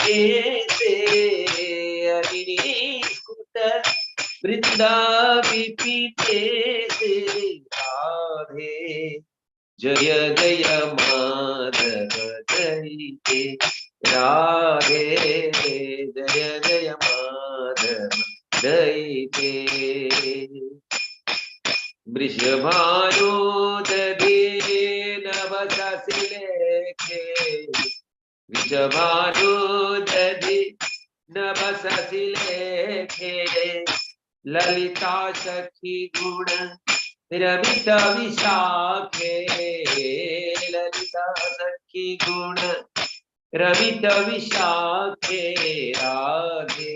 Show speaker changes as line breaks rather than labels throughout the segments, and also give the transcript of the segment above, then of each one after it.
केसे अरिनीकुट वृंदा विपिते से राधे। जय जय माधव जय राधे, जय जय माधव जय। वृषभानु दधि नभसशिलेखे, वृषभानु दधि नभसशिलेखे, ललिता सखी गुण रमित विशाखे, ललिता सखी गुण रमित विशाखे राधे।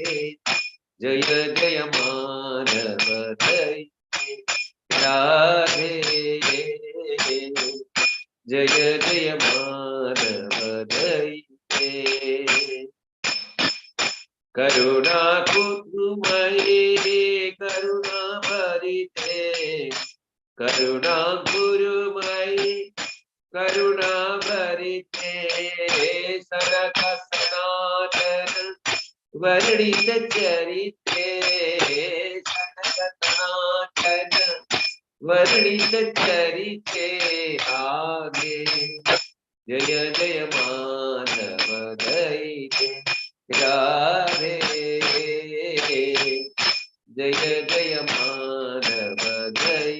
जय जय माधव जय राधे, जय जय माधव जय। करुणा कुसुमये करुणा भरिते, करुणा गुरुमयी करुणा भरिते, सनक सनातन वर्णित चरिते, सनक सनातन वर्णित चरिते आगे। जय जय माधव जय राधे, जय जय माधव जय।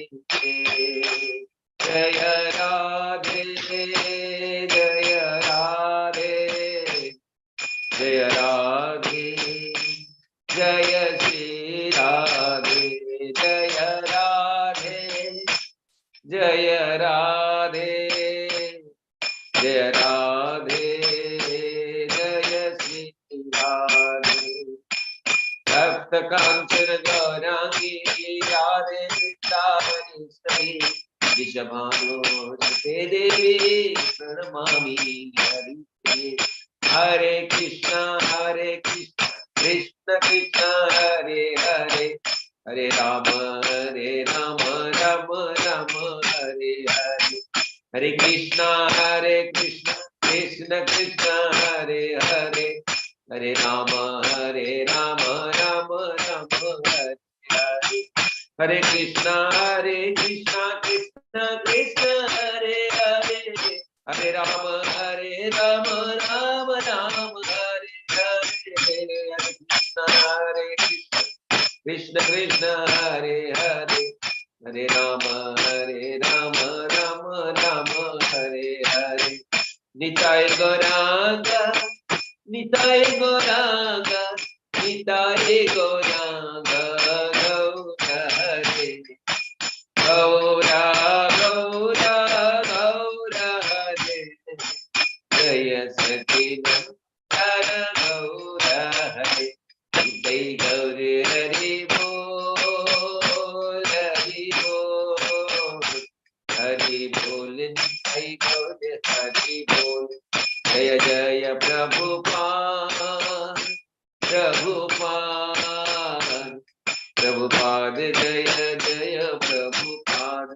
जय राधे जय राधे जय राधे, जय श्री राधे, जय राधे जय राधे जय राधे जय श्री राधे। तप्त कांचन गौरांगी राधे वृंदावनेश्वरी, वृषभानुसुते देवी प्रणमामि हरिप्रिये। हरे कृष्णा हरे कृष्णा कृष्ण कृष्ण हरे हरे, हरे राम राम राम हरे हरे। हरे कृष्णा कृष्ण कृष्ण हरे हरे, हरे राम राम राम हरे हरे। हरे कृष्णा कृष्ण कृष्ण हरे हरे, हरे राम राम राम हरे हरे। हरे कृष्णा हरे कृष्ण कृष्ण कृष्ण हरे हरे, हरे राम राम राम हरे हरे। निताय गौरांगा निताय गौरांगा निताय गौरांगा गौरा हरे, गौरा गौरा गौरा हरे, जय सखी गौरा हरे। जय गौर हरि बोल हरि बोल हरि बोल, जय गौर हरि बोल। जय जय प्रभुपाद प्रभुपाद प्रभुपाद, जय जय प्रभुपाद,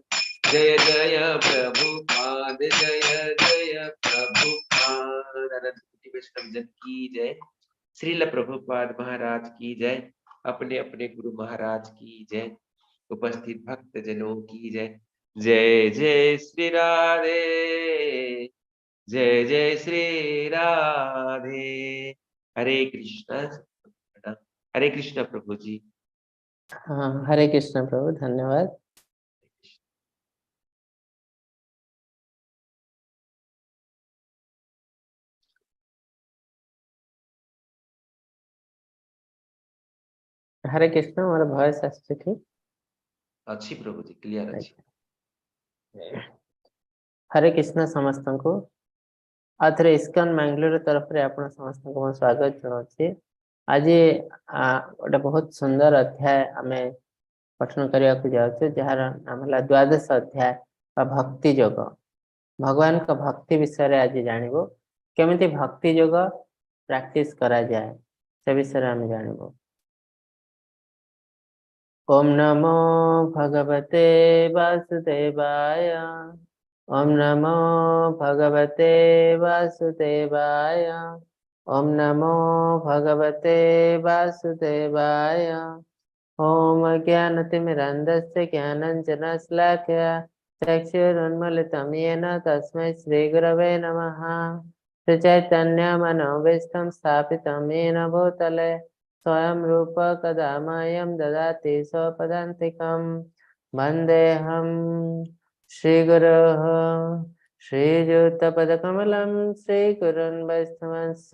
जय जय प्रभुपाद, जय जय प्रभुपाद। वैष्णव जन की जय, श्रील प्रभुपाद महाराज की जय, अपने अपने गुरु महाराज की जय, उपस्थित भक्त जनों की जय। जय जय श्री राधे, जय जय श्री राधे। हरे कृष्णा हरे कृष्णा प्रभु जी।
हाँ, हरे कृष्णा प्रभु, धन्यवाद। हरे कृष्णा, ମୋର ଭଏସ ଆସୁଛି କି?
ଅଛି ପ୍ରଭୁ ଜି, କ୍ଲିୟର ଅଛି।
ହରେ କୃଷ୍ଣ ସମସ୍ତଙ୍କୁ। ଆଉ ଥରେ ଇସ୍କନ ବାଙ୍ଗାଲୋର ତରଫରେ ଆପଣ ସମସ୍ତଙ୍କୁ ମୁଁ ସ୍ୱାଗତ ଜଣାଉଛି। ଆଜି ଗୋଟେ ବହୁତ ସୁନ୍ଦର ଅଧ୍ୟାୟ ଆମେ ପଠନ କରିବାକୁ ଯାଉଛୁ, ଯାହାର ନାମ ହେଲା ଦ୍ୱାଦଶ ଅଧ୍ୟାୟ ବା ଭକ୍ତି ଯୋଗ। ଭଗବାନଙ୍କ ଭକ୍ତି ବିଷୟରେ ଆଜି ଜାଣିବୁ, କେମିତି ଭକ୍ତି ଯୋଗ ପ୍ରାକ୍ଟିସ କରାଯାଏ ସେ ବିଷୟରେ ଆମେ ଜାଣିବୁ। ओम नमो भगवते वासुदेवाय, ओम नमो भगवते वासुदेवाय, ॐ नमो भगवते वासुदेवाय। ॐ अज्ञानतिमिरान्धस्य ज्ञानाञ्जनशलाकया चक्षुरुन्मीलितं येन तस्मै श्रीगुरवे नमः। श्रीचैतन्यमनोभीष्टं स्थापितं येन भूतले स्वयं रूप कदा मह्यं ददाति स्वपदान्तिकं। वन्देऽहं श्रीगुरोः श्रीयुतपदकमलं श्रीगुरुन् वैष्णवंश्च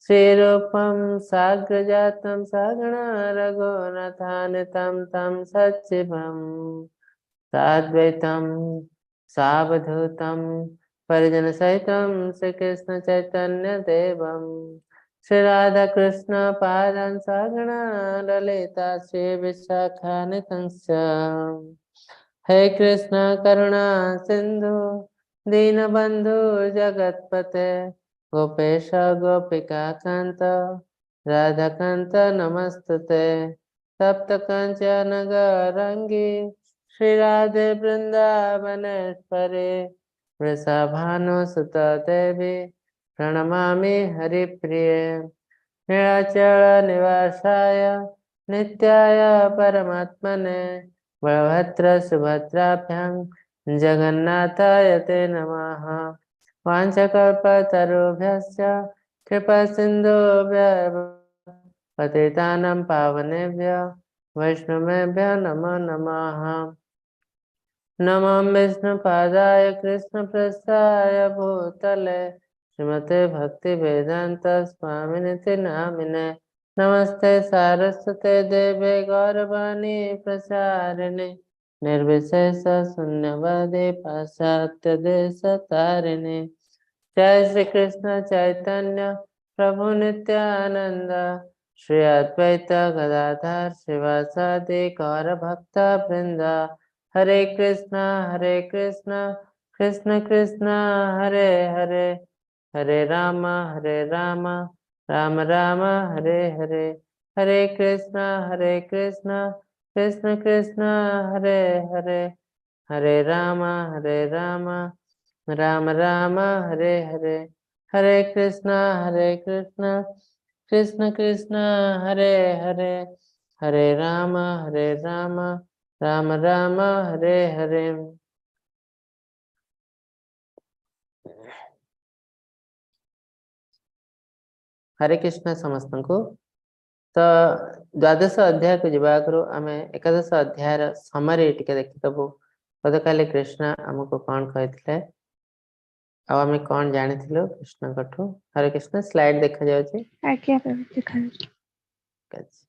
श्रीरूपं साग्रजातं सागणा रघुनाथान्वितं तं सचिवं साद्वैतं सावधूतं परिजनसहितं श्रीकृष्ण चैतन्य देवं श्री राधा कृष्ण पादान् सागणा ललिता श्री विशाखान्वितंश्च। हे कृष्ण करुणा सिंधु दीनबंधु जगतपते गोपेश गोपिका कांत राधाकांत नमस्तुते। तप्त कांचन गौरांगी श्री राधे वृंदावनेश्वरे वृषभानुसुत देवी प्रणमामि हरिप्रिये। नीलाचल निवासाय नित्याय परमात्मने बलभद्र सुभद्राभ्यां जगन्नाथाय ते नमः। वाञ्छाकल्पतरुभ्यश्च कृपासिन्धुभ्यः पतितानां पावनेभ्यः वैष्णवेभ्यः नमो नमः। नमो विष्णुपादाय कृष्णप्रस्थाय भूतले श्रीमते भक्तिवेदान्त स्वामिनिति नामिने। नमस्ते सारस्वते देवे गौरवाणी प्रचारिणे निर्विशेष शून्यवादी पाश्चात्य देश तारिणे। जय श्री कृष्ण चैतन्य प्रभु नित्यानंद श्री अद्वैत गदाधर शिवासादि गौर भक्त वृंद। हरे कृष्णा कृष्ण कृष्ण हरे हरे, हरे राम राम राम हरे हरे। हरे कृष्णा कृष्ण कृष्ण हरे हरे, हरे राम राम राम हरे हरे। हरे कृष्णा कृष्ण कृष्ण हरे हरे, हरे राम राम राम हरे हरे। हरे कृष्ण समस्त को। तो द्वादश अध्याय को ଯିବା ଆଗରୁ ଆମେ ଏକାଦଶ ଅଧ୍ୟାୟର ସମରି ଟିକେ ଦେଖିଦବୁ। ଗତକାଲି କୃଷ୍ଣ ଆମକୁ କଣ କହିଥିଲେ ଆଉ ଆମେ କଣ ଜାଣିଥିଲୁ କୃଷ୍ଣଙ୍କଠୁ। ହରେ କୃଷ୍ଣ, ସ୍ଲାଇଡ ଦେଖାଯାଉଛି?
ଆଜ୍ଞା ପ୍ରଭୁ, ଦେଖାଯାଉଛି।
ଅଛି।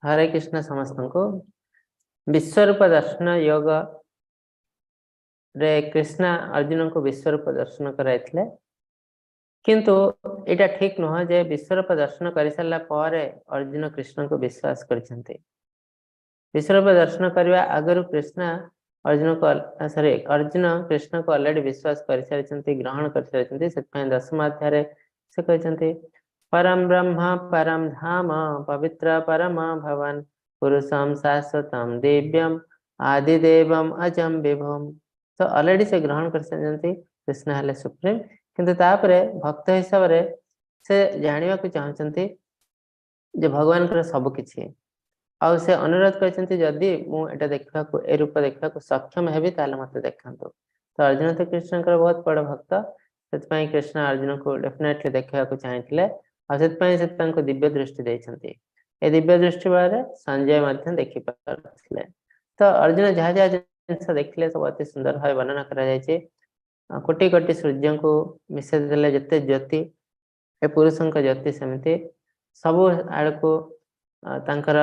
ହରେ କୃଷ୍ଣ ସମସ୍ତଙ୍କୁ। ବିଶ୍ୱରୂପ ଦର୍ଶନ ଯୋଗ ରେ କୃଷ୍ଣ ଅର୍ଜୁନଙ୍କୁ ବିଶ୍ୱରୂପ ଦର୍ଶନ କରାଇଥିଲେ, କିନ୍ତୁ ଏଇଟା ଠିକ ନୁହଁ ଯେ ବିଶ୍ୱରୂପ ଦର୍ଶନ କରିସାରିଲା ପରେ ଅର୍ଜୁନ କୃଷ୍ଣଙ୍କୁ ବିଶ୍ୱାସ କରିଛନ୍ତି। ବିଶ୍ୱରୂପ ଦର୍ଶନ କରିବା ଆଗରୁ କୃଷ୍ଣ ଅର୍ଜୁନକୁ ସରି ଅର୍ଜୁନ କୃଷ୍ଣକୁ ଅଲରେଡି ବିଶ୍ୱାସ କରିସାରିଛନ୍ତି, ଗ୍ରହଣ କରିସାରିଛନ୍ତି। ସେଥିପାଇଁ ଦଶମ ଅଧ୍ୟାୟରେ ସେ କହିଛନ୍ତି परम ब्रह्म परम धाम पवित्र परम भवन पुरुषम शाश्वतम दिव्यम आदिदेवम अजम विभुम। तो अलरेडी से ग्रहण କରିସାରିଛନ୍ତି କୃଷ୍ଣ ହେଲେ ସୁପ୍ରିମ, କିନ୍ତୁ ତାପରେ ଭକ୍ତ ହିସାବରେ ସେ ଜାଣିବାକୁ ଚାହୁଁଛନ୍ତି ଯେ ଭଗବାନଙ୍କର ସବୁ କିଛି। ଆଉ ସେ ଅନୁରୋଧ କରିଛନ୍ତି ଯଦି ମୁଁ ଏଟା ଦେଖିବାକୁ ଏ ରୂପ ଦେଖିବାକୁ ସକ୍ଷମ ହେବି ତାହେଲେ ମତେ ଦେଖାନ୍ତୁ। ତ ଅର୍ଜୁନ ତ କୃଷ୍ଣଙ୍କର ବହୁତ ବଡ ଭକ୍ତ, ସେଥିପାଇଁ କୃଷ୍ଣ ଅର୍ଜୁନକୁ ଡେଫିନେଟଲି ଦେଖିବାକୁ ଚାହିଁଥିଲେ ଆଉ ସେଥିପାଇଁ ସେ ତାଙ୍କୁ ଦିବ୍ୟ ଦୃଷ୍ଟି ଦେଇଛନ୍ତି। ଏ ଦିବ୍ୟ ଦୃଷ୍ଟି ବଳରେ ସଞ୍ଜୟ ମଧ୍ୟ ଦେଖିପାରୁଥିଲେ। ତ ଅର୍ଜୁନ ଯାହା ଯାହା ଜିନିଷ ଦେଖିଲେ ସବୁ ଅତି ସୁନ୍ଦର ଭାବେ ବର୍ଣ୍ଣନା କରାଯାଇଛି। କୋଟି କୋଟି ସୂର୍ଯ୍ୟଙ୍କୁ ମିଶାଇ ଦେଲେ ଯେତେ ଜ୍ୟୋତି, ଏ ପୁରୁଷଙ୍କ ଜ୍ୟୋତି ସେମିତି ସବୁ ଆଡ଼କୁ ତାଙ୍କର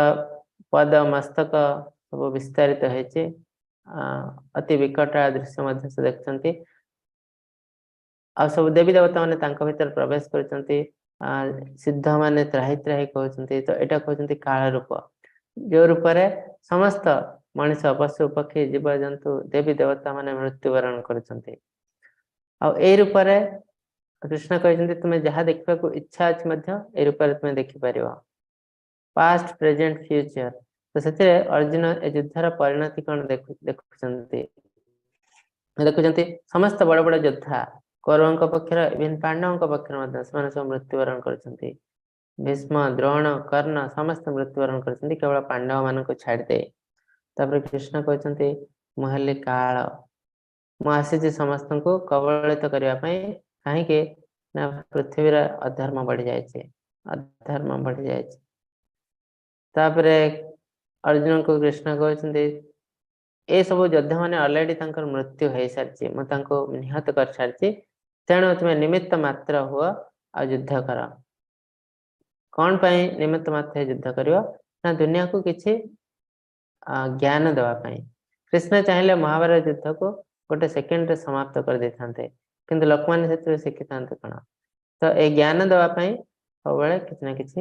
ପଦ ମସ୍ତକ ସବୁ ବିସ୍ତାରିତ ହେଇଛି। ଅତି ବିକଟ ଦୃଶ୍ୟ ମଧ୍ୟ ସେ ଦେଖୁଛନ୍ତି। ଆଉ ସବୁ ଦେବୀ ଦେବତା ମାନେ ତାଙ୍କ ଭିତରେ ପ୍ରବେଶ କରୁଛନ୍ତି। ସିଦ୍ଧ ମାନେ ତ୍ରାହି ତ୍ରାହି କହୁଛନ୍ତି। ତ ଏଇଟା କହୁଛନ୍ତି କାଳ ରୂପ, ଯୋଉ ରୂପରେ ସମସ୍ତ ମଣିଷ, ପଶୁ, ପକ୍ଷୀ, ଜୀବଜନ୍ତୁ, ଦେବୀ ଦେବତା ମାନେ ମୃତ୍ୟୁବରଣ କରୁଛନ୍ତି। ଆଉ ଏଇ ରୂପରେ କୃଷ୍ଣ କହିଛନ୍ତି ତୁମେ ଯାହା ଦେଖିବାକୁ ଇଚ୍ଛା ଅଛି ମଧ୍ୟ ଏଇ ରୂପରେ ତୁମେ ଦେଖିପାରିବ, ପାଷ୍ଟ, ପ୍ରେଜେଣ୍ଟ, ଫ୍ୟୁଚର। ତ ସେଥିରେ ଅର୍ଜୁନ ଏ ଯୁଦ୍ଧର ପରିଣତି କଣ ଦେଖୁଛନ୍ତି। ଦେଖୁଛନ୍ତି ସମସ୍ତ ବଡ ବଡ ଯୋଦ୍ଧା କୌରବଙ୍କ ପକ୍ଷରେ, ଇଭେନ୍ ପାଣ୍ଡବଙ୍କ ପକ୍ଷରେ ମଧ୍ୟ ସେମାନେ ସବୁ ମୃତ୍ୟୁବରଣ କରିଛନ୍ତି। ଭୀଷ୍ମ, ଦ୍ରୋଣ, କର୍ଣ୍ଣ ସମସ୍ତେ ମୃତ୍ୟୁବରଣ କରିଛନ୍ତି, କେବଳ ପାଣ୍ଡବ ମାନଙ୍କୁ ଛାଡ଼ିଦେଇ। ତାପରେ କୃଷ୍ଣ କହୁଛନ୍ତି ମୁଁ ହେଲି କାଳ, ମୁଁ ଆସିଛି ସମସ୍ତଙ୍କୁ କବଳିତ କରିବା ପାଇଁ। କାହିଁକି ନା ପୃଥିବୀର ଅଧର୍ମ ବଢି ଯାଇଛି, ଅଧର୍ମ ବଢି ଯାଇଛି। ତାପରେ ଅର୍ଜୁନଙ୍କୁ କୃଷ୍ଣ କହୁଛନ୍ତି ଏସବୁ ଯୋଦ୍ଧା ମାନେ ଅଲରେଡି ତାଙ୍କର ମୃତ୍ୟୁ ହେଇସାରିଛି, ମୁଁ ତାଙ୍କୁ ନିହତ କରିସାରିଛି, ତେଣୁ ତୁମେ ନିମିତ୍ତ ମାତ୍ର ହୁଅ ଆଉ ଯୁଦ୍ଧ କର। କଣ ପାଇଁ ନିମିତ୍ତ ମାତ୍ର ଯୁଦ୍ଧ କରିବ? ନା ଦୁନିଆକୁ କିଛି ଜ୍ଞାନ ଦେବା ପାଇଁ। କୃଷ୍ଣ ଚାହିଁଲେ ମହାଭାରତ ଯୁଦ୍ଧକୁ ଗୋଟେ ସେକେଣ୍ଡରେ ସମାପ୍ତ କରିଦେଇଥାନ୍ତେ, କିନ୍ତୁ ଲୋକମାନେ ସେଥିରୁ ଶିଖିଥାନ୍ତେ କଣ? ତ ଏଇ ଜ୍ଞାନ ଦେବା ପାଇଁ ସବୁବେଳେ କିଛି ନା କିଛି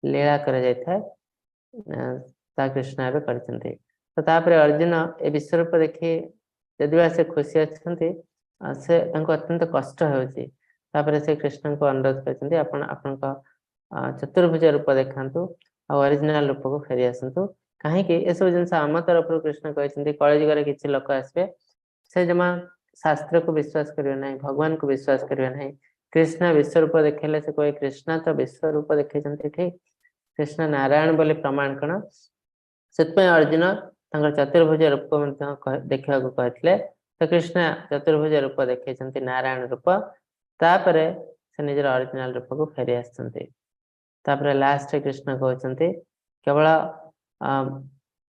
ଲୀଳା କରାଯାଇଥାଏ, ତା କୃଷ୍ଣ ଏବେ କରିଛନ୍ତି। ତ ତାପରେ ଅର୍ଜୁନ ଏ ବିଶ୍ୱରୂପ ଦେଖି ଯଦି ବା ସେ ଖୁସି ଅଛନ୍ତି, ସେ ତାଙ୍କୁ ଅତ୍ୟନ୍ତ କଷ୍ଟ ହେଉଛି। ତାପରେ ସେ କୃଷ୍ଣଙ୍କୁ ଅନୁରୋଧ କରିଛନ୍ତି ଆପଣ ଆପଣଙ୍କ ଚତୁର୍ଭୁଜ ରୂପ ଦେଖାନ୍ତୁ ଆଉ ଅରିଜିନାଲ ରୂପକୁ ଫେରି ଆସନ୍ତୁ। କାହିଁକି ଏସବୁ ଜିନିଷ ଆମ ତରଫରୁ କୃଷ୍ଣ କହିଛନ୍ତି, କଳିଯୁଗରେ କିଛି ଲୋକ ଆସିବେ ସେ ଜମା ଶାସ୍ତ୍ରକୁ ବିଶ୍ୱାସ କରିବେ ନାହିଁ, ଭଗବାନଙ୍କୁ ବିଶ୍ୱାସ କରିବେ ନାହିଁ। କୃଷ୍ଣ ବିଶ୍ୱରୂପ ଦେଖେଇଲେ ସେ କହେ କୃଷ୍ଣ ତ ବିଶ୍ୱରୂପ ଦେଖେଇଛନ୍ତି ଠିକ, କୃଷ୍ଣ ନାରାୟଣ ବୋଲି ପ୍ରମାଣ କଣ? ସେଥିପାଇଁ ଅର୍ଜୁନ ତାଙ୍କର ଚତୁର୍ଭୁଜ ରୂପ ମଧ୍ୟ ଦେଖିବାକୁ କହିଥିଲେ। ତ କୃଷ୍ଣ ଚତୁର୍ଭୁଜ ରୂପ ଦେଖେଇଛନ୍ତି, ନାରାୟଣ ରୂପ। ତାପରେ ସେ ନିଜର ଅରିଜିନାଲ ରୂପକୁ ଫେରି ଆସିଛନ୍ତି। ତାପରେ ଲାଷ୍ଟରେ କୃଷ୍ଣ କହୁଛନ୍ତି କେବଳ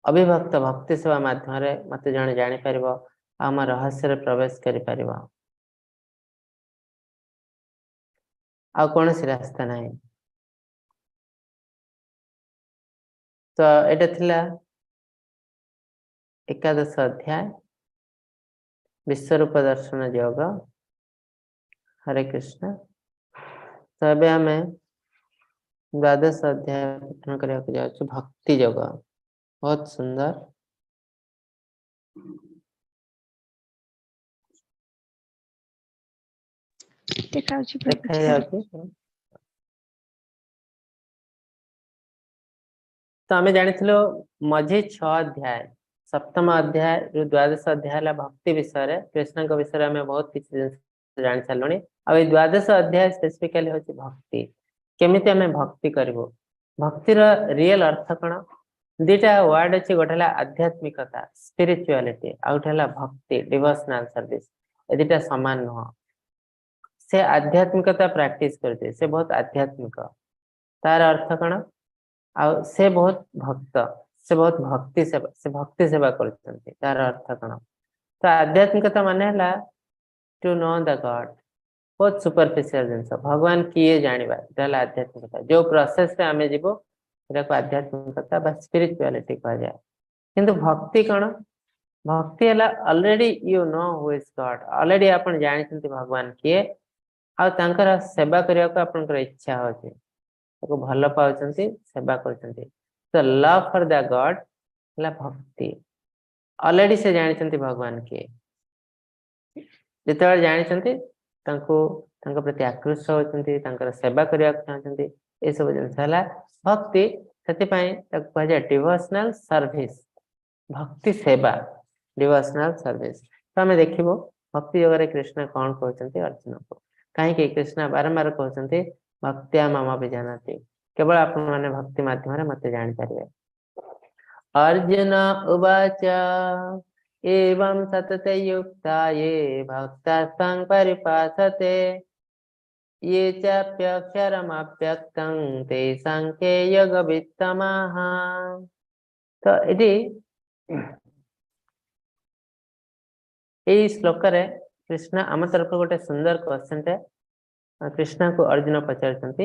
ଅବିଭକ୍ତ ଭକ୍ତି ସେବା ମାଧ୍ୟମରେ ମତେ ଜଣେ ଜାଣିପାରିବ ଆଉ ଆମ ରହସ୍ୟରେ ପ୍ରବେଶ କରିପାରିବ, ଆଉ କୌଣସି ରାସ୍ତା ନାହିଁ। ତ ଏଇଟା ଥିଲା ଏକାଦଶ ଅଧ୍ୟାୟ ବିଶ୍ୱରୂପ ଦର୍ଶନ ଯୋଗ। ହରେ କୃଷ୍ଣ। ତ ଏବେ ଆମେ ଦ୍ୱାଦଶ ଅଧ୍ୟାୟ ପଠନ କରିବାକୁ ଯାଉଛୁ, ଭକ୍ତି ଯୋଗ। ବହୁତ ସୁନ୍ଦର।
ଦେଖାଯାଉଛି।
ଦେଖାଯାଉଛି। ତ ଆମେ ଜାଣିଥିଲୁ ମଝି 6 ଅଧ୍ୟାୟ, ସପ୍ତମ ଅଧ୍ୟାୟରୁ ଦ୍ୱାଦଶ ଅଧ୍ୟାୟ ହେଲା ଭକ୍ତି ବିଷୟରେ, କୃଷ୍ଣଙ୍କ ବିଷୟରେ ଆମେ ବହୁତ କିଛି ଜିନିଷ ଜାଣି ସାରିଲୁଣି। ଆଉ ଏଇ ଦ୍ୱାଦଶ ଅଧ୍ୟାୟ ସ୍ପେସିଫିକାଲି ହଉଛି ଭକ୍ତି, କେମିତି ଆମେ ଭକ୍ତି କରିବୁ, ଭକ୍ତିର ରିଏଲ ଅର୍ଥ କଣ। ଦିଟା ୱାର୍ଡ ଅଛି, ଗୋଟେ ହେଲା ଆଧ୍ୟାତ୍ମିକତା ସ୍ପିରିଚୁଆଲିଟି, ଆଉ ଗୋଟେ ହେଲା ଭକ୍ତି ଡିଭୋସନାଲ ସର୍ଭିସ। ଏ ଦିଟା ସମାନ ନୁହଁ। ସେ ଆଧ୍ୟାତ୍ମିକତା ପ୍ରାକ୍ଟିସ କରୁଛି, ସେ ବହୁତ ଆଧ୍ୟାତ୍ମିକ, ତାର ଅର୍ଥ କଣ? ଆଉ ସେ ବହୁତ ଭକ୍ତ, ସେ ବହୁତ ଭକ୍ତି ସେବା, ସେ ଭକ୍ତି ସେବା କରୁଛନ୍ତି, ତାର ଅର୍ଥ କଣ? ତ ଆଧ୍ୟାତ୍ମିକତା ମାନେ ହେଲା ଟୁ ନୋ ଦ ଗଡ, ବହୁତ ସୁପରଫିସିଆଲ ଜିନିଷ, ଭଗବାନ କିଏ ଜାଣିବା, ଏଟା ହେଲା ଆଧ୍ୟାତ୍ମିକତା। ଯୋଉ ପ୍ରୋସେସରେ ଆମେ ଯିବୁ ସେଟାକୁ ଆଧ୍ୟାତ୍ମିକତା ବା ସ୍ପିରିଚୁଆଲିଟି କୁହାଯାଏ। କିନ୍ତୁ ଭକ୍ତି କଣ? ଭକ୍ତି ହେଲା already you know who is God, already ଆପଣ ଜାଣିଛନ୍ତି ଭଗବାନ କିଏ, ଆଉ ତାଙ୍କର ସେବା କରିବାକୁ ଆପଣଙ୍କର ଇଚ୍ଛା ହଉଛି, ତାକୁ ଭଲ ପାଉଛନ୍ତି, ସେବା କରୁଛନ୍ତି। ତ ଲଭ୍ ଫର ଦ ଗଡ ହେଲା ଭକ୍ତି। ଅଲରେଡି ସେ ଜାଣିଛନ୍ତି ଭଗବାନ କିଏ, ଯେତେବେଳେ ଜାଣିଛନ୍ତି ତାଙ୍କୁ ତାଙ୍କ ପ୍ରତି ଆକୃଷ୍ଟ ହଉଛନ୍ତି, ତାଙ୍କର ସେବା କରିବାକୁ ଚାହୁଁଛନ୍ତି, ଏସବୁ ଜିନିଷ ହେଲା ଭକ୍ତି। ସେଥିପାଇଁ ତାକୁ କୁହାଯାଏ ଡିଭୋସନାଲ ସର୍ଭିସ, ଭକ୍ତି ସେବା, ଡିଭୋସନାଲ ସର୍ଭିସ। ତ ଆମେ ଦେଖିବୁ ଭକ୍ତି ଯୋଗରେ କୃଷ୍ଣ କଣ କହୁଛନ୍ତି ଅର୍ଜୁନକୁ। କାହିଁକି କୃଷ୍ଣ ବାରମ୍ବାର କହୁଛନ୍ତି ଭକ୍ତ୍ୟା ମାମ ବିଜାନାତି, କେବଳ ଆପଣମାନେ ଭକ୍ତି ମାଧ୍ୟମରେ ମତେ ଜାଣିପାରିବେ। ଅର୍ଜୁନ ଉବାଚ एवं सतत युक्ता ये भक्तास्तं परिपासते ये चाप्यक्षरमव्यक्तं तेषां के योगवित्तमाः। ତ ଏଠି ଏଇ ଶ୍ଲୋକରେ କୃଷ୍ଣ ଆମ ତରଫରୁ ଗୋଟେ ସୁନ୍ଦର କ୍ୱେଶ୍ଚନଟେ କୃଷ୍ଣକୁ ଅର୍ଜୁନ ପଚାରୁଛନ୍ତି।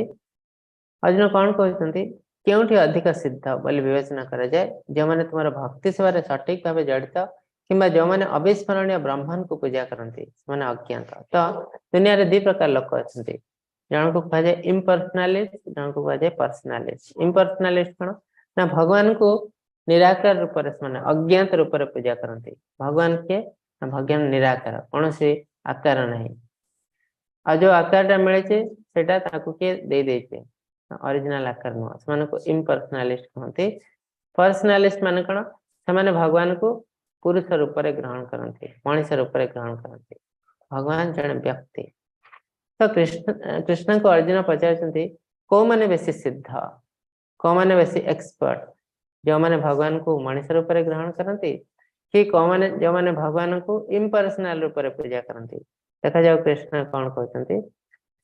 ଅର୍ଜୁନ କଣ କହୁଛନ୍ତି? କେଉଁଠି ଅଧିକ ସିଦ୍ଧ ବୋଲି ବିବେଚନା କରାଯାଏ, ଯେଉଁମାନେ ତୁମର ଭକ୍ତି ସେବାରେ ସଠିକ ଭାବେ ଜଡ଼ିତ କିମ୍ବା ଯେଉଁମାନେ ଅବିସ୍ମରଣୀୟ ବ୍ରହ୍ମଙ୍କୁ ପୂଜା କରନ୍ତି, ସେମାନେ ଅଜ୍ଞାତ। ତ ଦୁନିଆରେ ଦି ପ୍ରକାର ଲୋକ ଅଛନ୍ତି, ଜଣକୁ କୁହାଯାଏ ଇମ୍ପର୍ସନାଲିଷ୍ଟ, ଜଣକୁ କୁହାଯାଏ ପର୍ସନାଲିଷ୍ଟ। ଇମ୍ପର୍ସନାଲିଷ୍ଟ କଣ ନା ଭଗବାନଙ୍କୁ ନିରାକାର ରୂପରେ ସେମାନେ ଅଜ୍ଞାତ ରୂପରେ ପୂଜା କରନ୍ତି। ଭଗବାନ କିଏ? ନା ଭଗବାନ ନିରାକାର, କୌଣସି ଆକାର ନାହିଁ, ଆଉ ଯୋଉ ଆକାରଟା ମିଳିଛି ସେଇଟା ତାକୁ କିଏ ଦେଇ ଦେଇଛି, ଅରିଜିନାଲ ଆକାର ନୁହଁ, ସେମାନଙ୍କୁ ଇମ୍ପର୍ସନାଲିଷ୍ଟ କୁହନ୍ତି। ପର୍ସନାଲିଷ୍ଟ ମାନେ କଣ? ସେମାନେ ଭଗବାନଙ୍କୁ ପୁରୁଷ ରୂପରେ ଗ୍ରହଣ କରନ୍ତି, ମଣିଷ ରୂପରେ ଗ୍ରହଣ କରନ୍ତି। ଭଗବାନ ଜଣେ ବ୍ୟକ୍ତି। ତ କୃଷ୍ଣଙ୍କୁ ଅର୍ଜୁନ ପଚାରୁଛନ୍ତି କୋଉମାନେ ବେଶୀ ସିଦ୍ଧ, କୋଉମାନେ ବେଶୀ ଏକ୍ସପର୍ଟ, ଯେଉଁମାନେ ଭଗବାନଙ୍କୁ ମଣିଷ ରୂପରେ ଗ୍ରହଣ କରନ୍ତି କି କୋଉମାନେ ଯେଉଁମାନେ ଭଗବାନଙ୍କୁ ଇମ୍ପର୍ସନାଲ ରୂପରେ ପୂଜା କରନ୍ତି। ଦେଖାଯାଉ କୃଷ୍ଣ କଣ କହୁଛନ୍ତି।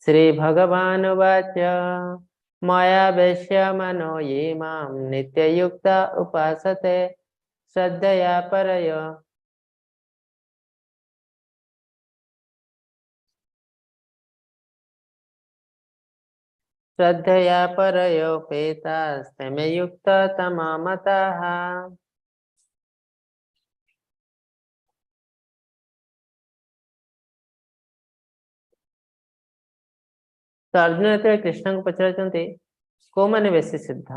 ଶ୍ରୀ ଭଗବାନ ବାଚ ମାୟା ବେଶ୍ୟ ମନୋ ୟେ ମାମ ନିତ୍ୟୟୁକ୍ତା ଉପାସତେ ଶ୍ରଦ୍ଧୟା ପରୟ श्रद्धया परयोपेतास्ते युक्ततममतः। ତ ଅର୍ଜୁନ ଯେତେବେଳେ କୃଷ୍ଣଙ୍କୁ ପଚାରୁଛନ୍ତି କୋଉମାନେ ବେଶୀ ସିଦ୍ଧ,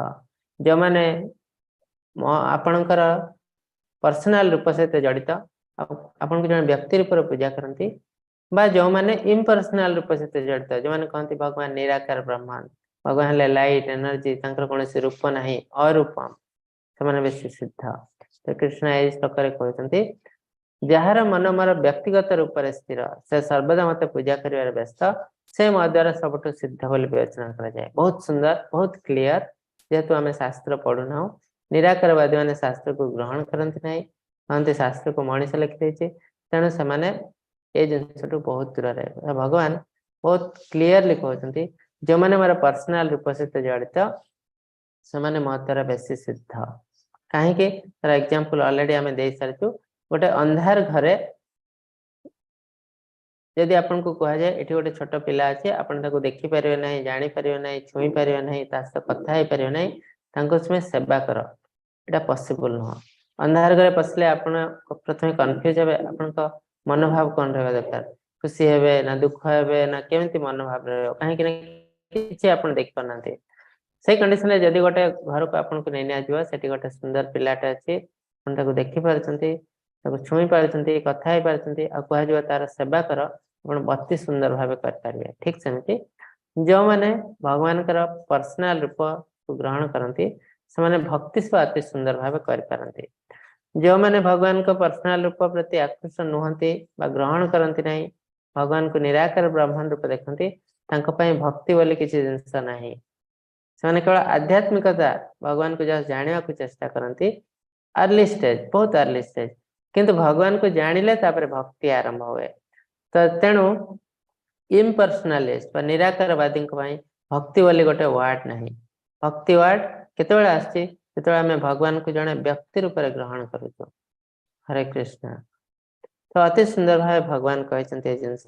ଯେଉଁମାନେ ଆପଣଙ୍କର ପର୍ସନାଲ ରୂପ ସହିତ ଜଡ଼ିତ, ଆପଣଙ୍କୁ ଜଣେ ବ୍ୟକ୍ତି ରୂପରେ ପୂଜା କରନ୍ତି, ବା ଯେଉଁମାନେ ଇମ୍ପର୍ସନାଲ ରୂପ ସହିତ ଜଡ଼ିତ, ଯେଉଁମାନେ କହନ୍ତି ଭଗବାନ ନିରାକାର ବ୍ରହ୍ମ, ଭଗବାନ ହେଲେ ଲାଇଟ୍ ଏନର୍ଜି, ତାଙ୍କର କୌଣସି ରୂପ ନାହିଁ, ଅରୂପମ, ସେମାନେ ବେଶୀ ସିଦ୍ଧ। ତ କୃଷ୍ଣ ଏଇ ଶ୍ଲୋକରେ କହୁଛନ୍ତି ଯାହାର ମନ ମୋର ବ୍ୟକ୍ତିଗତ ରୂପରେ ସ୍ଥିର, ସେ ସର୍ବଦା ମତେ ପୂଜା କରିବାରେ ବ୍ୟସ୍ତ, ସେ ମୋ ଦ୍ୱାରା ସବୁଠୁ ସିଦ୍ଧ ବୋଲି ବିବେଚନା କରାଯାଏ। ବହୁତ ସୁନ୍ଦର, ବହୁତ କ୍ଲିୟର। ଯେହେତୁ ଆମେ ଶାସ୍ତ୍ର ପଢୁନାହୁଁ, ନିରାକାରବାଦୀ ମାନେ ଶାସ୍ତ୍ରକୁ ଗ୍ରହଣ କରନ୍ତି ନାହିଁ, କହନ୍ତି ଶାସ୍ତ୍ରକୁ ମଣିଷ ଲେଖିଦେଇଛି, ତେଣୁ ସେମାନେ ଏ ଜିନିଷଠୁ ବହୁତ ଦୂରରେ। ଭଗବାନ ବହୁତ କ୍ଲିୟରଲି କହୁଛନ୍ତି ଯେଉଁମାନେ ମୋର ପର୍ସନାଲ ରୂପ ସହିତ ଜଡ଼ିତ ସେମାନେ ମୋ ଦ୍ୱାରା ବେଶୀ ସିଦ୍ଧ। କାହିଁକି? ତାର ଏକ୍ଜାମ୍ପଲ ଅଲରେଡି ଆମେ ଦେଇ ସାରିଛୁ। ଗୋଟେ ଅନ୍ଧାର ଘରେ ଯଦି ଆପଣଙ୍କୁ କୁହାଯାଏ ଏଠି ଗୋଟେ ଛୋଟ ପିଲା ଅଛି, ଆପଣ ତାକୁ ଦେଖିପାରିବେ ନାହିଁ, ଜାଣିପାରିବେ ନାହିଁ, ଛୁଇଁ ପାରିବେ ନାହିଁ, ତା ସହିତ କଥା ହେଇପାରିବେ ନାହିଁ, ତାଙ୍କୁ ତୁମେ ସେବା କର, ଏଇଟା ପସିବଲ ନୁହଁ। ଅନ୍ଧାର ଘରେ ପଶିଲେ ଆପଣ ପ୍ରଥମେ କନଫ୍ୟୁଜ ହେବେ, ଆପଣଙ୍କ ମନୋଭାବ କଣ ରହିବା ଦରକାର, ଖୁସି ହେବେ ନା ଦୁଃଖ ହେବେ ନା କେମିତି ମନୋଭାବ ରହିବ, କାହିଁକି ନା କିଛି ଆପଣ ଦେଖିପାରୁନାହାନ୍ତି। ସେଇ କଣ୍ଡିସନରେ ଯଦି ଗୋଟେ ଘରକୁ ଆପଣଙ୍କୁ ନେଇ ନିଆଯିବ, ସେଠି ଗୋଟେ ସୁନ୍ଦର ପିଲାଟା ଅଛି, ଆପଣ ତାକୁ ଦେଖିପାରୁଛନ୍ତି, ତାକୁ ଛୁଇଁ ପାରୁଛନ୍ତି, କଥା ହେଇପାରୁଛନ୍ତି, ଆଉ କୁହାଯିବ ତାର ସେବା କର, ଆପଣ ଅତି ସୁନ୍ଦର ଭାବେ କରିପାରିବେ। ଠିକ ସେମିତି ଯେଉଁମାନେ ଭଗବାନଙ୍କର ପର୍ସନାଲ ରୂପକୁ ଗ୍ରହଣ କରନ୍ତି ସେମାନେ ଭକ୍ତି ସେବା ଅତି ସୁନ୍ଦର ଭାବେ କରିପାରନ୍ତି। ଯେଉଁମାନେ ଭଗବାନଙ୍କ ପର୍ସନାଲ ରୂପ ପ୍ରତି ଆକୃଷ୍ଟ ନୁହନ୍ତି ବା ଗ୍ରହଣ କରନ୍ତି ନାହିଁ, ଭଗବାନଙ୍କୁ ନିରାକାର ବ୍ରହ୍ମ ରୂପ ଦେଖନ୍ତି, ତାଙ୍କ ପାଇଁ ଭକ୍ତି ବୋଲି କିଛି ଜିନିଷ ନାହିଁ। ସେମାନେ କେବଳ ଆଧ୍ୟାତ୍ମିକତା, ଭଗବାନଙ୍କୁ ଯାହା ଜାଣିବାକୁ ଚେଷ୍ଟା କରନ୍ତି, ଆର୍ଲି ଷ୍ଟେଜ, ବହୁତ ଆର୍ଲି ଷ୍ଟେଜ, କିନ୍ତୁ ଭଗବାନଙ୍କୁ ଜାଣିଲେ ତାପରେ ଭକ୍ତି ଆରମ୍ଭ ହୁଏ। ତ ତେଣୁ ଇମ୍ପର୍ସନାଲିଷ୍ଟ ବା ନିରାକାରବାଦୀଙ୍କ ପାଇଁ ଭକ୍ତି ବୋଲି ଗୋଟେ ୱାର୍ଡ ନାହିଁ। ଭକ୍ତି ୱାର୍ଡ କେତେବେଳେ ଆସିଛି? ଯେତେବେଳେ ଆମେ ଭଗବାନଙ୍କୁ ଜଣେ ବ୍ୟକ୍ତି ରୂପରେ ଗ୍ରହଣ କରୁଛୁ। ହରେ କୃଷ୍ଣ। ତ ଅତି ସୁନ୍ଦର ଭାବେ ଭଗବାନ କହିଛନ୍ତି ଏ ଜିନିଷ,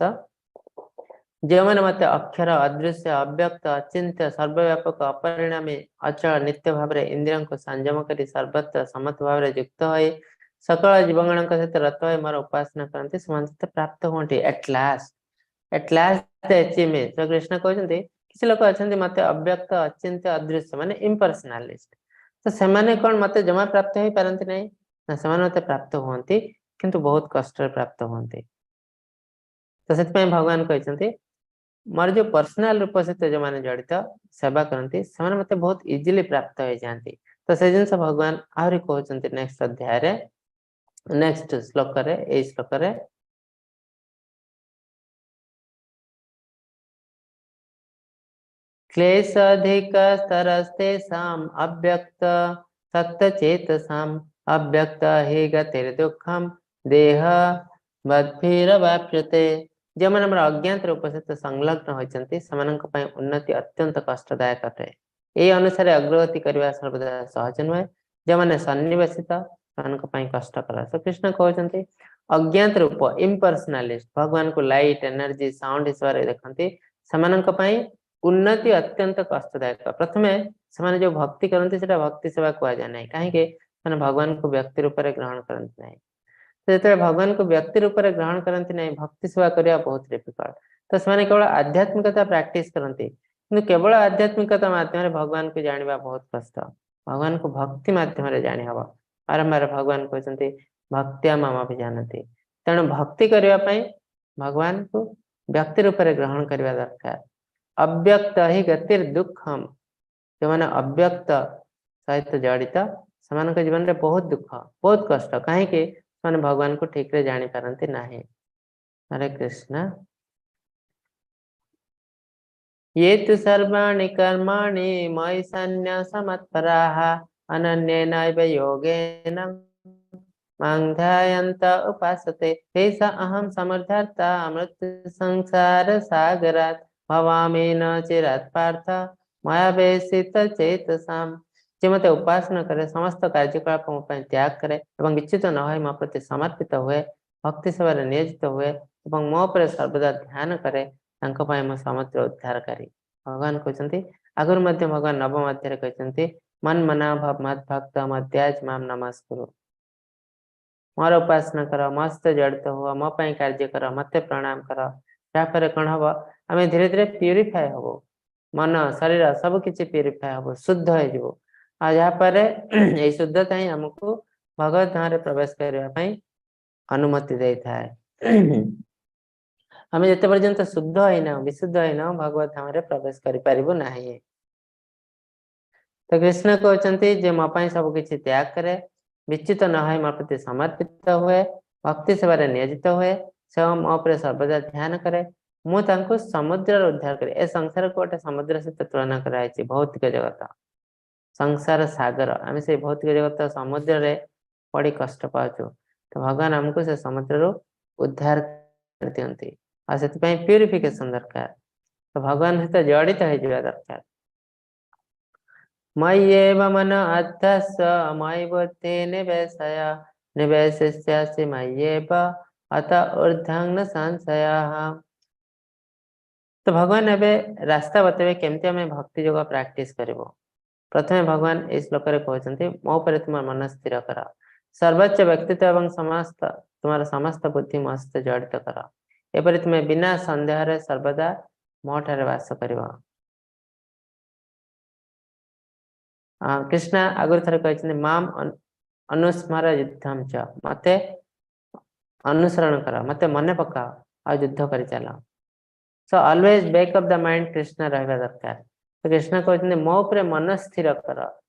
ଯେଉଁମାନେ ମତେ ଅକ୍ଷର, ଅଦୃଶ୍ୟ, ଅବ୍ୟକ୍ତ, ଅଚିନ୍ତ୍ୟ, ସର୍ବବ୍ୟାପକ, ଅପରିଣାମୀ, ଅଚଳ, ନିତ୍ୟ ଭାବରେ ଇନ୍ଦ୍ରିୟଙ୍କୁ ସଂଯମ କରି ସର୍ବତ୍ର ସମତ୍ୱ ଭାବରେ ଯୁକ୍ତ ହୋଇ ସକଳ ଜୀବଗଣଙ୍କ ସହିତ ରତ ହୋଇ ମୋର ଉପାସନା କରନ୍ତି, ସେମାନେ ସହିତ ପ୍ରାପ୍ତ ହୁଅନ୍ତି। At last, at last they achieve me. ତ କୃଷ୍ଣ କହୁଛନ୍ତି କିଛି ଲୋକ ଅଛନ୍ତି ମତେ ଅବ୍ୟକ୍ତ, ଅଚିନ୍ତ୍ୟ, ଅଦୃଶ୍ୟ, ମାନେ ଇମ୍ପର୍ସନାଲିଷ୍ଟ, ତ ସେମାନେ କଣ ମତେ ଜମା ପ୍ରାପ୍ତ ହେଇପାରନ୍ତି ନାହିଁ ନା? ସେମାନେ ମତେ ପ୍ରାପ୍ତ ହୁଅନ୍ତି, କିନ୍ତୁ ବହୁତ କଷ୍ଟରେ ପ୍ରାପ୍ତ ହୁଅନ୍ତି। ତ ସେଥିପାଇଁ ଭଗବାନ କହିଛନ୍ତି ମୋର ଯୋଉ ପର୍ସନାଲ ରୂପ ସହିତ ଯୋଉମାନେ ଜଡ଼ିତ ସେବା କରନ୍ତି ସେମାନେ ମତେ ବହୁତ ଇଜିଲି ପ୍ରାପ୍ତ ହେଇଯାଆନ୍ତି। ତ ସେ ଜିନିଷ ଭଗବାନ ଆହୁରି କହୁଛନ୍ତି ନେକ୍ସଟ ଅଧ୍ୟାୟରେ, ନେକ୍ସଟ ଶ୍ଲୋକରେ, ଏଇ ଶ୍ଲୋକରେ। क्लेशाधिकस्तरस्तेषाम् अव्यक्त सप्तचेतसाम् अव्यक्त हि गतिर्दुःखं देह बद्भिरवाप्यते। ଯେଉଁମାନେ ଆମର ଅଜ୍ଞାତ ରୂପ ସହିତ ସଂଲଗ୍ନ ହୋଇଛନ୍ତି ସେମାନଙ୍କ ପାଇଁ ଉନ୍ନତି ଅତ୍ୟନ୍ତ କଷ୍ଟଦାୟକ ଅଟେ। ଏହି ଅନୁସାରେ ଅଗ୍ରଗତି କରିବା ସର୍ବଦା ସହଜ ନୁହେଁ। ଯେଉଁମାନେ ସନ୍ନିବେଶିତ ସେମାନଙ୍କ ପାଇଁ କଷ୍ଟକର। ତ କୃଷ୍ଣ କହୁଛନ୍ତି ଅଜ୍ଞାତ ରୂପ ଇମ୍ପର୍ସନାଲିଷ୍ଟ, ଭଗବାନଙ୍କୁ ଲାଇଟ୍, ଏନର୍ଜି, ସାଉଣ୍ଡ ହିସାବରେ ଦେଖନ୍ତି, ସେମାନଙ୍କ ପାଇଁ ଉନ୍ନତି ଅତ୍ୟନ୍ତ କଷ୍ଟଦାୟକ। ପ୍ରଥମେ ସେମାନେ ଯୋଉ ଭକ୍ତି କରନ୍ତି ସେଟା ଭକ୍ତି ସେବା କୁହାଯାଏ ନାହିଁ। କାହିଁକି? ସେମାନେ ଭଗବାନଙ୍କୁ ବ୍ୟକ୍ତି ରୂପରେ ଗ୍ରହଣ କରନ୍ତି ନାହିଁ। ଯେତେବେଳେ ଭଗବାନଙ୍କୁ ବ୍ୟକ୍ତି ରୂପରେ ଗ୍ରହଣ କରନ୍ତି ନାହିଁ, ଭକ୍ତି ସେବା କରିବା ବହୁତ ଡିଫିକଲ୍ଟ। ତ ସେମାନେ କେବଳ ଆଧ୍ୟାତ୍ମିକତା ପ୍ରାକ୍ଟିସ କରନ୍ତି, କିନ୍ତୁ କେବଳ ଆଧ୍ୟାତ୍ମିକତା ମାଧ୍ୟମରେ ଭଗବାନଙ୍କୁ ଜାଣିବା ବହୁତ କଷ୍ଟ। ଭଗବାନଙ୍କୁ ଭକ୍ତି ମାଧ୍ୟମରେ ଜାଣି ହବ। ବାରମ୍ବାର ଭଗବାନ କହୁଛନ୍ତି ଭକ୍ତ୍ୟା ମାମଭିଜାନତି। ତେଣୁ ଭକ୍ତି କରିବା ପାଇଁ ଭଗବାନଙ୍କୁ ବ୍ୟକ୍ତି ରୂପରେ ଗ୍ରହଣ କରିବା ଦରକାର। ଅବ୍ୟକ୍ତ ହି ଗତିର ଦୁଃଖମ, ଯେଉଁମାନେ ଅବ୍ୟକ୍ତ ସହିତ ଜଡ଼ିତ ସେମାନଙ୍କ ଜୀବନରେ ବହୁତ ଦୁଃଖ, ବହୁତ କଷ୍ଟ। କାହିଁକି? ସେମାନେ ଭଗବାନଙ୍କୁ ଠିକରେ ଜାଣିପାରନ୍ତି ନାହିଁ। ହରେ କୃଷ୍ଣ। ये तु सर्वाणि कर्माणि मयि सन्न्यासमत्पराः अनन्येनैव योगेन मां ध्यायन्त उपासते तेष अहं समर्थर्ता मृत्यु संसार सागरात् भवामि न चिरात् पार्थ मया वेशित चेतसाम्। ଯେ ମୋତେ ଉପାସନା କରେ, ସମସ୍ତ କାର୍ଯ୍ୟକଳାପ ମୋ ପାଇଁ ତ୍ୟାଗ କରେ ଏବଂ ବିଚ୍ୟୁତ ନ ହୋଇ ମୋ ପ୍ରତି ସମର୍ପିତ ହୁଏ, ଭକ୍ତି ସେବାରେ ନିୟୋଜିତ ହୁଏ ଏବଂ ମୋ ଉପରେ ସର୍ବଦା ଧ୍ୟାନ କରେ, ତାଙ୍କ ପାଇଁ ମୁଁ ସମୁଦ୍ର ଉଦ୍ଧାରକାରୀ। ଭଗବାନ କହୁଛନ୍ତି, ଆଗରୁ ମଧ୍ୟ ଭଗବାନ ନବମ ଅଧ୍ୟାୟରେ କହିଛନ୍ତି, ମନ ମନା ଭବ ମଦ ଭକ୍ତ ମଦ୍ୟାଜ ମାମ ନମସ୍କୁରୁ। ମୋର ଉପାସନା କର, ମୋ ସହିତ ଜଡ଼ିତ ହୁଅ, ମୋ ପାଇଁ କାର୍ଯ୍ୟ କର, ମତେ ପ୍ରଣାମ କର। ଯାହାଫଳରେ କଣ ହବ? ଆମେ ଧୀରେ ଧୀରେ ପ୍ୟୁରିଫାଏ ହବୁ, ମନ ଶରୀର ସବୁ କିଛି ପ୍ୟୁରିଫାଏ ହବ, ଶୁଦ୍ଧ ହେଇଯିବ। ଆଉ ଯାହାଫଳରେ ଏଇ ଶୁଦ୍ଧତା ହିଁ ଆମକୁ ଭଗବତ ଧାମରେ ପ୍ରବେଶ କରିବା ପାଇଁ ଅନୁମତି ଦେଇଥାଏ। ଆମେ ଯେତେ ପର୍ଯ୍ୟନ୍ତ ଶୁଦ୍ଧ ହେଇନାହୁଁ, ବିଶୁଦ୍ଧ ହେଇନାହୁଁ, ଭଗବତ ଧାମରେ ପ୍ରବେଶ କରିପାରିବୁ ନାହିଁ। ତ କୃଷ୍ଣ କହୁଛନ୍ତି ଯେ ମୋ ପାଇଁ ସବୁ କିଛି ତ୍ୟାଗ କରେ, ବିଚ୍ୟୁତ ନ ହୋଇ ମୋ ପ୍ରତି ସମର୍ପିତ ହୁଏ, ଭକ୍ତି ସେବାରେ ନିୟୋଜିତ ହୁଏ, ସେ ମୋ ଉପରେ ସର୍ବଦା ଧ୍ୟାନ କରେ, ମୁଁ ତାଙ୍କୁ ସମୁଦ୍ରର ଉଦ୍ଧାର କରେ। ଏ ସଂସାରକୁ ଗୋଟେ ସମୁଦ୍ର ସହିତ ତୁଳନା କରାଯାଇଛି। ଭୌତିକ ଜଗତ ସଂସାର ସାଗର। ଆମେ ସେଇ ଭୌତିକ ଜଗତ ସମୁଦ୍ରରେ ପଡି କଷ୍ଟ ପାଉଛୁ। ତ ଭଗବାନ ଆମକୁ ସେ ସମୁଦ୍ରରୁ ଉଦ୍ଧାର କରିଦିଅନ୍ତି। ଆଉ ସେଥିପାଇଁ ପ୍ୟୁରିଫିକେସନ ଦରକାର, ତ ଭଗବାନ ସହିତ ଜଡିତ ହେଇଯିବା ଦରକାର। ମୟ୍ୟେବ ମନ ଅଧସ୍ୱ ମୟି ବୁଦ୍ଧି ନିବେଶୟ ନିବେଶିଷ୍ୟାସି ମୟ୍ୟେବ ଅତ ଊର୍ଦ୍ଧ୍ୱଂ ନ ସଂଶୟଃ। ତ ଭଗବାନ ଏବେ ରାସ୍ତା ବତେଇବେ କେମିତି ଆମେ ଭକ୍ତି ଯୋଗ ପ୍ରାକ୍ଟିସ କରିବୁ। ପ୍ରଥମେ ଭଗବାନ ଏଇ ଶ୍ଲୋକରେ କହୁଛନ୍ତି, ମୋ ଉପରେ ତୁମର ମନ ସ୍ଥିର କର, ସର୍ବୋଚ୍ଚ ବ୍ୟକ୍ତିତ୍ୱ ଏବଂ ସମସ୍ତ ତୁମର ସମସ୍ତ ବୁଦ୍ଧି ମୋ ସହିତ ଜଡ଼ିତ କର। ଏପରି ତୁମେ ବିନା ସନ୍ଦେହରେ ସର୍ବଦା ମୋ ଠାରେ ବାସ କରିବ। କୃଷ୍ଣ ଆଗରୁ ଥରେ କହିଛନ୍ତି, ମାମ ଅନୁସ୍ମର ଯୁଦ୍ଧମ ଚ, ମତେ ଅନୁସରଣ କର, ମତେ ମନେ ପକାଅ ଆଉ ଯୁଦ୍ଧ କରିଚାଲ। So always back of the mind Krishna ରହିବା ଦରକାର। ତ କୃଷ୍ଣ କହୁଛନ୍ତି, ମୋ ଉପରେ ମନ ସ୍ଥିର କର,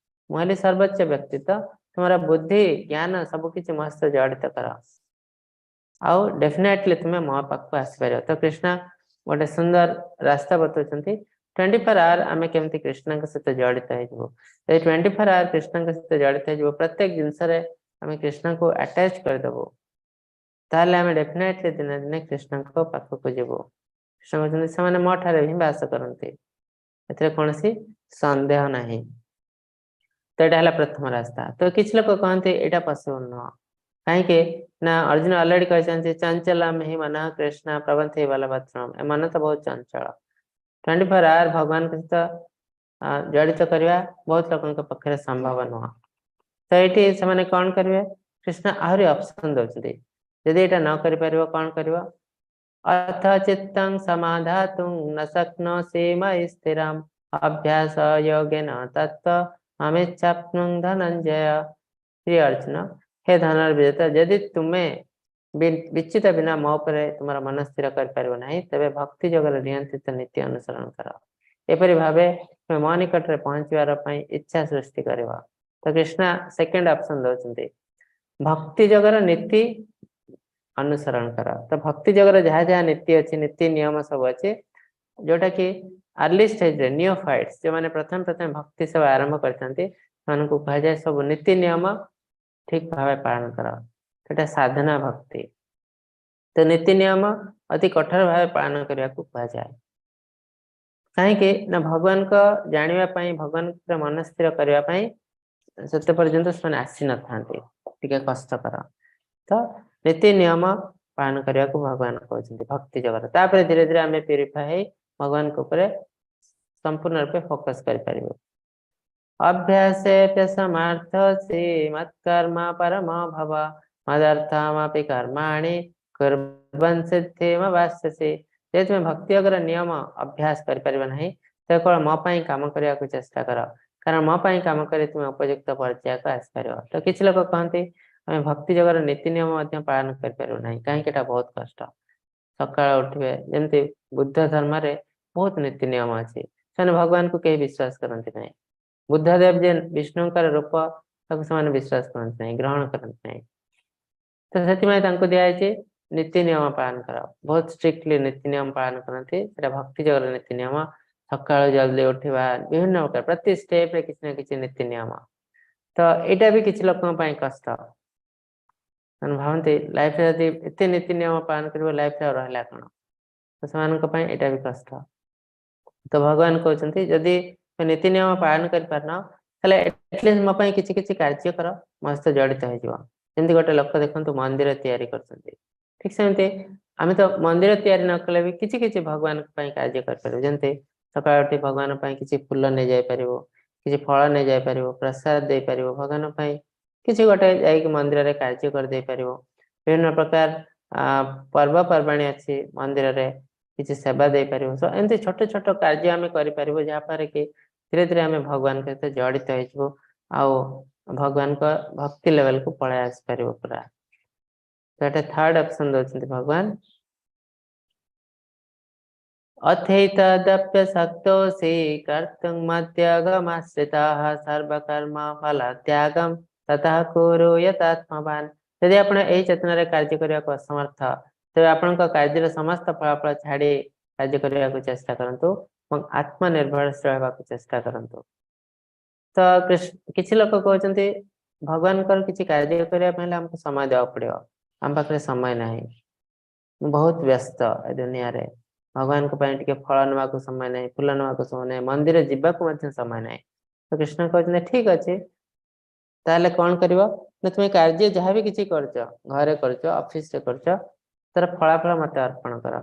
ମୁଁ ହେଲି ସର୍ବୋଚ୍ଚ ବ୍ୟକ୍ତିତ୍ୱ, ତୁମର ବୁଦ୍ଧି ଜ୍ଞାନ ସବୁ କିଛି ମୋ ସହିତ ଜଡ଼ିତ କର, ଆଉ ଡେଫିନେଟଲି ତୁମେ ମୋ ପାଖକୁ ଆସିପାରିବ। ତ କୃଷ୍ଣ ଗୋଟେ ସୁନ୍ଦର ରାସ୍ତା ବତାଉଛନ୍ତି, 24 ଆୱାର ଆମେ କେମିତି କୃଷ୍ଣଙ୍କ ସହିତ ଜଡ଼ିତ ହେଇଯିବୁ। ଯଦି 24 ଆୱାର କୃଷ୍ଣଙ୍କ ସହିତ ଜଡ଼ିତ ହେଇଯିବୁ, ପ୍ରତ୍ୟେକ ଜିନିଷରେ ଆମେ କୃଷ୍ଣଙ୍କୁ ଆଟାଚ କରିଦେବୁ, ତାହେଲେ ଆମେ ଡେଫିନେଟଲି ଦିନେ ଦିନେ କୃଷ୍ଣଙ୍କ ପାଖକୁ ଯିବୁ। କୃଷ୍ଣ କହୁଛନ୍ତି ସେମାନେ ମୋ ଠାରେ ହିଁ ବାସ କରନ୍ତି, ଏଥିରେ କୌଣସି ସନ୍ଦେହ ନାହିଁ। ତ ଏଇଟା ହେଲା ପ୍ରଥମ ରାସ୍ତା। ତ କିଛି ଲୋକ କହନ୍ତି ଏଇଟା ପସିବଲ ନୁହଁ। କାହିଁକି ନା ଅର୍ଜୁନ ଅଲରେଡି କହିଛନ୍ତି, ଚଞ୍ଚଲମ ହି ମନ କୃଷ୍ଣ ପ୍ରବନ୍ଧେ ବଲବତ୍ରମ। ଏ ମନ ତ ବହୁତ ଚଞ୍ଚଳ। 24 ଆୱାର ଭଗବାନଙ୍କ ସହିତ ଜଡ଼ିତ କରିବା ବହୁତ ଲୋକଙ୍କ ପାଖରେ ସମ୍ଭବ ନୁହଁ। ତ ଏଇଠି ସେମାନେ କଣ କରିବେ? କୃଷ୍ଣ ଆହୁରି ଅପସନ ଦଉଛନ୍ତି, ଯଦି ଏଇଟା ନ କରିପାରିବ କଣ କରିବ? ଅଥ ଚିତ୍ତଂ ସମାଧାତୁଂ ନ ଶକ୍ନୋସି ମୟି ସ୍ଥିରମ୍ ଅଭ୍ୟାସ ଯୋଗେନ ତତ୍ତ୍ୱ ଅମିଚ୍ଛାପ୍ନୁଂ ଧନଞ୍ଜୟ। ପ୍ରିୟ ଅର୍ଜୁନ, ହେ ଧନର ବିଜେତା, ଯଦି ତୁମେ ବିଚ୍ୟୁତ ବିନା ମୋ ଉପରେ ତୁମର ମନ ସ୍ଥିର କରିପାରିବ ନାହିଁ, ତେବେ ଭକ୍ତି ଯୋଗର ନିୟନ୍ତ୍ରିତ ନୀତି ଅନୁସରଣ କର। ଏପରି ଭାବେ ତୁମେ ମୋ ନିକଟରେ ପହଞ୍ଚିବାର ପାଇଁ ଇଚ୍ଛା ସୃଷ୍ଟି କରିବ। ତ କୃଷ୍ଣ ସେକେଣ୍ଡ ଅପସନ ଦଉଛନ୍ତି, ଭକ୍ତି ଯୋଗର ନୀତି ଅନୁସରଣ କର। ତ ଭକ୍ତି ଯୋଗର ଯାହା ଯାହା ନୀତି ଅଛି, ନୀତି ନିୟମ ସବୁ ଅଛି, ଯୋଉଟା କି ଆର୍ଲି ଷ୍ଟେଜରେ ନିଓଫାଇଟ୍ସ ଯୋଉମାନେ ପ୍ରଥମେ ପ୍ରଥମେ ଭକ୍ତି ସେବା ଆରମ୍ଭ କରିଥାନ୍ତି, ସେମାନଙ୍କୁ କୁହାଯାଏ ସବୁ ନୀତି ନିୟମ ଠିକ ଭାବେ ପାଳନ କର। ସେଟା ସାଧନା ଭକ୍ତି। ତ ନୀତି ନିୟମ ଅତି କଠୋର ଭାବେ ପାଳନ କରିବାକୁ କୁହାଯାଏ। କାହିଁକି ନା ଭଗବାନଙ୍କ ଜାଣିବା ପାଇଁ, ଭଗବାନଙ୍କର ମନ ସ୍ଥିର କରିବା ପାଇଁ ସେତେ ପର୍ଯ୍ୟନ୍ତ ସେମାନେ ଆସିନଥାନ୍ତି, ଟିକେ କଷ୍ଟକର। ତ ନୀତି ନିୟମ ପାଳନ କରିବାକୁ ଭଗବାନ କହୁଛନ୍ତି ଭକ୍ତି ଯୋଗର। ତାପରେ ଧୀରେ ଧୀରେ ଆମେ ପ୍ୟୁରିଫାଏ ହେଇ ଭଗବାନଙ୍କ ଉପରେ ସମ୍ପୂର୍ଣ୍ଣ ରୂପେ ଫୋକସ କରିପାରିବୁ। ଅଭ୍ୟାସେପ୍ୟ ସମାର୍ଥୋସି ମତ୍କର୍ମ ପରମ ଭବ ମଦର୍ଥମପି କର୍ମାଣି କୁର୍ବନ୍ ସିଦ୍ଧିମବାସ୍ୟସି। ଯଦି ତୁମେ ଭକ୍ତି ଯୋଗର ନିୟମ ଅଭ୍ୟାସ କରିପାରିବ ନାହିଁ, ତ କେବଳ ମୋ ପାଇଁ କାମ କରିବାକୁ ଚେଷ୍ଟା କର, କାରଣ ମୋ ପାଇଁ କାମ କରି ତୁମେ ଉପଯୁକ୍ତ ପର୍ଯ୍ୟାୟକୁ ଆସିପାରିବ। ତ କିଛି ଲୋକ କହନ୍ତି ଆମେ ଭକ୍ତି ଯୋଗର ନୀତି ନିୟମ ମଧ୍ୟ ପାଳନ କରିପାରିବୁ ନାହିଁ, କାହିଁକି ଏଟା ବହୁତ କଷ୍ଟ। ସକାଳ ଉଠିବେ, ଯେମିତି ବୁଦ୍ଧ ଧର୍ମରେ ବହୁତ ନୀତି ନିୟମ ଅଛି, ସେମାନେ ଭଗବାନଙ୍କୁ କେହି ବିଶ୍ୱାସ କରନ୍ତି ନାହିଁ। ବୁଦ୍ଧଦେବ ଯେ ବିଷ୍ଣୁଙ୍କର ରୂପ, ତାକୁ ସେମାନେ ବିଶ୍ୱାସ କରନ୍ତି ନାହିଁ, ଗ୍ରହଣ କରନ୍ତି ନାହିଁ। ତ ତ ସେଥିପାଇଁ ତାଙ୍କୁ ଦିଆଯାଇଛି ନୀତି ନିୟମ ପାଳନ କର। ବହୁତ ଷ୍ଟ୍ରିକ୍ଟଲି ନୀତି ନିୟମ ପାଳନ କରନ୍ତି। ସେଟା ଭକ୍ତି ଯୋଗର ନୀତି ନିୟମ। ସକାଳୁ ଜଲ୍ଦି ଉଠିବା, ବିଭିନ୍ନ ପ୍ରକାର ପ୍ରତି ଷ୍ଟେପରେ କିଛି ନା କିଛି ନୀତି ନିୟମ। ତ ଏଇଟା ବି କିଛି ଲୋକଙ୍କ ପାଇଁ କଷ୍ଟ। ସେମାନେ ଭାବନ୍ତି, ଲାଇଫରେ ଯଦି ଏତେ ନୀତି ନିୟମ ପାଳନ କରିବ, ଲାଇଫରେ ଆଉ ରହିଲା କଣ? ତ ସେମାନଙ୍କ ପାଇଁ ଏଇଟା ବି କଷ୍ଟ। ତ ଭଗବାନ କହୁଛନ୍ତି, ଯଦି ନୀତି ନିୟମ ପାଳନ କରିପାରୁନ, ତାହେଲେ ଆଟଲିଷ୍ଟ ମୋ ପାଇଁ କିଛି କିଛି କାର୍ଯ୍ୟ କର, ମୋ ସହିତ ଜଡ଼ିତ ହେଇଯିବ। ଯେମିତି ଗୋଟେ ଲୋକ ଦେଖନ୍ତୁ ମନ୍ଦିର ତିଆରି କରୁଛନ୍ତି, ଠିକ ସେମିତି ଆମେ ତ ମନ୍ଦିର ତିଆରି ନ କଲେ ବି କିଛି କିଛି ଭଗବାନଙ୍କ ପାଇଁ କାର୍ଯ୍ୟ କରିପାରିବୁ। ଯେମିତି ସକାଳୁ ଉଠି ଭଗବାନ ପାଇଁ କିଛି ଫୁଲ ନେଇ ଯାଇପାରିବୁ, କିଛି ଫଳ ନେଇ ଯାଇପାରିବୁ, ପ୍ରସାଦ ଦେଇପାରିବୁ, ଭଗବାନଙ୍କ ପାଇଁ କିଛି ଗୋଟେ ଯାଇକି ମନ୍ଦିରରେ କାର୍ଯ୍ୟ କରିଦେଇ ପାରିବ। ବିଭିନ୍ନ ପ୍ରକାର ପର୍ବପର୍ବାଣୀ ଅଛି, ମନ୍ଦିରରେ କିଛି ସେବା ଦେଇପାରିବୁ। ତ ଏମିତି ଛୋଟ ଛୋଟ କାର୍ଯ୍ୟ ଆମେ କରିପାରିବୁ, ଯାହାଫଳରେ କି ଧୀରେ ଧୀରେ ଆମେ ଭଗବାନଙ୍କ ସହିତ ଜଡ଼ିତ ହେଇଯିବୁ ଆଉ ଭଗବାନଙ୍କ ଭକ୍ତି ଲେଭେଲକୁ ପଳେଇ ଆସିପାରିବୁ ପୁରା। ତ ଏଟା ଥାର୍ଡ ଅପସନ ଦଉଛନ୍ତି ଭଗବାନ। अथैतदप्यशक्तोऽसि कर्तुं मद्योगमाश्रिताः सर्वकर्म फलत्यागं ततः कुरु यतात्मवान्। ଯଦି ଆପଣ ଏହି ଚେତନାରେ କାର୍ଯ୍ୟ କରିବାକୁ ଅସମର୍ଥ, ତେବେ ଆପଣଙ୍କ କାର୍ଯ୍ୟର ସମସ୍ତ ଫଳାଫଳ ଛାଡ଼ି କାର୍ଯ୍ୟ କରିବାକୁ ଚେଷ୍ଟା କରନ୍ତୁ ଏବଂ ଆତ୍ମନିର୍ଭରଶୀଳ ହେବାକୁ ଚେଷ୍ଟା କରନ୍ତୁ। ତ କିଛି ଲୋକ କହୁଛନ୍ତି, ଭଗବାନଙ୍କର କିଛି କାର୍ଯ୍ୟ କରିବା ପାଇଁ ହେଲେ ଆମକୁ ସମୟ ଦେବାକୁ ପଡିବ, ଆମ ପାଖରେ ସମୟ ନାହିଁ, ମୁଁ ବହୁତ ବ୍ୟସ୍ତ ଏ ଦୁନିଆରେ, ଭଗବାନଙ୍କ ପାଇଁ ଟିକେ ଫଳ ନେବାକୁ ସମୟ ନାହିଁ, ଫୁଲ ନେବାକୁ ସମୟ ନାହିଁ, ମନ୍ଦିର ଯିବାକୁ ମଧ୍ୟ ସମୟ ନାହିଁ। ତ କୃଷ୍ଣ କହୁଛନ୍ତି, ଠିକ ଅଛି, ତାହେଲେ କଣ କରିବ ନା ତୁମେ କାର୍ଯ୍ୟ ଯାହା ବି କିଛି କରୁଛ, ଘରେ କରୁଛ, ଅଫିସରେ କରୁଛ, ତାର ଫଳାଫଳ ମତେ ଅର୍ପଣ କର।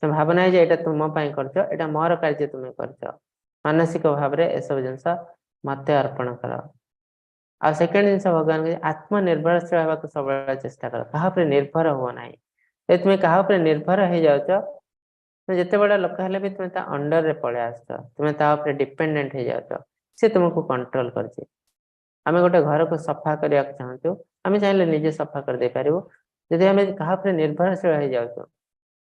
ତୁମେ ଭାବ ନାହିଁ ଯେ ଏଇଟା ତୁମ ପାଇଁ କରୁଛ, ଏଇଟା ମୋର କାର୍ଯ୍ୟ ତୁମେ କରୁଛ। ମାନସିକ ଭାବରେ ଏସବୁ ଜିନିଷ ମତେ ଅର୍ପଣ କର। ଆଉ ସେକେଣ୍ଡ ଜିନିଷ ଭଗବାନ, ଆତ୍ମନିର୍ଭରଶୀଳ ହେବାକୁ ସବୁବେଳେ ଚେଷ୍ଟା କର, କାହା ଉପରେ ନିର୍ଭର ହୁଅ ନାହିଁ। ଯଦି ତୁମେ କାହା ଉପରେ ନିର୍ଭର ହେଇଯାଉଛ, ତୁମେ ଯେତେ ବଡ ଲୋକ ହେଲେ ବି ତୁମେ ତା ଅଣ୍ଡରରେ ପଳେଇ ଆସୁଛ, ତୁମେ ତା ଉପରେ ଡିପେଣ୍ଡେଣ୍ଟ ହେଇଯାଉଛ, ସେ ତୁମକୁ କଣ୍ଟ୍ରୋଲ କରୁଛି। ଆମେ ଗୋଟେ ଘରକୁ ସଫା କରିବାକୁ ଚାହୁଁଛୁ, ଆମେ ଚାହିଁଲେ ନିଜେ ସଫା କରିଦେଇ ପାରିବୁ। ଯଦି ଆମେ କାହା ଉପରେ ନିର୍ଭରଶୀଳ ହେଇଯାଉଛୁ,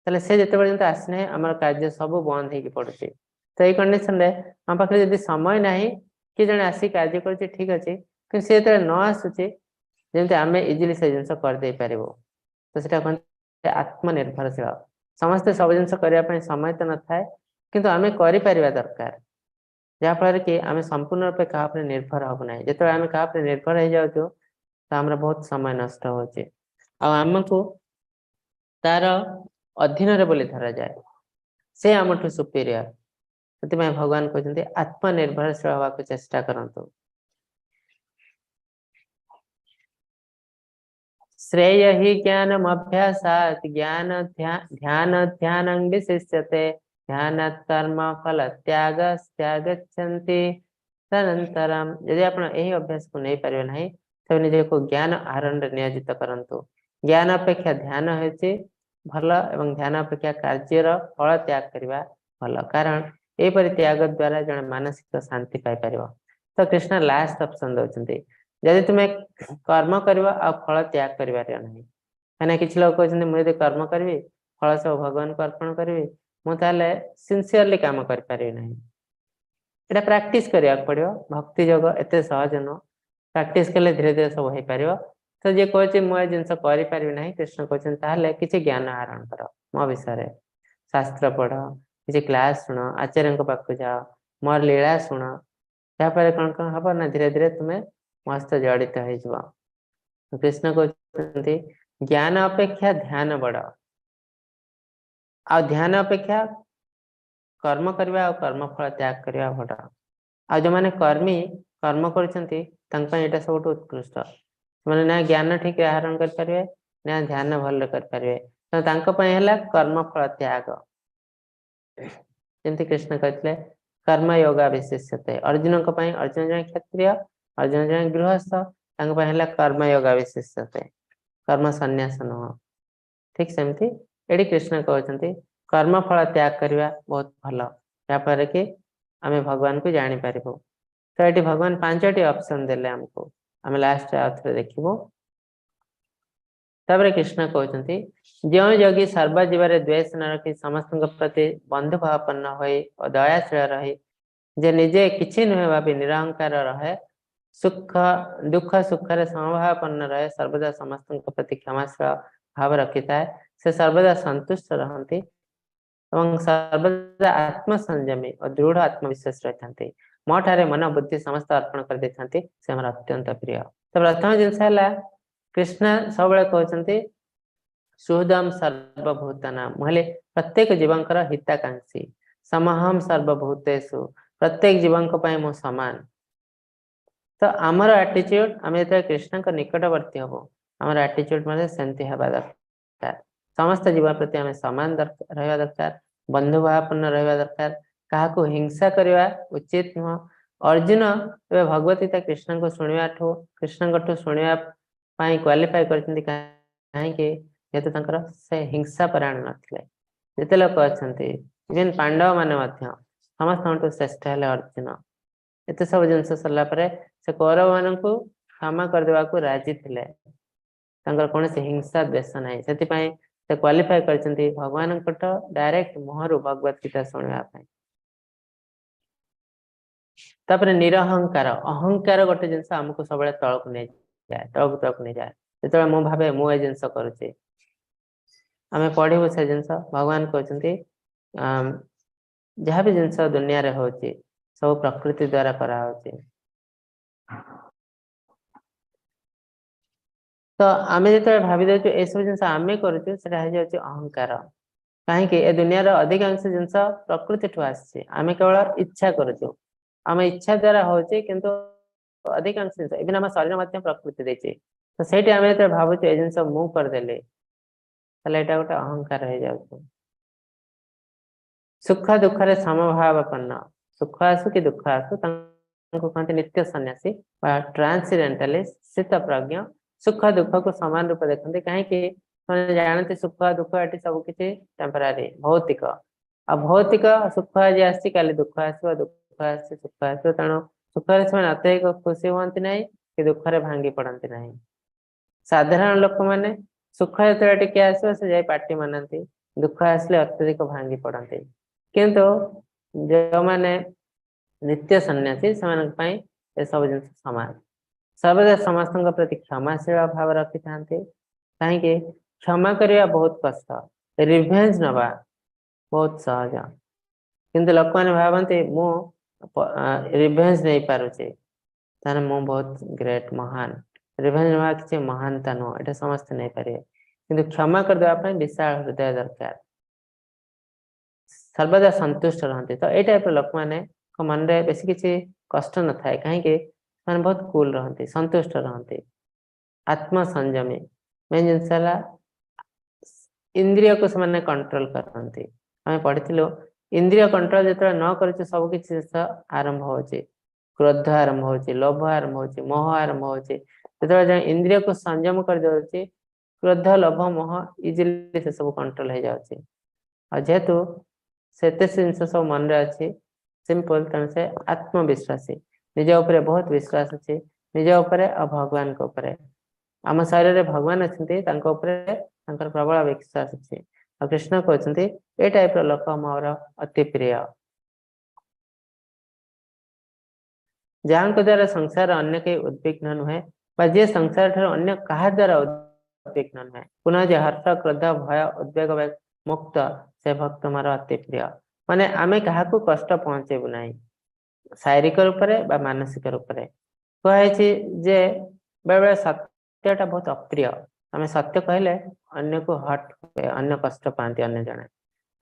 ତାହେଲେ ସେ ଯେତେ ପର୍ଯ୍ୟନ୍ତ ଆସିନାହିଁ, ଆମର କାର୍ଯ୍ୟ ସବୁ ବନ୍ଦ ହେଇକି ପଡୁଛି। ତ ଏଇ କଣ୍ଡିସନରେ ଆମ ପାଖରେ ଯଦି ସମୟ ନାହିଁ, କିଏ ଜଣେ ଆସିକି କାର୍ଯ୍ୟ କରୁଛି, ଠିକ ଅଛି, କିନ୍ତୁ ସେ ଯେତେବେଳେ ନ ଆସୁଛି, ଯେମିତି ଆମେ ଇଜିଲି ସେ ଜିନିଷ କରିଦେଇ ପାରିବୁ। ତ ସେଟା କହନ୍ତି ଆତ୍ମନିର୍ଭରଶୀଳ। ସମସ୍ତେ ସବୁ ଜିନିଷ କରିବା ପାଇଁ ସମୟ ତ ନଥାଏ, କିନ୍ତୁ ଆମେ କରିପାରିବା ଦରକାର, ଯାହାଫଳରେ କି ଆମେ ସମ୍ପୂର୍ଣ୍ଣ ରୂପେ କାହା ଉପରେ ନିର୍ଭର ହବୁ ନାହିଁ। ଯେତେବେଳେ ଆମେ କାହା ଉପରେ ନିର୍ଭର ହେଇଯାଉଛୁ, ତ ଆମର ବହୁତ ସମୟ ନଷ୍ଟ ହଉଛି ଆଉ ଆମକୁ ତାର ଅଧୀନରେ ବୋଲି ଧରାଯାଏ, ସେ ଆମଠୁ ସୁପିରିୟର। ସେଥିପାଇଁ ଭଗବାନ କହୁଛନ୍ତି, ଆତ୍ମନିର୍ଭରଶୀଳ ହବାକୁ ଚେଷ୍ଟା କରନ୍ତୁ। ଶ୍ରେୟ ହି ଜ୍ଞାନମଭ୍ୟାସାତ୍ ଜ୍ଞାନ ଧ୍ୟାନ ଧ୍ୟାନଂ ବିଶିଷ୍ୟତେ ଧ୍ୟାନାତ୍ କର୍ମ ଫଳ ତ୍ୟାଗ ତ୍ୟାଗଛନ୍ତି ତଦନନ୍ତରମ୍। ଯଦି ଆପଣ ଏହି ଅଭ୍ୟାସକୁ ନେଇପାରିବେ ନାହିଁ, ତେବେ ନିଜକୁ ଜ୍ଞାନ ଆହରଣରେ ନିୟୋଜିତ କରନ୍ତୁ। ଜ୍ଞାନ ଅପେକ୍ଷା ଧ୍ୟାନ ହେଉଛି ଭଲ ଏବଂ ଧ୍ୟାନ ଅପେକ୍ଷା କାର୍ଯ୍ୟର ଫଳ ତ୍ୟାଗ କରିବା ଭଲ, କାରଣ ଏହିପରି ତ୍ୟାଗ ଦ୍ୱାରା ଜଣେ ମାନସିକ ଶାନ୍ତି ପାଇପାରିବ। ତ କୃଷ୍ଣ ଲାଷ୍ଟ ଅପସନ ଦଉଛନ୍ତି, ଯଦି ତୁମେ କର୍ମ କରିବ ଆଉ ଫଳ ତ୍ୟାଗ କରିପାରିବ ନାହିଁ। କାହିଁକିନା କିଛି ଲୋକ କହୁଛନ୍ତି, ମୁଁ ଯଦି କର୍ମ କରିବି, ଫଳ ସବୁ ଭଗବାନଙ୍କୁ ଅର୍ପଣ କରିବି, ମୁଁ ତାହେଲେ ସିନସିୟରଲି କାମ କରିପାରିବି ନାହିଁ। ଏଇଟା ପ୍ରାକ୍ଟିସ କରିବାକୁ ପଡିବ। ଭକ୍ତି ଯୋଗ ଏତେ ସହଜ ନୁହଁ, ପ୍ରାକ୍ଟିସ କଲେ ଧୀରେ ଧୀରେ ସବୁ ହେଇପାରିବ। ତ ଯିଏ କହୁଛି ମୁଁ ଏ ଜିନିଷ କରିପାରିବି ନାହିଁ, କୃଷ୍ଣ କହୁଛନ୍ତି, ତାହେଲେ କିଛି ଜ୍ଞାନ ଆହରଣ କର ମୋ ବିଷୟରେ, ଶାସ୍ତ୍ର ପଢ, କିଛି କ୍ଲାସ ଶୁଣ, ଆଚାର୍ଯ୍ୟଙ୍କ ପାଖକୁ ଯାଅ, ମୋର ଲୀଳା ଶୁଣ। ଯାହାଫଳରେ କଣ କଣ ହବ ନା ଧୀରେ ଧୀରେ ତୁମେ ମୋ ସହିତ ଜଡିତ ହେଇଯିବ। କୃଷ୍ଣ କହୁଛନ୍ତି, ଜ୍ଞାନ ଅପେକ୍ଷା ଧ୍ୟାନ ବଡ, ଆଉ ଧ୍ୟାନ ଅପେକ୍ଷା କର୍ମ କରିବା ଆଉ କର୍ମ ଫଳ ତ୍ୟାଗ କରିବା ବଡ। ଆଉ ଯୋଉମାନେ କର୍ମୀ କର୍ମ କରୁଛନ୍ତି, ତାଙ୍କ ପାଇଁ ଏଇଟା ସବୁଠୁ ଉତ୍କୃଷ୍ଟ। ସେମାନେ ନା ଜ୍ଞାନ ଠିକ ଆହରଣ କରିପାରିବେ, ନା ଧ୍ୟାନ ଭଲରେ କରିପାରିବେ। ତ ତାଙ୍କ ପାଇଁ ହେଲା କର୍ମ ଫଳ ତ୍ୟାଗ। ଯେମିତି କୃଷ୍ଣ କହିଥିଲେ, କର୍ମ ଯୋଗା ବିଶେଷତେ ଅର୍ଜୁନଙ୍କ ପାଇଁ। ଅର୍ଜୁନ ଜଣେ କ୍ଷତ୍ରିୟ, ଅର୍ଜୁନ ଜଣେ ଗୃହସ୍ଥ, ତାଙ୍କ ପାଇଁ ହେଲା କର୍ମ ଯୋଗା ବିଶେଷତେ, କର୍ମ ସନ୍ନ୍ୟାସ ନୁହଁ। ଠିକ ସେମିତି ଏଠି କୃଷ୍ଣ କହୁଛନ୍ତି, କର୍ମ ଫଳ ତ୍ୟାଗ କରିବା ବହୁତ ଭଲ, ଯାହାଫଳରେ କି ଆମେ ଭଗବାନଙ୍କୁ ଜାଣିପାରିବୁ। ତ ଏଠି ଭଗବାନ ପାଞ୍ଚଟି ଅପସନ ଦେଲେ ଆମକୁ। ଆମେ ଲାଷ୍ଟ ଆଉ ଥରେ ଦେଖିବୁ। ତାପରେ କୃଷ୍ଣ କହୁଛନ୍ତି, ଯେଉଁ ଯୋଗୀ ସର୍ବଜୀବରେ ଦ୍ୱେଷ ନ ରଖି ସମସ୍ତଙ୍କ ପ୍ରତି ବନ୍ଧୁ ଭାବାପନ୍ନ ହୋଇ ଓ ଦୟାଶୀଳ ରହି, ଯେ ନିଜେ କିଛି ନୁହେଁ ଭାବି ନିରହଙ୍କାର ରହେ। ସୁଖ ଦୁଃଖ ସୁଖରେ ସମଭାବାପନ୍ନ ରହେ, ସର୍ବଦା ସମସ୍ତଙ୍କ ପ୍ରତି କ୍ଷମାଶୀଳ ଭାବ ରଖିଥାଏ। ସେ ସର୍ବଦା ସନ୍ତୁଷ୍ଟ ରହନ୍ତି ଏବଂ ସର୍ବଦା ଆତ୍ମସଂଯମୀ ଓ ଦୃଢ ଆତ୍ମବିଶ୍ୱାସ ରହିଥାନ୍ତି। ମୋ ଠାରେ ମନ ବୁଦ୍ଧି ସମସ୍ତ ଅର୍ପଣ କରିଦେଇଥାନ୍ତି। ସେ ଆମର ଅତ୍ୟନ୍ତ ପ୍ରିୟ। ତ ପ୍ରଥମ ଜିନିଷ ହେଲା, କୃଷ୍ଣ ସବୁବେଳେ କହୁଛନ୍ତି ସୁହୃଦମ୍ ସର୍ବଭୂତାନାମ୍, ମୁଁ ହେଲେ ପ୍ରତ୍ୟେକ ଜୀବଙ୍କର ହିତାକାଂକ୍ଷୀ। ସମହମ୍ ସର୍ବଭୂତେଷୁ, ପ୍ରତ୍ୟେକ ଜୀବଙ୍କ ପାଇଁ ମୁଁ ସମାନ। ତ ଆମର ଆଟିଚ୍ୟୁଡ, ଆମେ ଯେତେବେଳେ କୃଷ୍ଣଙ୍କ ନିକଟବର୍ତ୍ତୀ ହବୁ, ଆମର ଆଟିଚ୍ୟୁଡ ମଧ୍ୟ ସେମିତି ହେବା ଦରକାର। ସମସ୍ତ ଜୀବ ପ୍ରତି ଆମେ ସମାନ ରହିବା ଦରକାର, ବନ୍ଧୁଭାବାପନ୍ନ ରହିବା ଦରକାର, କାହାକୁ ହିଂସା କରିବା ଉଚିତ ନୁହଁ। ଅର୍ଜୁନ ଏବେ ଭଗବତ ଗୀତା କୃଷ୍ଣଙ୍କୁ ଶୁଣିବାଠୁ, କୃଷ୍ଣଙ୍କଠୁ ଶୁଣିବା ପାଇଁ କ୍ୱାଲିଫାଏ କରିଛନ୍ତି। କାହିଁକି? ଯେହେତୁ ତାଙ୍କର ସେ ହିଂସା ପରାୟଣ ନଥିଲେ। ଯେତେ ଲୋକ ଅଛନ୍ତି, ଇଭେନ ପାଣ୍ଡବ ମାନେ ମଧ୍ୟ, ସମସ୍ତଙ୍କଠୁ ଶ୍ରେଷ୍ଠ ହେଲେ ଅର୍ଜୁନ। ଏତେ ସବୁ ଜିନିଷ ସରିଲା ପରେ ସେ କୌରବ ମାନଙ୍କୁ କ୍ଷମା କରିଦେବାକୁ ରାଜି ଥିଲେ। ତାଙ୍କର କୌଣସି ହିଂସା ଦ୍ୱେଷ ନାହିଁ। ସେଥିପାଇଁ ସେ କ୍ୱାଲିଫାଏ କରିଛନ୍ତି ଭଗବାନଙ୍କଠୁ ଡାଇରେକ୍ଟ ମୁହଁରୁ ଭଗବତ ଗୀତା ଶୁଣିବା ପାଇଁ। ତାପରେ ନିରହଙ୍କାର। ଅହଙ୍କାର ଗୋଟେ ଜିନିଷ ଆମକୁ ସବୁବେଳେ ତଳକୁ ନେଇଯାଏ, ତଳକୁ ତଳକୁ ନେଇଯାଏ। ଯେତେବେଳେ ମୁଁ ଭାବେ ମୁଁ ଏ ଜିନିଷ କରୁଛି, ଆମେ ପଢିବୁ ସେ ଜିନିଷ। ଭଗବାନ କହୁଛନ୍ତି ଯାହା ବି ଜିନିଷ ଦୁନିଆରେ ହଉଛି ସବୁ ପ୍ରକୃତି ଦ୍ଵାରା କରାହଉଛି। ତ ଆମେ ଯେତେବେଳେ ଭାବି ଦଉଛୁ ଏସବୁ ଜିନିଷ ଆମେ କରୁଛୁ, ସେଟା ହେଇଯାଉଛି ଅହଙ୍କାର। କାହିଁକି? ଏ ଦୁନିଆର ଅଧିକାଂଶ ଜିନିଷ ପ୍ରକୃତିଠୁ ଆସିଛି, ଆମେ କେବଳ ଇଚ୍ଛା କରୁଛୁ, ଆମ ଇଚ୍ଛା ଦ୍ଵାରା ହଉଛି। କିନ୍ତୁ ଅଧିକାଂଶ ଜିନିଷ, ଇଭେନ ଆମ ଶରୀର ମଧ୍ୟ ପ୍ରକୃତି ଦେଇଛି। ତ ସେଇଠି ଆମେ ଯେତେବେଳେ ଭାବୁଛୁ ଏ ଜିନିଷ ମୁଁ କରିଦେଲି, ତାହେଲେ ଏଇଟା ଗୋଟେ ଅହଙ୍କାର ହେଇଯାଉଛି। ସୁଖ ଦୁଃଖରେ ସମଭାବାପନ୍ନ, ସୁଖ ଆସୁ କି ଦୁଃଖ ଆସୁ, ତାଙ୍କୁ କହନ୍ତି ନିତ୍ୟ ସନ୍ନ୍ୟାସୀ ବା ଟ୍ରାନ୍ସଡେଣ୍ଟାଲିଷ୍ଟ, ସ୍ଥିତପ୍ରଜ୍ଞ। ସୁଖ ଦୁଃଖକୁ ସମାନ ରୂପେ ଦେଖନ୍ତି। କାହିଁକି? ସେମାନେ ଜାଣନ୍ତି ସୁଖ ଦୁଃଖ ଏଠି ସବୁ କିଛି ଟେମ୍ପରାରୀ, ଭୌତିକ। ଆଉ ଭୌତିକ ସୁଖ ଆଜି ଆସିଛି, କାଲି ଦୁଃଖ ଆସିବ, ଦୁଃଖ ଆସିଛି ସୁଖ ଆସିବ। ତେଣୁ ସୁଖରେ ସେମାନେ ଅତ୍ୟଧିକ ଖୁସି ହୁଅନ୍ତି ନାହିଁ କି ଦୁଃଖରେ ଭାଙ୍ଗି ପଡନ୍ତି ନାହିଁ। ସାଧାରଣ ଲୋକମାନେ ସୁଖ ଯେତେବେଳେ ଟିକେ ଆସିବ ସେ ଯାଇ ପାଟି ମାନନ୍ତି, ଦୁଃଖ ଆସିଲେ ଅତ୍ୟଧିକ ଭାଙ୍ଗି ପଡନ୍ତି। କିନ୍ତୁ ଯେଉଁମାନେ ନିତ୍ୟ ସନ୍ନ୍ୟାସୀ, ସେମାନଙ୍କ ପାଇଁ ଏସବୁ ଜିନିଷ ସମାନ। ସର୍ବଦା ସମସ୍ତଙ୍କ ପ୍ରତି କ୍ଷମାଶୀଳ ଭାବ ରଖିଥାନ୍ତି। କାହିଁକି? କ୍ଷମା କରିବା ବହୁତ କଷ୍ଟ, ରିଭେଞ୍ଜ ନବା ବହୁତ ସହଜ। କିନ୍ତୁ ଲୋକମାନେ ଭାବନ୍ତି ମୁଁ ରିଭେଞ୍ଜ ନେଇପାରୁଛି, ତାହେଲେ ମୁଁ ବହୁତ ଗ୍ରେଟ୍, ମହାନ। ରିଭେଞ୍ଜ ନେବା କିଛି ମହାନତା ନୁହଁ, ଏଇଟା ସମସ୍ତେ ନେଇପାରିବେ। କିନ୍ତୁ କ୍ଷମା କରିଦେବା ପାଇଁ ବିଶାଳ ହୃଦୟ ଦରକାର। ସର୍ବଦା ସନ୍ତୁଷ୍ଟ ରହନ୍ତି। ତ ଏଇ ଟାଇପର ଲୋକମାନଙ୍କ ମନରେ ବେଶୀ କିଛି କଷ୍ଟ ନଥାଏ। କାହିଁକି? ସେମାନେ ବହୁତ କୁଲ ରହନ୍ତି, ସନ୍ତୁଷ୍ଟ ରହନ୍ତି, ଆତ୍ମସଂଯମୀ। ମେନ୍ ଜିନିଷ ହେଲା ଇନ୍ଦ୍ରିୟକୁ ସେମାନେ କଣ୍ଟ୍ରୋଲ କରନ୍ତି। ଆମେ ପଢିଥିଲୁ ଇନ୍ଦ୍ରିୟ କଣ୍ଟ୍ରୋଲ ଯେତେବେଳେ ନ କରୁଛୁ, ସବୁ କିଛି ଜିନିଷ ଆରମ୍ଭ ହଉଛି, କ୍ରୋଧ ଆରମ୍ଭ ହଉଛି, ଲୋଭ ଆରମ୍ଭ ହଉଛି, ମୋହ ଆରମ୍ଭ ହଉଛି। ଯେତେବେଳେ ଜଣେ ଇନ୍ଦ୍ରିୟକୁ ସଂଯମ କରିଦଉଛି, କ୍ରୋଧ, ଲୋଭ, ମୋହ ଇଜିଲି ସେ ସବୁ କଣ୍ଟ୍ରୋଲ ହେଇଯାଉଛି। ଆଉ ଯେହେତୁ ସେତେ ଜିନିଷ ସବୁ ମନରେ ଅଛି, ସିମ୍ପଲ, ତେଣୁ ସେ ଆତ୍ମବିଶ୍ୱାସୀ, ନିଜ ଉପରେ ବହୁତ ବିଶ୍ୱାସ ଅଛି, ନିଜ ଉପରେ ଆଉ ଭଗବାନଙ୍କ ଉପରେ। ଆମ ଶରୀରରେ ଭଗବାନ ଅଛନ୍ତି, ତାଙ୍କ ଉପରେ ତାଙ୍କର ପ୍ରବଳ ବିଶ୍ୱାସ ଅଛି। ଆଉ କୃଷ୍ଣ କହୁଛନ୍ତି ଏ ଟାଇପର ଲୋକ ମୋର ଅତି ପ୍ରିୟ, ଯାହାଙ୍କ ଦ୍ଵାରା ସଂସାର ଅନ୍ୟ କେହି ଉଦ୍ବିଗ୍ନ ନୁହେଁ, ବା ଯିଏ ସଂସାର ଠାରୁ ଅନ୍ୟ କାହା ଦ୍ଵାରା ଉଦ୍ବିଗ୍ନ ନୁହେଁ। ପୁନଃ ଯେ ହର୍ଷ, କ୍ରୋଧ, ଭୟ, ଉଦ୍ବେଗ ମୁକ୍ତ, ସେ ଭକ୍ତ ମୋର ଅତି ପ୍ରିୟ। ମାନେ ଆମେ କାହାକୁ କଷ୍ଟ ପହଞ୍ଚେଇବୁ ନାହିଁ, ଶାରୀରିକ ରୂପରେ ବା ମାନସିକ ରୂପରେ। କୁହାଯାଇଛି ଯେ ବେଳେବେଳେ ସତ୍ୟଟା ବହୁତ ଅପ୍ରିୟ। ଆମେ ସତ୍ୟ କହିଲେ ଅନ୍ୟକୁ ହର୍ଟ ହୁଏ, ଅନ୍ୟ କଷ୍ଟ ପାଆନ୍ତି ଅନ୍ୟ ଜଣେ।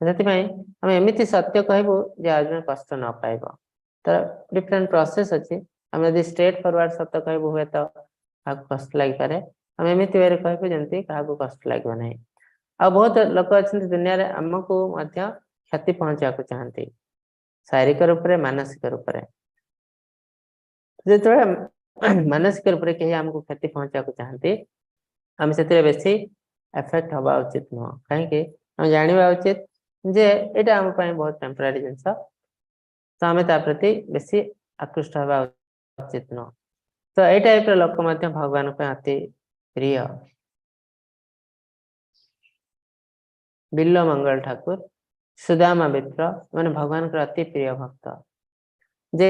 ସେଥିପାଇଁ ଆମେ ଏମିତି ସତ୍ୟ କହିବୁ ଯେ ଆଉ ଜଣେ କଷ୍ଟ ନ ପାଇବ। ତାର ଡିଫରେଣ୍ଟ ପ୍ରୋସେସ ଅଛି। ଆମେ ଯଦି ଷ୍ଟ୍ରେଟ୍ ଫରୱାର୍ଡ ସତ କହିବୁ, ହୁଏତ କାହାକୁ କଷ୍ଟ ଲାଗିପାରେ। ଆମେ ଏମିତି ୱେରେ କହିବୁ ଯେମିତି କାହାକୁ କଷ୍ଟ ଲାଗିବ ନାହିଁ। ଆଉ ବହୁତ ଲୋକ ଅଛନ୍ତି ଦୁନିଆରେ ଆମକୁ ମଧ୍ୟ କ୍ଷତି ପହଞ୍ଚିବାକୁ ଚାହାନ୍ତି, ଶାରୀରିକ ରୂପରେ, ମାନସିକ ରୂପରେ। ଯେତେବେଳେ ମାନସିକ ରୂପରେ କେହି ଆମକୁ କ୍ଷତି ପହଞ୍ଚିବାକୁ ଚାହାନ୍ତି, ଆମେ ସେଥିରେ ବେଶୀ ଏଫେକ୍ଟ ହବା ଉଚିତ ନୁହଁ। କାହିଁକି? ଆମେ ଜାଣିବା ଉଚିତ ଯେ ଏଇଟା ଆମ ପାଇଁ ବହୁତ ଟେମ୍ପୋରାରୀ ଜିନିଷ, ତ ଆମେ ତା ପ୍ରତି ବେଶୀ ଆକୃଷ୍ଟ ହେବା ଉଚିତ ନୁହଁ। ତ ଏଇ ଟାଇପର ଲୋକ ମଧ୍ୟ ଭଗବାନଙ୍କ ପାଇଁ ଅତି ପ୍ରିୟ। ବିଲ୍ଲ ମଙ୍ଗଳ ଠାକୁର, ସୁଦାମା ବିପ୍ର, ମାନେ ଭଗବାନଙ୍କର ଅତି ପ୍ରିୟ ଭକ୍ତ। ଯେ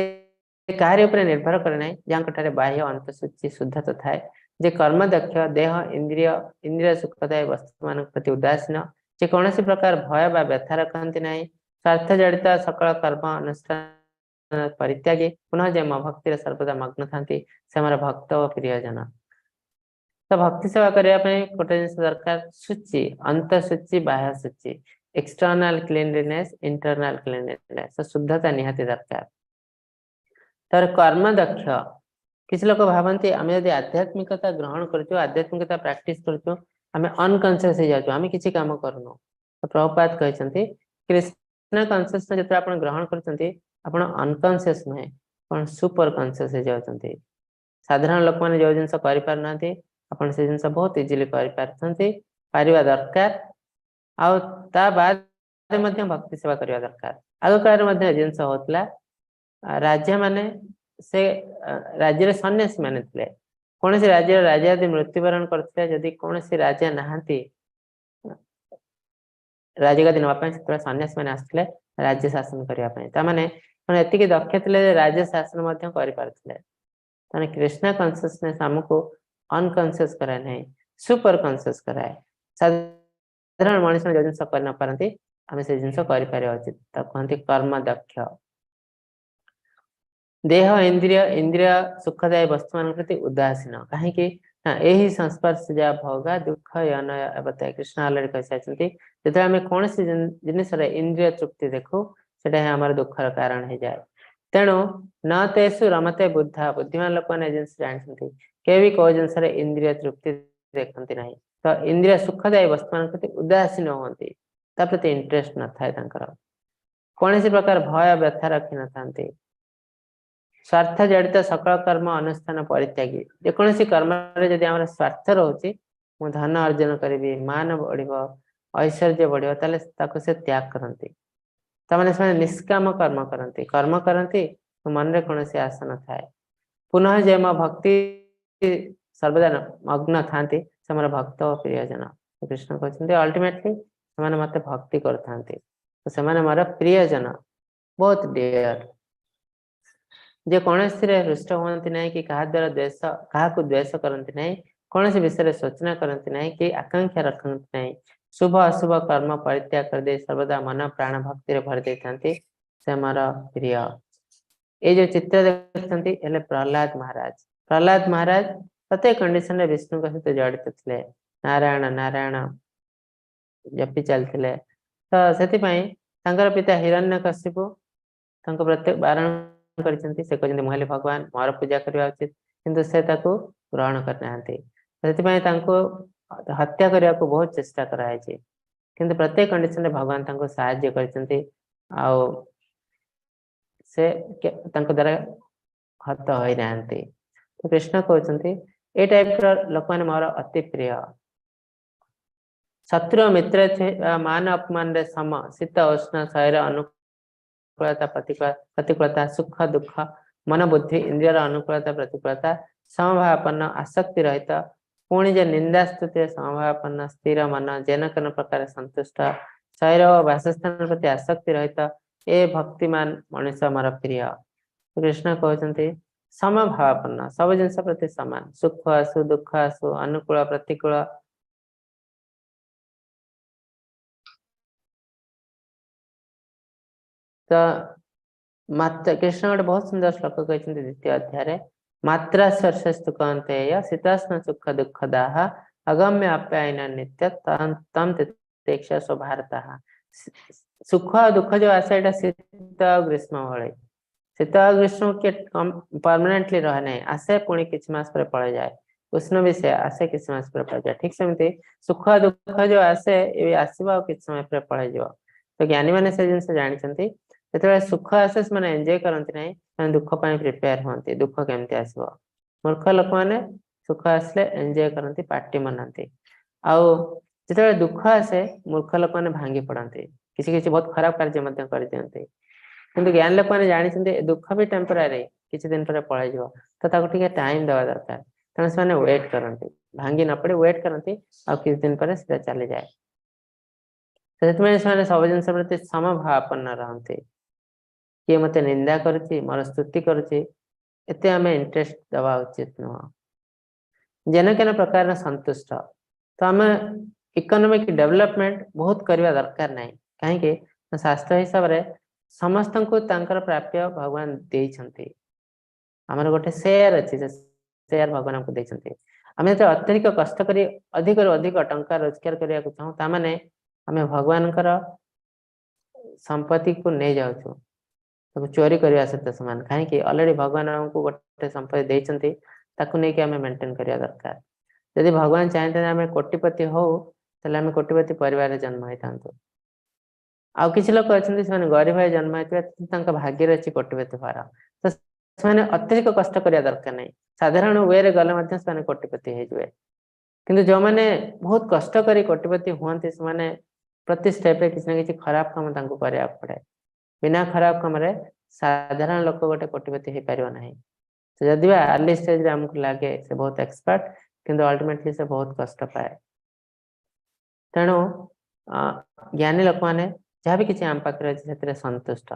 କାହାରି ଉପରେ ନିର୍ଭର କରେ ନାହିଁ, ଯାହାଙ୍କ ଠାରେ ବାହ୍ୟ ଅନ୍ତଃଶୁଚି ଶୁଦ୍ଧତା ଥାଏ, ଯେ କର୍ମ ଦକ୍ଷ, ଦେହ ଇନ୍ଦ୍ରିୟ ଇନ୍ଦ୍ରିୟ ସୁଖଦାୟୀ ବସ୍ତୁମାନଙ୍କ ପ୍ରତି ଉଦାସୀନ, ଯେ କୌଣସି ପ୍ରକାର ଭୟ ବା ବ୍ୟଥା ରଖନ୍ତି ନାହିଁ, ସ୍ୱାର୍ଥ ଜଡ଼ିତ ସକଳ କର୍ମ ଅନୁଷ୍ଠାନ ପରିତ୍ୟାଗୀ, ପୁନଃ ଯେ ମୋ ଭକ୍ତିରେ ସର୍ବଦା ମଗ୍ନ ଥାନ୍ତି, ସେ ମୋର ଭକ୍ତ ଓ ପ୍ରିୟଜନ। ତ ଭକ୍ତି ସେବା କରିବା ପାଇଁ ଗୋଟେ ଜିନିଷ ଦରକାର, ଶୁଚି, ଅନ୍ତଃଶୁଚି, ବାହ୍ୟ ଶୁଚି, ଏକ୍ସଟର୍ନାଲ କ୍ଲିନଲିନେସ୍, ଇଣ୍ଟରନାଲ କ୍ଲିନଲିନେସ୍, ଶୁଦ୍ଧତା ନିହାତି ଦରକାର। ତାପରେ କର୍ମ ଦକ୍ଷ। କିଛି ଲୋକ ଭାବନ୍ତି ଆମେ ଯଦି ଆଧ୍ୟାତ୍ମିକତା ଗ୍ରହଣ କରୁଛୁ, ଆଧ୍ୟାତ୍ମିକତା ପ୍ରାକ୍ଟିସ କରୁଛୁ, ଆମେ ଅନକନସିୟସ ହେଇଯାଉଛୁ, ଆମେ କିଛି କାମ କରୁନୁ। ତ ପ୍ରଭୁପାଦ କହିଛନ୍ତି କୃଷ୍ଣ କନସିୟସନେସ୍ ଯେତେବେଳେ ଆପଣ ଗ୍ରହଣ କରୁଛନ୍ତି, ଆପଣ ଅନକନସିୟସ ନୁହେଁ, ଆପଣ ସୁପର କନସିୟସ ହେଇଯାଉଛନ୍ତି। ସାଧାରଣ ଲୋକମାନେ ଯୋଉ ଜିନିଷ କରିପାରୁନାହାନ୍ତି, ଆପଣ ସେ ଜିନିଷ ବହୁତ ଇଜିଲି କରିପାରୁଛନ୍ତି, ପାରିବା ଦରକାର। ଆଉ ତା ବାଦ ମଧ୍ୟ ଭକ୍ତି ସେବା କରିବା ଦରକାର। ଆଗ କାଳରେ ମଧ୍ୟ ଏ ଜିନିଷ ହଉଥିଲା, ରାଜା ମାନେ ସେ ରାଜ୍ୟରେ ସନ୍ନ୍ୟାସୀ ମାନେ ଥିଲେ। କୌଣସି ରାଜ୍ୟର ରାଜା ଯଦି ମୃତ୍ୟୁବରଣ କରିଥିଲେ, ଯଦି କୌଣସି ରାଜା ନାହାନ୍ତି ରାଜଗାଦି ନେବା ପାଇଁ, ସେତେବେଳେ ସନ୍ନ୍ୟାସୀ ମାନେ ଆସୁଥିଲେ ରାଜ୍ୟ ଶାସନ କରିବା ପାଇଁ। ତାମାନେ ମାନେ ଏତିକି ଦକ୍ଷ ଥିଲେ ଯେ ରାଜ୍ୟ ଶାସନ ମଧ୍ୟ କରିପାରୁଥିଲେ। ତାମାନେ କୃଷ୍ଣ କନସିୟସନେସ୍ ଆମକୁ ଅନକନସିୟସ କରାଏ ନାହିଁ, ସୁପର କନସିୟସ କରାଏ। ସାଧାରଣ ମଣିଷ ଯୋଉ ଜିନିଷ କରି ନ ପାରନ୍ତି, ଆମେ ସେ ଜିନିଷ କରିପାରିବା ଉଚିତ। ତାକୁ କୁହନ୍ତି କର୍ମ ଦକ୍ଷ। ଦେହ ଇନ୍ଦ୍ରିୟ ଇନ୍ଦ୍ରିୟ ସୁଖଦାୟୀ ବସ୍ତୁମାନଙ୍କ ପ୍ରତି ଉଦାସୀନ। କାହିଁକି ନା ଏହି ସଂସ୍ପର୍ଶ ଯା ଭୋଗା ଦୁଃଖ ୟନୟ ଏବତାଏ। କୃଷ୍ଣ ଅଲରେଡି କହିସାରିଛନ୍ତି, ଯେତେବେଳେ ଆମେ କୌଣସି ଜିନିଷରେ ଇନ୍ଦ୍ରିୟ ତୃପ୍ତି ଦେଖୁ, ସେଟା ହିଁ ଆମର ଦୁଃଖର କାରଣ ହେଇଯାଏ। ତେଣୁ ନ ତେସୁ ରମତେ ବୁଦ୍ଧା, ବୁଦ୍ଧିମାନ ଲୋକମାନେ ଏ ଜିନିଷ ଜାଣିଛନ୍ତି, କେବେ ବି କୋଉ ଜିନିଷରେ ଇନ୍ଦ୍ରିୟ ତୃପ୍ତି ଦେଖନ୍ତି ନାହିଁ। ତ ଇନ୍ଦ୍ରିୟ ସୁଖଦାୟୀ ବସ୍ତୁମାନଙ୍କ ପ୍ରତି ଉଦାସୀନ ହୁଅନ୍ତି, ତା ପ୍ରତି ଇଣ୍ଟରେଷ୍ଟ ନଥାଏ ତାଙ୍କର, କୌଣସି ପ୍ରକାର ଭୟ ବ୍ୟଥା ରଖିନଥାନ୍ତି। ସ୍ୱାର୍ଥ ଜଡ଼ିତ ସକଳ କର୍ମ ଅନୁଷ୍ଠାନ ପରିତ୍ୟାଗୀ। ଯେକୌଣସି କର୍ମରେ ଯଦି ଆମର ସ୍ୱାର୍ଥ ରହୁଛି, ମୁଁ ଧନ ଅର୍ଜନ କରିବି, ମାନ ବଢିବ, ଐଶ୍ୱର୍ଯ୍ୟ ବଢିବ, ତାହେଲେ ତାକୁ ସେ ତ୍ୟାଗ କରନ୍ତି। ତାମାନେ ସେମାନେ ନିଷ୍କାମ କର୍ମ କରନ୍ତି, କର୍ମ କରନ୍ତି ମନରେ କୌଣସି ଆଶା ନଥାଏ। ପୁନଃ ଯେ ମୋ ଭକ୍ତି ସର୍ବଦା ମଗ୍ନ ଥାନ୍ତି, ସେ ମୋର ଭକ୍ତ ଓ ପ୍ରିୟଜନ। କୃଷ୍ଣ କହୁଛନ୍ତି ଅଲ୍ଟିମେଟଲି ସେମାନେ ମତେ ଭକ୍ତି କରିଥାନ୍ତି, ସେମାନେ ମୋର ପ୍ରିୟଜନ, ବହୁତ ଡିୟର। ଯେ କୌଣସିରେ ହୃଷ୍ଟ ହୁଅନ୍ତି ନାହିଁ କି କାହା ଦ୍ୱାରା ଦ୍ୱେଷ, କାହାକୁ ଦ୍ୱେଷ କରନ୍ତି ନାହିଁ, କୌଣସି ବିଷୟରେ ସୂଚନା କରନ୍ତି ନାହିଁ କି ଆକାଂକ୍ଷା ରଖନ୍ତି ନାହିଁ, ଶୁଭ ଅଶୁଭ କର୍ମ ପରିତ୍ୟାଗ କରିଦେଇ ସର୍ବଦା ମନ ପ୍ରାଣ ଭକ୍ତିରେ ଭରି ଦେଇଥାନ୍ତି, ସେ ମୋର ପ୍ରିୟ। ଏଇ ଯୋଉ ଚିତ୍ର ଦେଖୁଛନ୍ତି ହେଲେ ପ୍ରହ୍ଲାଦ ମହାରାଜ। ପ୍ରହ୍ଲାଦ ମହାରାଜ ପ୍ରତ୍ୟେକ କଣ୍ଡିସନରେ ବିଷ୍ଣୁଙ୍କ ସହିତ ଜଡ଼ିତ ଥିଲେ, ନାରାୟଣ ନାରାୟଣ ଜପି ଚାଲିଥିଲେ। ତ ସେଥିପାଇଁ ତାଙ୍କର ପିତା ହିରଣ୍ୟକଶିପୁ ତାଙ୍କୁ ପ୍ରତ୍ୟେକ ବାରଣ କରିଛନ୍ତି। ସେ କହିଛନ୍ତି ମୁଁ ହେଲି ଭଗବାନ, ମୋର ପୂଜା କରିବା ଉଚିତ, କିନ୍ତୁ ସେ ତାକୁ ଗ୍ରହଣ କରିନାହାନ୍ତି। ସେଥିପାଇଁ ତାଙ୍କୁ ହତ୍ୟା କରିବାକୁ ବହୁତ ଚେଷ୍ଟା କରାଯାଇଛି, କିନ୍ତୁ ପ୍ରତ୍ୟେକ କଣ୍ଡିସନରେ ଭଗବାନ ତାଙ୍କୁ ସାହାଯ୍ୟ କରିଛନ୍ତି ଆଉ ସେ ତାଙ୍କ ଦ୍ୱାରା ହତ ହୋଇନାହାନ୍ତି। ତ କୃଷ୍ଣ କହୁଛନ୍ତି ଏଇ ଟାଇପର ଲୋକମାନେ ମୋର ଅତି ପ୍ରିୟ। ଶତ୍ରୁ ମିତ୍ର ମାନ ଅପମାନରେ ସମ, ଶୀତ ଉଷ୍ଣ ଶରୀର ଅନୁକୂଳତା ପ୍ରତିକୂଳତା, ସୁଖ ଦୁଃଖ, ମନ ବୁଦ୍ଧି ଇନ୍ଦ୍ରିୟର ଅନୁକୂଳତା ପ୍ରତିକୂଳତା, ସମଭାବାପନ୍ନ ଆସକ୍ତି ରହିତ, ପୁଣି ଯେ ନିନ୍ଦା ସ୍ତୁତିରେ ସମଭାବାପନ୍ନ ସ୍ଥିର ମନ, ଯେନ କେନ ପ୍ରକାର ସନ୍ତୁଷ୍ଟ, ଶରୀର ଓ ବାସସ୍ଥାନ ପ୍ରତି ଆସକ୍ତି ରହିତ, ଏ ଭକ୍ତିମାନ ମଣିଷ ମୋର ପ୍ରିୟ। କୃଷ୍ଣ କହୁଛନ୍ତି ସମଭାବାପନ୍ନ, ସବୁ ଜିନିଷ ପ୍ରତି ସମାନ, ସୁଖ ଆସୁ ଦୁଃଖ ଆସୁ, ଅନୁକୂଳ ପ୍ରତିକୂଳ, ତ ମାତ୍ର କୃଷ୍ଣ ଗୋଟେ ବହୁତ ସୁନ୍ଦର ଶ୍ଲୋକ କହିଛନ୍ତି ଦ୍ୱିତୀୟ ଅଧ୍ୟାୟରେ, ମାତ୍ରା ସ୍ପର୍ଶସ୍ତୁ କୌନ୍ତେୟ ଶୀତୋଷ୍ଣ ସୁଖ ଦୁଃଖ ଦାହ ଅଗମ୍ୟ ଆପ୍ୟାୟନ ନିତ୍ୟ ତମ ତିତିକ୍ଷା ସ୍ୱଭାରତଃ। ସୁଖ ଆଉ ଦୁଃଖ ଯୋଉ ଆସେ ଏଇଟା ଶୀତ ଆଉ ଗ୍ରୀଷ୍ମ ଭଳି। ଶୀତ ଆଉ ଗ୍ରୀଷ୍ମ କିଏ ପରମାନେଣ୍ଟଲି ରହେ ନାହିଁ, ଆସେ ପୁଣି କିଛି ମାସ ପରେ ପଳେଇଯାଏ। ଉଷ୍ଣ ବି ସେ ଆସେ କିଛି ମାସ ପରେ ପଳେଇଯାଏ। ଠିକ ସେମିତି ସୁଖ ଦୁଃଖ ଯୋଉ ଆସେ ଏ ଆସିବ ଆଉ କିଛି ସମୟ ପରେ ପଳେଇଯିବ। ତ ଜ୍ଞାନୀ ମାନେ ସେ ଜିନିଷ ଜାଣିଛନ୍ତି, ଯେତେବେଳେ ସୁଖ ଆସେ ସେମାନେ ଏନ୍ଜୟ କରନ୍ତି ନାହିଁ, ସେମାନେ ଦୁଃଖ ପାଇଁ ପ୍ରିପେୟାର ହୁଅନ୍ତି, ଦୁଃଖ କେମିତି ଆସିବ। ମୂର୍ଖ ଲୋକମାନେ ସୁଖ ଆସିଲେ ଏନ୍ଜୟ କରନ୍ତି, ପାର୍ଟି ମନାନ୍ତି, ଆଉ ଯେତେବେଳେ ଦୁଃଖ ଆସେ ମୂର୍ଖ ଲୋକମାନେ ଭାଙ୍ଗି ପଡନ୍ତି, କିଛି କିଛି ବହୁତ ଖରାପ କାର୍ଯ୍ୟ ମଧ୍ୟ କରିଦିଅନ୍ତି। କିନ୍ତୁ ଜ୍ଞାନ ଲୋକମାନେ ଜାଣିଛନ୍ତି ଏ ଦୁଃଖ ବି ଟେମ୍ପୋରାରୀ, କିଛି ଦିନ ପରେ ପଳେଇଯିବ, ତ ତାକୁ ଟିକେ ଟାଇମ ଦେବା ଦରକାର। ତେଣୁ ସେମାନେ ୱେଟ୍ କରନ୍ତି, ଭାଙ୍ଗି ନ ପଡି ୱେଟ୍ କରନ୍ତି, ଆଉ କିଛି ଦିନ ପରେ ସେଟା ଚାଲିଯାଏ। ସେଥିପାଇଁ ସେମାନେ ସବୁ ଜିନିଷ ପ୍ରତି ସମଭାବାପନ୍ନ ରହନ୍ତି। କିଏ ମତେ ନିନ୍ଦା କରୁଛି, ମୋର ସ୍ତୁତି କରୁଛି, ଏତେ ଆମେ ଇଣ୍ଟରେଷ୍ଟ ଦେବା ଉଚିତ ନୁହଁ। ଯେନ କେନ ପ୍ରକାରର ସନ୍ତୁଷ୍ଟ। ତ ଆମେ ଇକୋନୋମିକ ଡେଭଲପମେଣ୍ଟ ବହୁତ କରିବା ଦରକାର ନାହିଁ। କାହିଁକି ନା ଶାସ୍ତ୍ର ହିସାବରେ ସମସ୍ତଙ୍କୁ ତାଙ୍କର ପ୍ରାପ୍ୟ ଭଗବାନ ଦେଇଛନ୍ତି। ଆମର ଗୋଟେ ସେୟାର ଅଛି, ସେ ସେୟାର ଭଗବାନ ଆମକୁ ଦେଇଛନ୍ତି। ଆମେ ଯେତେବେଳେ ଅତ୍ୟଧିକ କଷ୍ଟ କରି ଅଧିକରୁ ଅଧିକ ଟଙ୍କା ରୋଜଗାର କରିବାକୁ ଚାହୁଁ, ତାମାନେ ଆମେ ଭଗବାନଙ୍କର ସମ୍ପତ୍ତିକୁ ନେଇ ଯାଉଛୁ, ତାକୁ ଚୋରି କରିବା ସହିତ ସମାନ। କାହିଁକି ଅଲରେଡି ଭଗବାନ ଆମକୁ ଗୋଟେ ସମ୍ପତ୍ତି ଦେଇଛନ୍ତି, ତାକୁ ନେଇକି ଆମେ ମେଣ୍ଟେନ କରିବା ଦରକାର। ଯଦି ଭଗବାନ ଚାହିଁଥାନ୍ତେ ଆମେ କୋଟିପତି ହଉ, ତାହେଲେ ଆମେ କୋଟିପତି ପରିବାରରେ ଜନ୍ମ ହେଇଥାନ୍ତୁ। ଆଉ କିଛି ଲୋକ ଅଛନ୍ତି, ସେମାନେ ଗରିବ ହୋଇ ଜନ୍ମ ହେଇଥିବେ, ତାଙ୍କ ଭାଗ୍ୟରେ ଅଛି କୋଟିପତି ହବାର। ତ ସେମାନେ ଅତ୍ୟଧିକ କଷ୍ଟ କରିବା ଦରକାର ନାହିଁ, ସାଧାରଣ ୱେରେ ଗଲେ ମଧ୍ୟ ସେମାନେ କୋଟିପତି ହେଇଯିବେ। କିନ୍ତୁ ଯୋଉମାନେ ବହୁତ କଷ୍ଟ କରି କୋଟିପତି ହୁଅନ୍ତି, ସେମାନେ ପ୍ରତି ଷ୍ଟେପରେ କିଛି ନା କିଛି ଖରାପ କାମ ତାଙ୍କୁ କରିବାକୁ ପଡେ। ବିନା ଖରାପ କାମରେ ସାଧାରଣ ଲୋକ ଗୋଟେ କୋଟିପତି ହେଇପାରିବ ନାହିଁ। ଯଦି ବା ଆର୍ଲି ଷ୍ଟେଜରେ ଆମକୁ ଲାଗେ ସେ ବହୁତ ଏକ୍ସପର୍ଟ, କିନ୍ତୁ ଅଲ୍ଟିମେଟଲି ସେ ବହୁତ କଷ୍ଟ ପାଏ। ତେଣୁ ଜ୍ଞାନୀ ଲୋକମାନେ ଯାହା ବି କିଛି ଆମ ପାଖରେ ଅଛି ସେଥିରେ ସନ୍ତୁଷ୍ଟ।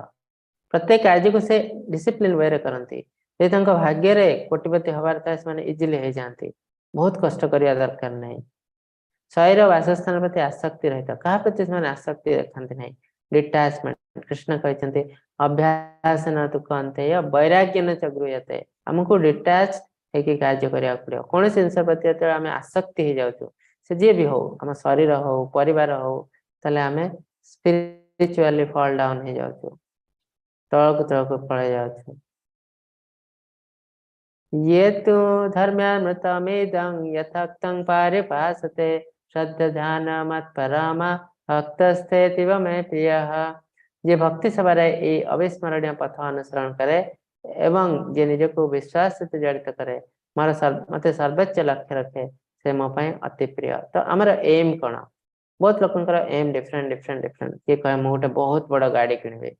ପ୍ରତ୍ୟେକ କାର୍ଯ୍ୟକୁ ସେ ଡିସିପ୍ଲିନ ୱେରେ କରନ୍ତି। ଯଦି ତାଙ୍କ ଭାଗ୍ୟରେ କୋଟିପତି ହବାର ଥାଏ, ସେମାନେ ଇଜିଲି ହେଇଯାଆନ୍ତି, ବହୁତ କଷ୍ଟ କରିବା ଦରକାର ନାହିଁ। ଶରୀର ବାସସ୍ଥାନ ପ୍ରତି ଆସକ୍ତି ରହିତ, କାହା ପ୍ରତି ସେମାନେ ଆସକ୍ତି ଦେଖାନ୍ତି ନାହିଁ, ଡିଟାଚମେଣ୍ଟ। କୃଷ୍ଣ କହିଛନ୍ତି ଅଭ୍ୟାସ ନ ତୁ କନ୍ତେୟ ବୈରାଗ୍ୟ ନ ଚ ଗୃହ୍ୟତେ। ଆମକୁ ଡିଟାଚ ହେଇକି କାର୍ଯ୍ୟ କରିବାକୁ ପଡିବ। କୌଣସି ଜିନିଷ ପ୍ରତି ଯେତେବେଳେ ଆମେ ଆସକ୍ତି ହେଇଯାଉଛୁ, ସେ ଯିଏ ବି ହଉ, ଆମ ଶରୀର ହଉ, ପରିବାର ହଉ, ତାହେଲେ ଆମେ ସ୍ପିରିଚୁଆଲି ଫଲ୍ ଡାଉନ ହେଇଯାଉଛୁ, ତଳକୁ ତଳକୁ ପଳେଇ ଯାଉଛୁ। ये तु धर्म्यामृतमिदं यथोक्तं पारिभासते श्रद्दधानमत्परमा भक्तस्तेऽतीव मे प्रियः। ଯେ ଭକ୍ତି ସେବାରେ ଏଇ ଅବିସ୍ମରଣୀୟ ପଥ ଅନୁସରଣ କରେ ଏବଂ ଯିଏ ନିଜକୁ ବିଶ୍ୱାସ ସହିତ ଜଡ଼ିତ କରେ, ମୋର ମତେ ସର୍ବୋଚ୍ଚ ଲକ୍ଷ୍ୟ ରଖେ, ସେ ମୋ ପାଇଁ ଅତି ପ୍ରିୟ। ତ ଆମର ଏମ୍ କଣ? ବହୁତ ଲୋକଙ୍କର ଏମ୍ ଡିଫରେଣ୍ଟ ଡିଫରେଣ୍ଟ ଡିଫରେଣ୍ଟ। କିଏ କହେ ମୁଁ ଗୋଟେ ବହୁତ ବଡ ଗାଡି କିଣିବି,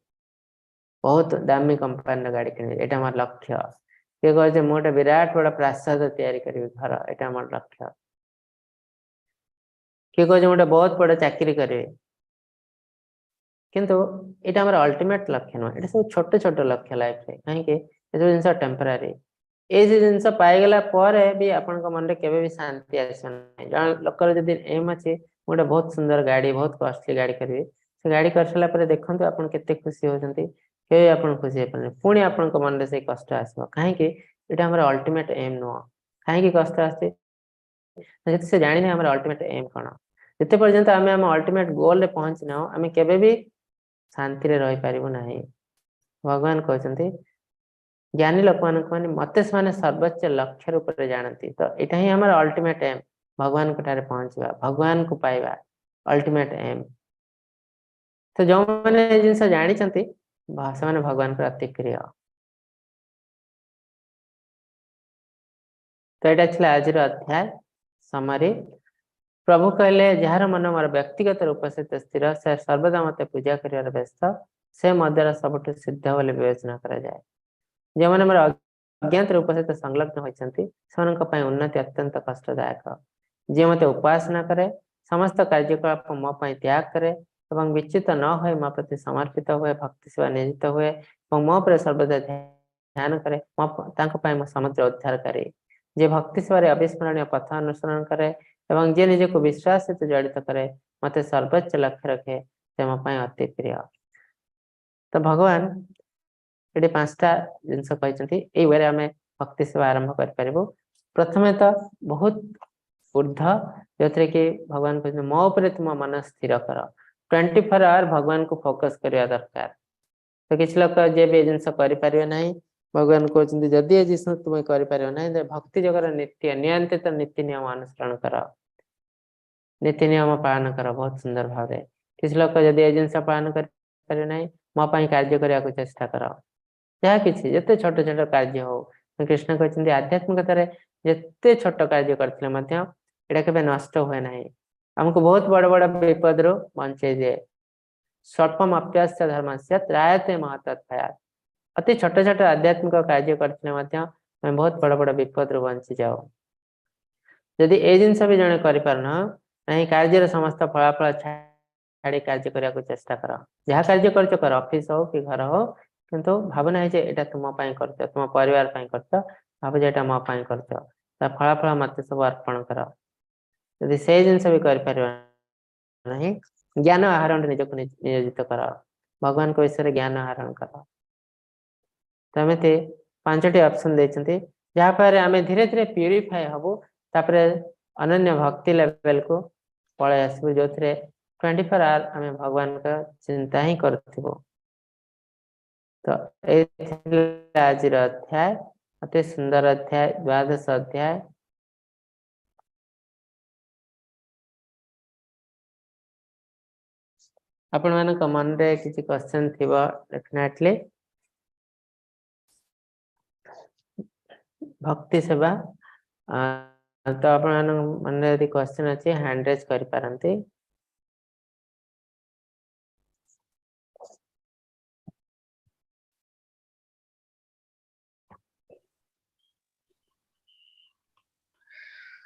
ବହୁତ ଦାମୀ କମ୍ପାନୀର ଗାଡି କିଣିବି, ଏଇଟା ମୋର ଲକ୍ଷ୍ୟ। କିଏ କହେ ଯେ ମୁଁ ଗୋଟେ ବିରାଟ ବଡ ପ୍ରାସାଦ ତିଆରି କରିବି, ଘର, ଏଇଟା ମୋର ଲକ୍ଷ୍ୟ। କିଏ କହୁଛି ମୁଁ ଗୋଟେ ବହୁତ ବଡ ଚାକିରି କରିବି। କିନ୍ତୁ ଏଇଟା ଆମର ଅଲ୍ଟିମେଟ ଲକ୍ଷ୍ୟ ନୁହଁ, ଏଇଟା ସବୁ ଛୋଟ ଛୋଟ ଲକ୍ଷ୍ୟ ଲାଇଫରେ। କାହିଁକି ଏସବୁ ଜିନିଷ ଟେମ୍ପୋରାରୀ। ଏଇ ଯୋଉ ଜିନିଷ ପାଇଗଲା ପରେ ବି ଆପଣଙ୍କ ମନରେ କେବେ ବି ଶାନ୍ତି ଆସିବ ନାହିଁ। ଜଣେ ଲୋକର ଯଦି ଏମ୍ ଅଛି ମୁଁ ଗୋଟେ ବହୁତ ସୁନ୍ଦର ଗାଡି, ବହୁତ କଷ୍ଟଲି ଗାଡି କରିବି, ସେ ଗାଡି କରିସାରିଲା ପରେ ଦେଖନ୍ତୁ ଆପଣ କେତେ ଖୁସି ହଉଛନ୍ତି, କେବେ ଆପଣ ଖୁସି ହେଇପାରିବେନି। ପୁଣି ଆପଣଙ୍କ ମନରେ ସେଇ କଷ୍ଟ ଆସିବ। କାହିଁକି ଏଇଟା ଆମର ଅଲ୍ଟିମେଟ ଏମ୍ ନୁହଁ। କାହିଁକି କଷ୍ଟ ଆସୁଛି? ଯେହେତୁ ସେ ଜାଣିନି ଆମର ଅଲ୍ଟିମେଟ ଏମ୍ କଣ। ଯେତେ ପର୍ଯ୍ୟନ୍ତ ଆମେ ଆମ ଅଲ୍ଟିମେଟ ଗୋଲରେ ପହଞ୍ଚି ନାହୁଁ, ଆମେ କେବେ ବି ଶାନ୍ତିରେ ରହିପାରିବୁ ନାହିଁ। ଭଗବାନ କହୁଛନ୍ତି ଜ୍ଞାନୀ ଲୋକମାନଙ୍କୁ ମାନେ ମତେ ସେମାନେ ସର୍ବୋଚ୍ଚ ଲକ୍ଷ୍ୟ ରୂପରେ ଜାଣନ୍ତି। ତ ଏଇଟା ହିଁ ଆମର ଅଲ୍ଟିମେଟ ଏମ୍, ଭଗବାନଙ୍କ ଠାରେ ପହଞ୍ଚିବା, ଭଗବାନଙ୍କୁ ପାଇବା ଅଲ୍ଟିମେଟ ଏମ୍। ତ ଯୋଉମାନେ ଏ ଜିନିଷ ଜାଣିଛନ୍ତି ସେମାନେ ଭଗବାନଙ୍କର ଅତି ପ୍ରିୟ। ତ ଏଇଟା ଥିଲା ଆଜିର ଅଧ୍ୟାୟ ସମାରି। ପ୍ରଭୁ କହିଲେ ଯାହାର ମନ ମୋର ବ୍ୟକ୍ତିଗତ ରୂପ ସହିତ ସ୍ଥିର, ସେ ସର୍ବଦା ମତେ ପୂଜା କରିବାର ବ୍ୟସ୍ତ, ସେ ମୋ ଦ୍ୱାରା ସବୁଠୁ ସିଦ୍ଧ ବୋଲି ବିବେଚନା କରାଯାଏ। ଯେଉଁମାନେ ମୋର ଅଜ୍ଞାତ ରୂପ ସହିତ ସଂଲଗ୍ନ ହୋଇଛନ୍ତି, ସେମାନଙ୍କ ପାଇଁ ଉନ୍ନତି ଅତ୍ୟନ୍ତ କଷ୍ଟଦାୟକ। ଯିଏ ମତେ ଉପାସନା କରେ, ସମସ୍ତ କାର୍ଯ୍ୟକଳାପ ମୋ ପାଇଁ ତ୍ୟାଗ କରେ ଏବଂ ବିଚ୍ୟୁତ ନ ହୋଇ ମୋ ପ୍ରତି ସମର୍ପିତ ହୁଏ, ଭକ୍ତି ସେବା ନିୟୋଜିତ ହୁଏ ଏବଂ ମୋ ଉପରେ ସର୍ବଦା ଧ୍ୟାନ କରେ, ତାଙ୍କ ପାଇଁ ମୁଁ ସମୁଦ୍ର ଉଦ୍ଧାରକାରୀ। ଯିଏ ଭକ୍ତି ସେବାରେ ଅବିସ୍ମରଣୀୟ ପଥ ଅନୁସରଣ କରେ ଏବଂ ଯିଏ ନିଜକୁ ବିଶ୍ୱାସ ସହିତ ଜଡ଼ିତ କରେ, ମତେ ସର୍ବୋଚ୍ଚ ଲକ୍ଷ୍ୟ ରଖେ, ସେ ମୋ ପାଇଁ ଅତି ପ୍ରିୟ। ତ ଭଗବାନ ଏଠି 5ଟା ଜିନିଷ କହିଛନ୍ତି। ଏଇ ୱେରେ ଆମେ ଭକ୍ତି ସେବା ଆରମ୍ଭ କରିପାରିବୁ। ପ୍ରଥମେ ତ ବହୁତ ଊର୍ଦ୍ଧ୍ୱ, ଯୋଉଥିରେ କି ଭଗବାନ କହିଛନ୍ତି ମୋ ଉପରେ ତୁମ ମନ ସ୍ଥିର କର। 24 ଆୱାର ଭଗବାନଙ୍କୁ ଫୋକସ କରିବା ଦରକାର। ତ କିଛି ଲୋକ ଯିଏ ବି ଏ ଜିନିଷ କରିପାରିବେ ନାହିଁ, ଭଗବାନ କହୁଛନ୍ତି ଯଦି ଏ ଜିନିଷ ତୁମେ କରିପାରିବ ନାହିଁ, ତେବେ ଭକ୍ତି ଯୋଗର ନିତ୍ୟ ନିୟନ୍ତ୍ରିତ ନୀତି ନିୟମ ଅନୁସରଣ କର, ନୀତି ନିୟମ ପାଳନ କର ବହୁତ ସୁନ୍ଦର ଭାବରେ। କିଛି ଲୋକ ଯଦି ଏ ଜିନିଷ ପାଳନ କରିପାରିବେ ନାହିଁ, ମୋ ପାଇଁ କାର୍ଯ୍ୟ କରିବାକୁ ଚେଷ୍ଟା କର। ଯାହା କିଛି ଯେତେ ଛୋଟ ଛୋଟ କାର୍ଯ୍ୟ ହଉ, କୃଷ୍ଣ କହିଛନ୍ତି ଆଧ୍ୟାତ୍ମିକତାରେ ଯେତେ ଛୋଟ କାର୍ଯ୍ୟ କରିଥିଲେ ମଧ୍ୟ ଏଇଟା କେବେ ନଷ୍ଟ ହୁଏ ନାହିଁ, ଆମକୁ ବହୁତ ବଡ ବଡ ବିପଦରୁ ବଞ୍ଚେଇ ଦିଏ। ସ୍ୱଳ୍ପମ ଅପ୍ୟସ୍ୟ ଧର୍ମସ୍ୟ ତ୍ରାୟତେ ମହତତ୍ ଭୟାତ୍। ଅତି ଛୋଟ ଛୋଟ ଆଧ୍ୟାତ୍ମିକ କାର୍ଯ୍ୟ କରିଥିଲେ ମଧ୍ୟ ଆମେ ବହୁତ ବଡ ବଡ ବିପଦରୁ ବଞ୍ଚି ଯାଉ। ଯଦି ଏଇ ଜିନିଷ ବି ଜଣେ କରିପାରୁନ ନାହିଁ, କାର୍ଯ୍ୟର ସମସ୍ତ ଫଳାଫଳ ଛାଡି କାର୍ଯ୍ୟ କରିବାକୁ ଚେଷ୍ଟା କର। ଯାହା କାର୍ଯ୍ୟ କରୁଛ କର, ଅଫିସ ହଉ କି ଘର ହଉ, କିନ୍ତୁ ଭାବୁନାହିଁ ଯେ ଏଇଟା ତୁମ ପାଇଁ କରୁଛ, ତୁମ ପରିବାର ପାଇଁ କରୁଛ, ଭାବୁଛ ଏଇଟା ମୋ ପାଇଁ କରୁଛ, ତା ଫଳାଫଳ ମତେ ସବୁ ଅର୍ପଣ କର। ଯଦି ସେଇ ଜିନିଷ ବି କରିପାରିବ ନାହିଁ, ଜ୍ଞାନ ଆହରଣ ନିଜକୁ ନିୟୋଜିତ କର, ଭଗବାନଙ୍କ ବିଷୟରେ ଜ୍ଞାନ ଆହରଣ କର। ତ ଏମିତି 5ଟି ଅପସନ ଦେଇଛନ୍ତି, ଯାହାଫଳରେ ଆମେ ଧୀରେ ଧୀରେ ପ୍ୟୁରିଫାଏ ହବୁ, ତାପରେ ଅନନ୍ୟ ଭକ୍ତି ଲେଭେଲକୁ ପଳେଇ ଆସିବୁ, ଯୋଉଥିରେ 24 ଆୱାର ଆମେ ଭଗବାନଙ୍କ ଚିନ୍ତା ହିଁ କରୁଥିବୁ। ତ ଏଇ ଥିଲା ଆଜିର ଅଧ୍ୟାୟ, ଅତି ସୁନ୍ଦର ଅଧ୍ୟାୟ, ଦ୍ୱାଦଶ ଅଧ୍ୟାୟ। ଆପଣମାନଙ୍କ ମନରେ କିଛି କ୍ୱେଶ୍ଚନ ଥିବ ଡେଫିନେଟଲି। ଭକ୍ତି ସେବା, ତ ଆପଣମାନଙ୍କ ମନରେ ଯଦି କ୍ୱେଶ୍ଚନ ଅଛି ହ୍ୟାଣ୍ଡ ରେଜ୍ କରିପାରନ୍ତି।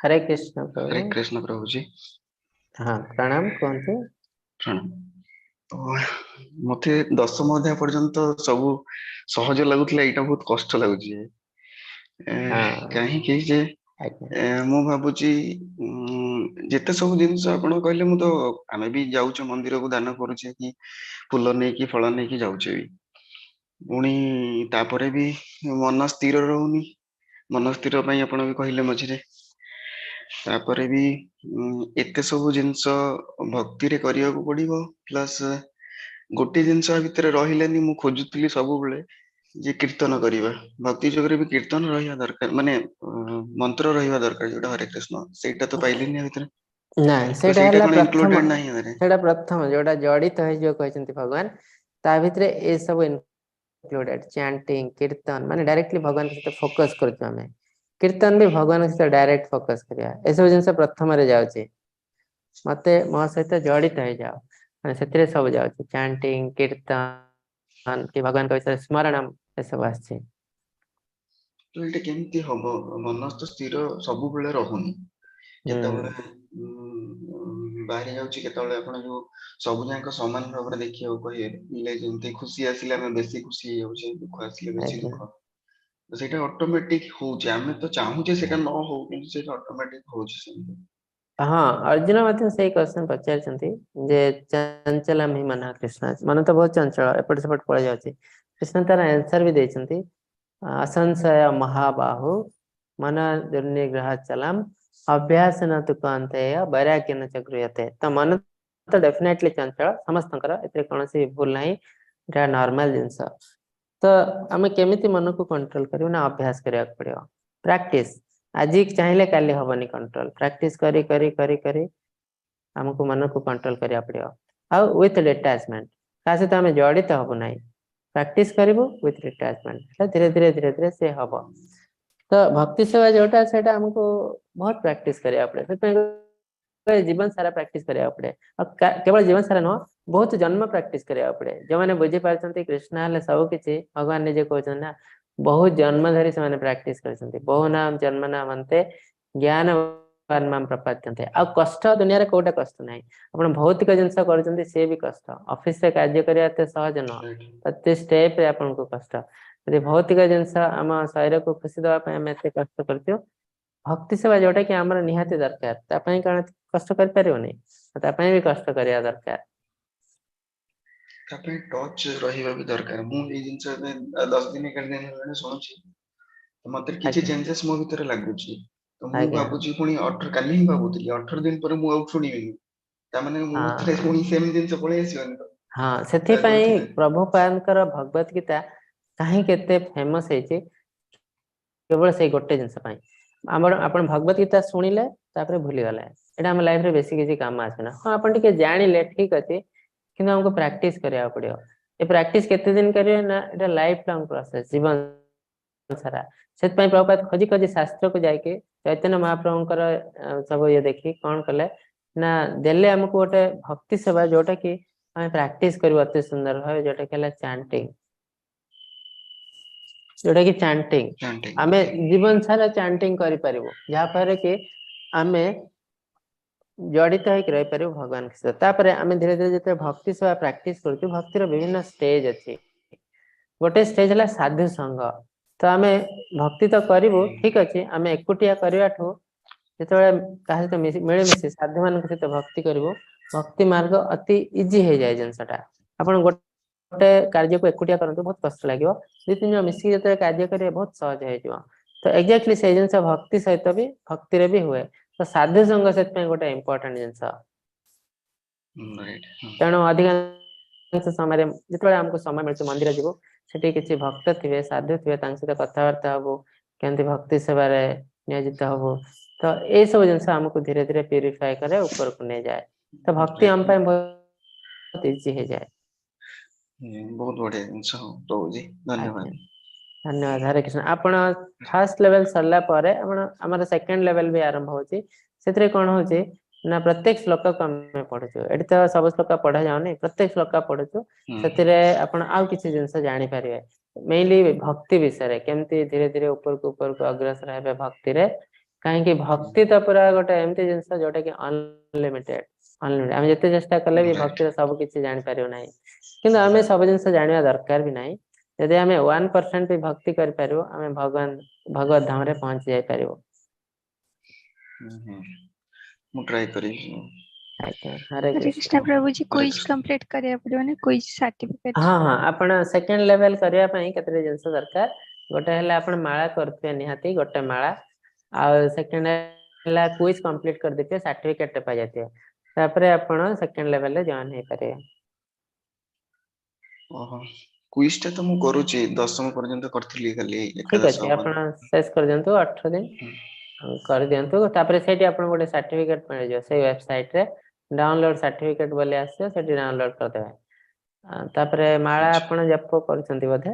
ହରେ କୃଷ୍ଣ ପ୍ରଭୁ।
ହରେ କୃଷ୍ଣ ପ୍ରଭୁଜୀ।
ହଁ, ପ୍ରଣାମ, କୁହନ୍ତୁ।
ପ୍ରଣାମ। ମତେ ଦଶମ ଅଧ୍ୟାୟ ପର୍ଯ୍ୟନ୍ତ ସବୁ ସହଜ ଲାଗୁଥିଲା, ଏଇଟା ବହୁତ କଷ୍ଟ ଲାଗୁଛି। କାହିଁକି ଯେ ମୁଁ ଭାବୁଛି ଯେତେ ସବୁ ଜିନିଷ ଆପଣ କହିଲେ, ମୁଁ ତ ଆମେ ବି ଯାଉଛେ ମନ୍ଦିରକୁ ଦାନ କରୁଛେ କି ଫୁଲ ନେଇକି ଫଳ ନେଇକି ଯାଉଛେ ବି, ପୁଣି ତାପରେ ବି ମନ ସ୍ଥିର ରହୁନି। ମନ ସ୍ଥିର ପାଇଁ ଆପଣ ବି କହିଲେ ମଝିରେ, ତାପରେ ବି ଏତେ ସବୁ ଜିନିଷ ଭକ୍ତିରେ କରିବାକୁ ପଡିବ, ପ୍ଲସ ଗୋଟେ ଜିନିଷ ଭିତରେ ରହିଲାନି। ମୁଁ ଖୋଜୁଥିଲି ସବୁବେଳେ ଯେ କୀର୍ତ୍ତନ କରିବା, ଭକ୍ତି ଯୋଗରେ ବି କୀର୍ତ୍ତନ ରହିବା ଦରକାର, ମାନେ ମନ୍ତ୍ର ରହିବା ଦରକାର, ଯୋଉଟା ହରେ କୃଷ୍ଣ, ସେଇଟା ତ ପାଇଲିନି ଭିତରେ।
ନାଇଁ, ସେଇଟା ହେଲା ପ୍ରଥମ, ସେଇଟା ପ୍ରଥମ ଯୋଉଟା ଜଡିତ ହେଇଯିବ କହିଛନ୍ତି ଭଗବାନ, ତା ଭିତରେ ଏସବୁ ଇନକ୍ଲୁଡେଡ, ଚାଣ୍ଟିଂ, କୀର୍ତ୍ତନ, ମାନେ ଡାଇରେକ୍ଟଲି ଭଗବାନଙ୍କ ସହିତ ଫୋକସ କରୁଛୁ ଆମେ। କୀର୍ତ୍ତନ ବି ଭଗବାନଙ୍କ ସହିତ ଡାଇରେକ୍ଟ ଫୋକସ କରିବା, ଏସବୁ ଜିନିଷ ପ୍ରଥମରେ ଯାଉଛି। ମତେ ମୋ ସହିତ ଜଡିତ ହେଇଯାଅ, ମାନେ ସେଥିରେ ସବୁ ଯାଉଛି, ଚାଣ୍ଟିଂ, କୀର୍ତ୍ତନ କି ଭଗବାନଙ୍କ ବିଷୟରେ ସ୍ମରଣ, ଏସବୁ ଆସିଛି।
ତ ଏଇଟା କେମିତି ହବ? ମନ ତ ସ୍ଥିର ସବୁବେଳେ ରହୁନି, କେତେବେଳେ ବାହାରି ଯାଉଛି, କେତେବେଳେ ଆପଣ ଯୋଉ ସବୁ ଯାକ ସମାନ ଭାବରେ ଦେଖିବାକୁ କହିଲେ, ଯେମିତି ଖୁସି ଆସିଲେ ଆମେ ବେଶୀ ଖୁସି ହେଇଯାଉଛେ, ଦୁଃଖ ଆସିଲେ ବେଶୀ ଦୁଃଖ, ସେଇଟା ଅଟୋମେଟିକ ହଉଛି। ଆମେ ତ ଚାହୁଁଛେ ସେଇଟା ନ ହଉ, କିନ୍ତୁ ସେଇଟା ଅଟୋମେଟିକ ହଉଛି ସେମିତି।
ହଁ, ଅର୍ଜୁନ ମଧ୍ୟ ସେଇ କ୍ୱେଶ୍ଚନ ପଚାରିଛନ୍ତି ଯେ ଚଞ୍ଚଲମ ହି ମନ କୃଷ୍ଣ, ମନ ତ ବହୁତ ଚଞ୍ଚଳ, ଏପଟ ସେପଟ ପଳେଇ ଯାଉଛି। କୃଷ୍ଣ ତାର ଆନ୍ସର ବି ଦେଇଛନ୍ତି, ଅସଂଶୟ ମହାବାହୁ ମନ ଦୁର୍ନିଗ୍ରହ ଚଲମ ଅଭ୍ୟାସ ନ ତୁ କନ୍ତେୟ ବୈରାଗ୍ୟ ନ ଚ ଗୃହ୍ୟତେ। ତ ମନ ତ ଡେଫିନେଟଲି ଚଞ୍ଚଳ ସମସ୍ତଙ୍କର, ଏଥିରେ କୌଣସି ଭୁଲ ନାହିଁ, ଏଇଟା ନର୍ମାଲ ଜିନିଷ। ତ ଆମେ କେମିତି ମନକୁ କଣ୍ଟ୍ରୋଲ କରିବୁ ନା ଅଭ୍ୟାସ କରିବାକୁ ପଡିବ, ପ୍ରାକ୍ଟିସ। ଆଜି ଚାହିଁଲେ କାଲି ହବନି କଣ୍ଟ୍ରୋଲ, ପ୍ରାକ୍ଟିସ କରି କରି କରି କରି ଆମକୁ ମନକୁ କଣ୍ଟ୍ରୋଲ କରିବାକୁ ପଡିବ। ଆଉ ୱିଥ ଡିଟାଚମେଣ୍ଟ, ତା ସହିତ ଆମେ ଜଡିତ ହବୁ ନାହିଁ, ପ୍ରାକ୍ଟିସ କରିବୁ ୱିଥ ଡିଟାଚମେଣ୍ଟ, ଧୀରେ ଧୀରେ ଧୀରେ ଧୀରେ ସେ ହବ। ତ ଭକ୍ତି ସେବା ଯୋଉଟା, ସେଇଟା ଆମକୁ ବହୁତ ପ୍ରାକ୍ଟିସ କରିବାକୁ ପଡେ, ସେଥିପାଇଁ ଜୀବନ ସାରା ପ୍ରାକ୍ଟିସ କରିବାକୁ ପଡେ। ଆଉ କେବଳ ଜୀବନ ସାରା ନୁହଁ, ବହୁତ ଜନ୍ମ ପ୍ରାକ୍ଟିସ କରିବାକୁ ପଡେ। ଯୋଉମାନେ ବୁଝିପାରୁଛନ୍ତି କୃଷ୍ଣ ହେଲେ ସବୁ କିଛି, ଭଗବାନ ନିଜେ କହୁଛନ୍ତି ନା, ବହୁତ ଜନ୍ମ ଧରି ସେମାନେ ପ୍ରାକ୍ଟିସ କରିଛନ୍ତି। ବହୁ ନାମ ଜନ୍ମ ନାମ ଅନ୍ତେ ଜ୍ଞାନ ପ୍ରପାଦ୍ୟନ୍ତେ। ଆଉ କଷ୍ଟ ଦୁନିଆରେ କୋଉଟା କଷ୍ଟ ନାହିଁ, ଆପଣ ଭୌତିକ ଜିନିଷ କରୁଛନ୍ତି ସିଏ ବି କଷ୍ଟ, ଅଫିସରେ କାର୍ଯ୍ୟ କରିବା ଏତେ ସହଜ ନୁହଁ, ପ୍ରତି ଷ୍ଟେପରେ ଆପଣଙ୍କୁ କଷ୍ଟ। ଯଦି ଭୌତିକ ଜିନିଷ ଆମ ଶରୀରକୁ ଖୁସି ଦବା ପାଇଁ ଆମେ ଏତେ କଷ୍ଟ କରୁଛୁ, ଭକ୍ତି ସେବା ଯୋଉଟା କି ଆମର ନିହାତି ଦରକାର, ତା ପାଇଁ କଣ କଷ୍ଟ କରିପାରିବନି? ତା ପାଇଁ ବି କଷ୍ଟ କରିବା ଦରକାର,
ତା ପାଇଁ ଟଚ୍ ରହିବା ବି ଦରକାର। ମୁଁ ଏଇ ଜିନିଷ ଏବେ 10 ଦିନ 11 ଦିନ ହେଲାଣି ଶୁଣୁଛି, ମତେ କିଛି ଚେଞ୍ଜେସ୍ ମୋ ଭିତରେ ଲାଗୁଛି। ତ ମୁଁ ଭାବୁଛି ପୁଣି କାଲି ହିଁ ଭାବୁଥିଲି 18 ଦିନ ପରେ ମୁଁ ଆଉ ଶୁଣିବିନି, ତାମାନେ ମୋ ଭିତରେ ପୁଣି ସେମ୍ ଜିନିଷ ପଳେଇ ଆସିବନି ତ।
ହଁ, ସେଥିପାଇଁ ପ୍ରଭୁପାଦଙ୍କର ଭଗବତ ଗୀତା କାହିଁକି ଏତେ ଫେମସ ହେଇଛି, କେବଳ ସେଇ ଗୋଟେ ଜିନିଷ ପାଇଁ। ଆମର ଆପଣ ଭଗବତ ଗୀତା ଶୁଣିଲେ ତାପରେ ଭୁଲିଗଲେ, ଏଇଟା ଆମ ଲାଇଫରେ ବେଶୀ କିଛି କାମ ଆସୁନା। ହଁ, ଆପଣ ଟିକେ ଜାଣିଲେ ଠିକ ଅଛି, କିନ୍ତୁ ଆମକୁ ପ୍ରାକ୍ଟିସ କରିବାକୁ ପଡିବ। ଏ ପ୍ରାକ୍ଟିସ କେତେ ଦିନ କରିବେ ନା, ଏଇଟା ଲାଇଫ ଲଙ୍ଗ ପ୍ରୋସେସ, ଜୀବନ ସାରା। ସେଥିପାଇଁ ପ୍ରଭୁପାଦ ଖୋଜି ଖୋଜି ଶାସ୍ତ୍ରକୁ ଯାଇକି ଚୈତନ୍ୟ ମହାପ୍ରଭୁଙ୍କର ସବୁ ଇଏ ଦେଖି କଣ କଲେ ନା, ଦେଲେ ଆମକୁ ଗୋଟେ ଭକ୍ତି ସେବା, ଯୋଉଟା କି ଆମେ ପ୍ରାକ୍ଟିସ କରିବୁ ଅତି ସୁନ୍ଦର ଭାବେ, ଯୋଉଟା କି ହେଲା ଚାଣ୍ଟିଂ, ଯୋଉଟା କି ଚାଣ୍ଟିଂ ଆମେ ଜୀବନ ସାରା ଚାଣ୍ଟିଂ କରିପାରିବୁ, ଯାହାଫଳରେ କି ଆମେ ଜଡିତ ହେଇକି ରହିପାରିବୁ ଭଗବାନଙ୍କ ସହିତ। ତାପରେ ଆମେ ଧୀରେ ଧୀରେ ଯେତେବେଳେ ଭକ୍ତି ସେବା ପ୍ରାକ୍ଟିସ କରୁଛୁ, ଭକ୍ତିର ବିଭିନ୍ନ ଷ୍ଟେଜ ଅଛି। ଗୋଟେ ଷ୍ଟେଜ ହେଲା ସାଧୁ ସଙ୍ଗ। ତ ଆମେ ଭକ୍ତି ତ କରିବୁ, ଠିକ ଅଛି, ଆମେ ଏକୁଟିଆ କରିବାଠୁ ଯେତେବେଳେ କାହା ସହିତ ମିଳିମିଶି ସାଧୁ ମାନଙ୍କ ସହିତ ଭକ୍ତି କରିବୁ, ଭକ୍ତି ମାର୍ଗ ଅତି ଇଜି ହେଇଯାଏ ଜିନିଷଟା। ଆପଣ ଗୋଟେ କାର୍ଯ୍ୟକୁ ଏକୁଟିଆ କରନ୍ତୁ, ବହୁତ କଷ୍ଟ ଲାଗିବ। ଦି ତିନି ଜଣ ମିଶିକି ଯେତେବେଳେ କାର୍ଯ୍ୟ କରିବେ, ବହୁତ ସହଜ ହେଇଯିବ। ତ ଏକ୍ଜାକ୍ଟଲି ସେଇ ଜିନିଷ ଭକ୍ତି ସହିତ ବି, ଭକ୍ତିରେ ବି ହୁଏ। ତ ସାଧୁ ସଙ୍ଗ ସେଥିପାଇଁ ଗୋଟେ ଇମ୍ପୋର୍ଟାଣ୍ଟ ଜିନିଷ। ତେଣୁ ଅଧିକାଂଶ ସମୟରେ ଯେତେବେଳେ ଆମକୁ ସମୟ ମିଳୁଛି, ମନ୍ଦିର ଯିବୁ, ସେଠି କିଛି ଭକ୍ତ ଥିବେ, ସାଧୁ ଥିବେ, ତାଙ୍କ ସହିତ କଥାବାର୍ତ୍ତା ହବୁ, କେମିତି ଭକ୍ତି ସେବାରେ ନିୟୋଜିତ ହବୁ। ତ ଏଇ ସବୁ ଜିନିଷ ଆମକୁ ଧୀରେ ଧୀରେ ପ୍ୟୁରିଫାଏ କରେ, ଉପରକୁ ନେଇଯାଏ। ତ ଭକ୍ତି ଆମ ପାଇଁ ବହୁତ ଇଜି ହେଇଯାଏ।
ବହୁତ ବଢିଆ ଜିନିଷ ରହୁଛି, ଧନ୍ୟବାଦ।
ଧନ୍ୟବାଦ, ହରେ କୃଷ୍ଣ। ଆପଣ ଫାର୍ଷ୍ଟ ଲେଭେଲ ସରିଲା ପରେ ଆପଣ ଆମର ସେକେଣ୍ଡ ଲେଭେଲ ବି ଆରମ୍ଭ ହଉଛି। ସେଥିରେ କଣ ହଉଛି ନା, ପ୍ରତ୍ୟେକ ଶ୍ଲୋକକୁ ଆମେ ପଢୁଛୁ। ଏଠି ତ ସବୁ ଶ୍ଲୋକ ପଢା ଯାଉନି, ପ୍ରତ୍ୟେକ ଶ୍ଲୋକ ପଢୁଛୁ। ସେଥିରେ ଆପଣ ଆଉ କିଛି ଜିନିଷ ଜାଣିପାରିବେ, ମେନଲି ଭକ୍ତି ବିଷୟରେ, କେମିତି ଧୀରେ ଧୀରେ ଉପରକୁ ଉପରକୁ ଅଗ୍ରସର ହେବେ ଭକ୍ତିରେ। କାହିଁକି ଭକ୍ତି ତ ପୁରା ଗୋଟେ ଏମିତି ଜିନିଷ ଯୋଉଟା କି ଅନଲିମିଟେଡ, ଅନଲିମିଟେଡ। ଆମେ ଯେତେ ଚେଷ୍ଟା କଲେ ବି ଭକ୍ତିର ସବୁ କିଛି ଜାଣିପାରିବୁ ନାହିଁ। କିନ୍ତୁ ଆମେ ସବୁ ଜିନିଷ ଜାଣିବା ଦରକାର ବି ନାହିଁ। ଯଦି ଆମେ 1% ବି ଭକ୍ତି କରିପାରିବୁ, ଆମେ ଭଗବାନ ଭଗବତ ଧାମରେ ପହଞ୍ଚି ଯାଇପାରିବୁ।
ମୁଁ ଟ୍ରାଏ କରିବି।
ଆଜ୍ଞା, ହରେ
ହରେ
କୃଷ୍ଣ।
କୃଷ୍ଣ ପ୍ରଭୁଜୀ।
ହରେ
କୁଇଜ
କୃଷ୍ଣ।
କମ୍ପ୍ଲିଟ କରିବାକୁ ପଡିବ ନା, କୁଇଜ ସାର୍ଟିଫିକେଟ?
ହଁ, ଆପଣ ସେକେଣ୍ଡ ଲେଭେଲ କରିବା ପାଇଁ କେତେଟା ଜିନିଷ ଦରକାର। ଗୋଟେ ହେଲା ଆପଣ ମାଳା କରୁଥିବେ ନିହାତି ଗୋଟେ ମାଳା, ଆଉ ସେକେଣ୍ଡ ହେଲା କୁଇଜ କମ୍ପ୍ଲିଟ କରିଦେଇଥିବେ, ସାର୍ଟିଫିକେଟ ପାଇଯାଇଥିବେ। ତାପରେ ଆପଣ ସେକେଣ୍ଡ ଲେଭେଲରେ ଜଏନ ହେଇପାରିବେ।
ଓହୋ, କୁଇଜ ଟା ତ ମୁଁ କରୁଛି, ଦଶମ ପର୍ଯ୍ୟନ୍ତ କରିଥିଲି ଖାଲି।
ଠିକ
ଏକାଦଶ
ଅଛି।
ହବନି।
ଆପଣ ଶେଷ କରିଦିଅନ୍ତୁ, 18 ଦିନ କରିଦିଅନ୍ତୁ। ତାପରେ ସେଇଠି ଆପଣଙ୍କୁ ଗୋଟେ ସାର୍ଟିଫିକେଟ ମିଳିଯିବ। ସେଇ ୱେବସାଇଟ ରେ ଡାଉନଲୋଡ ସାର୍ଟିଫିକେଟ ବୋଲି ଆସିବ, ସେଠି ଡାଉନଲୋଡ କରିଦେବେ। ତାପରେ ମାଳା ଆପଣ ଜପ କରୁଛନ୍ତି ବୋଧେ?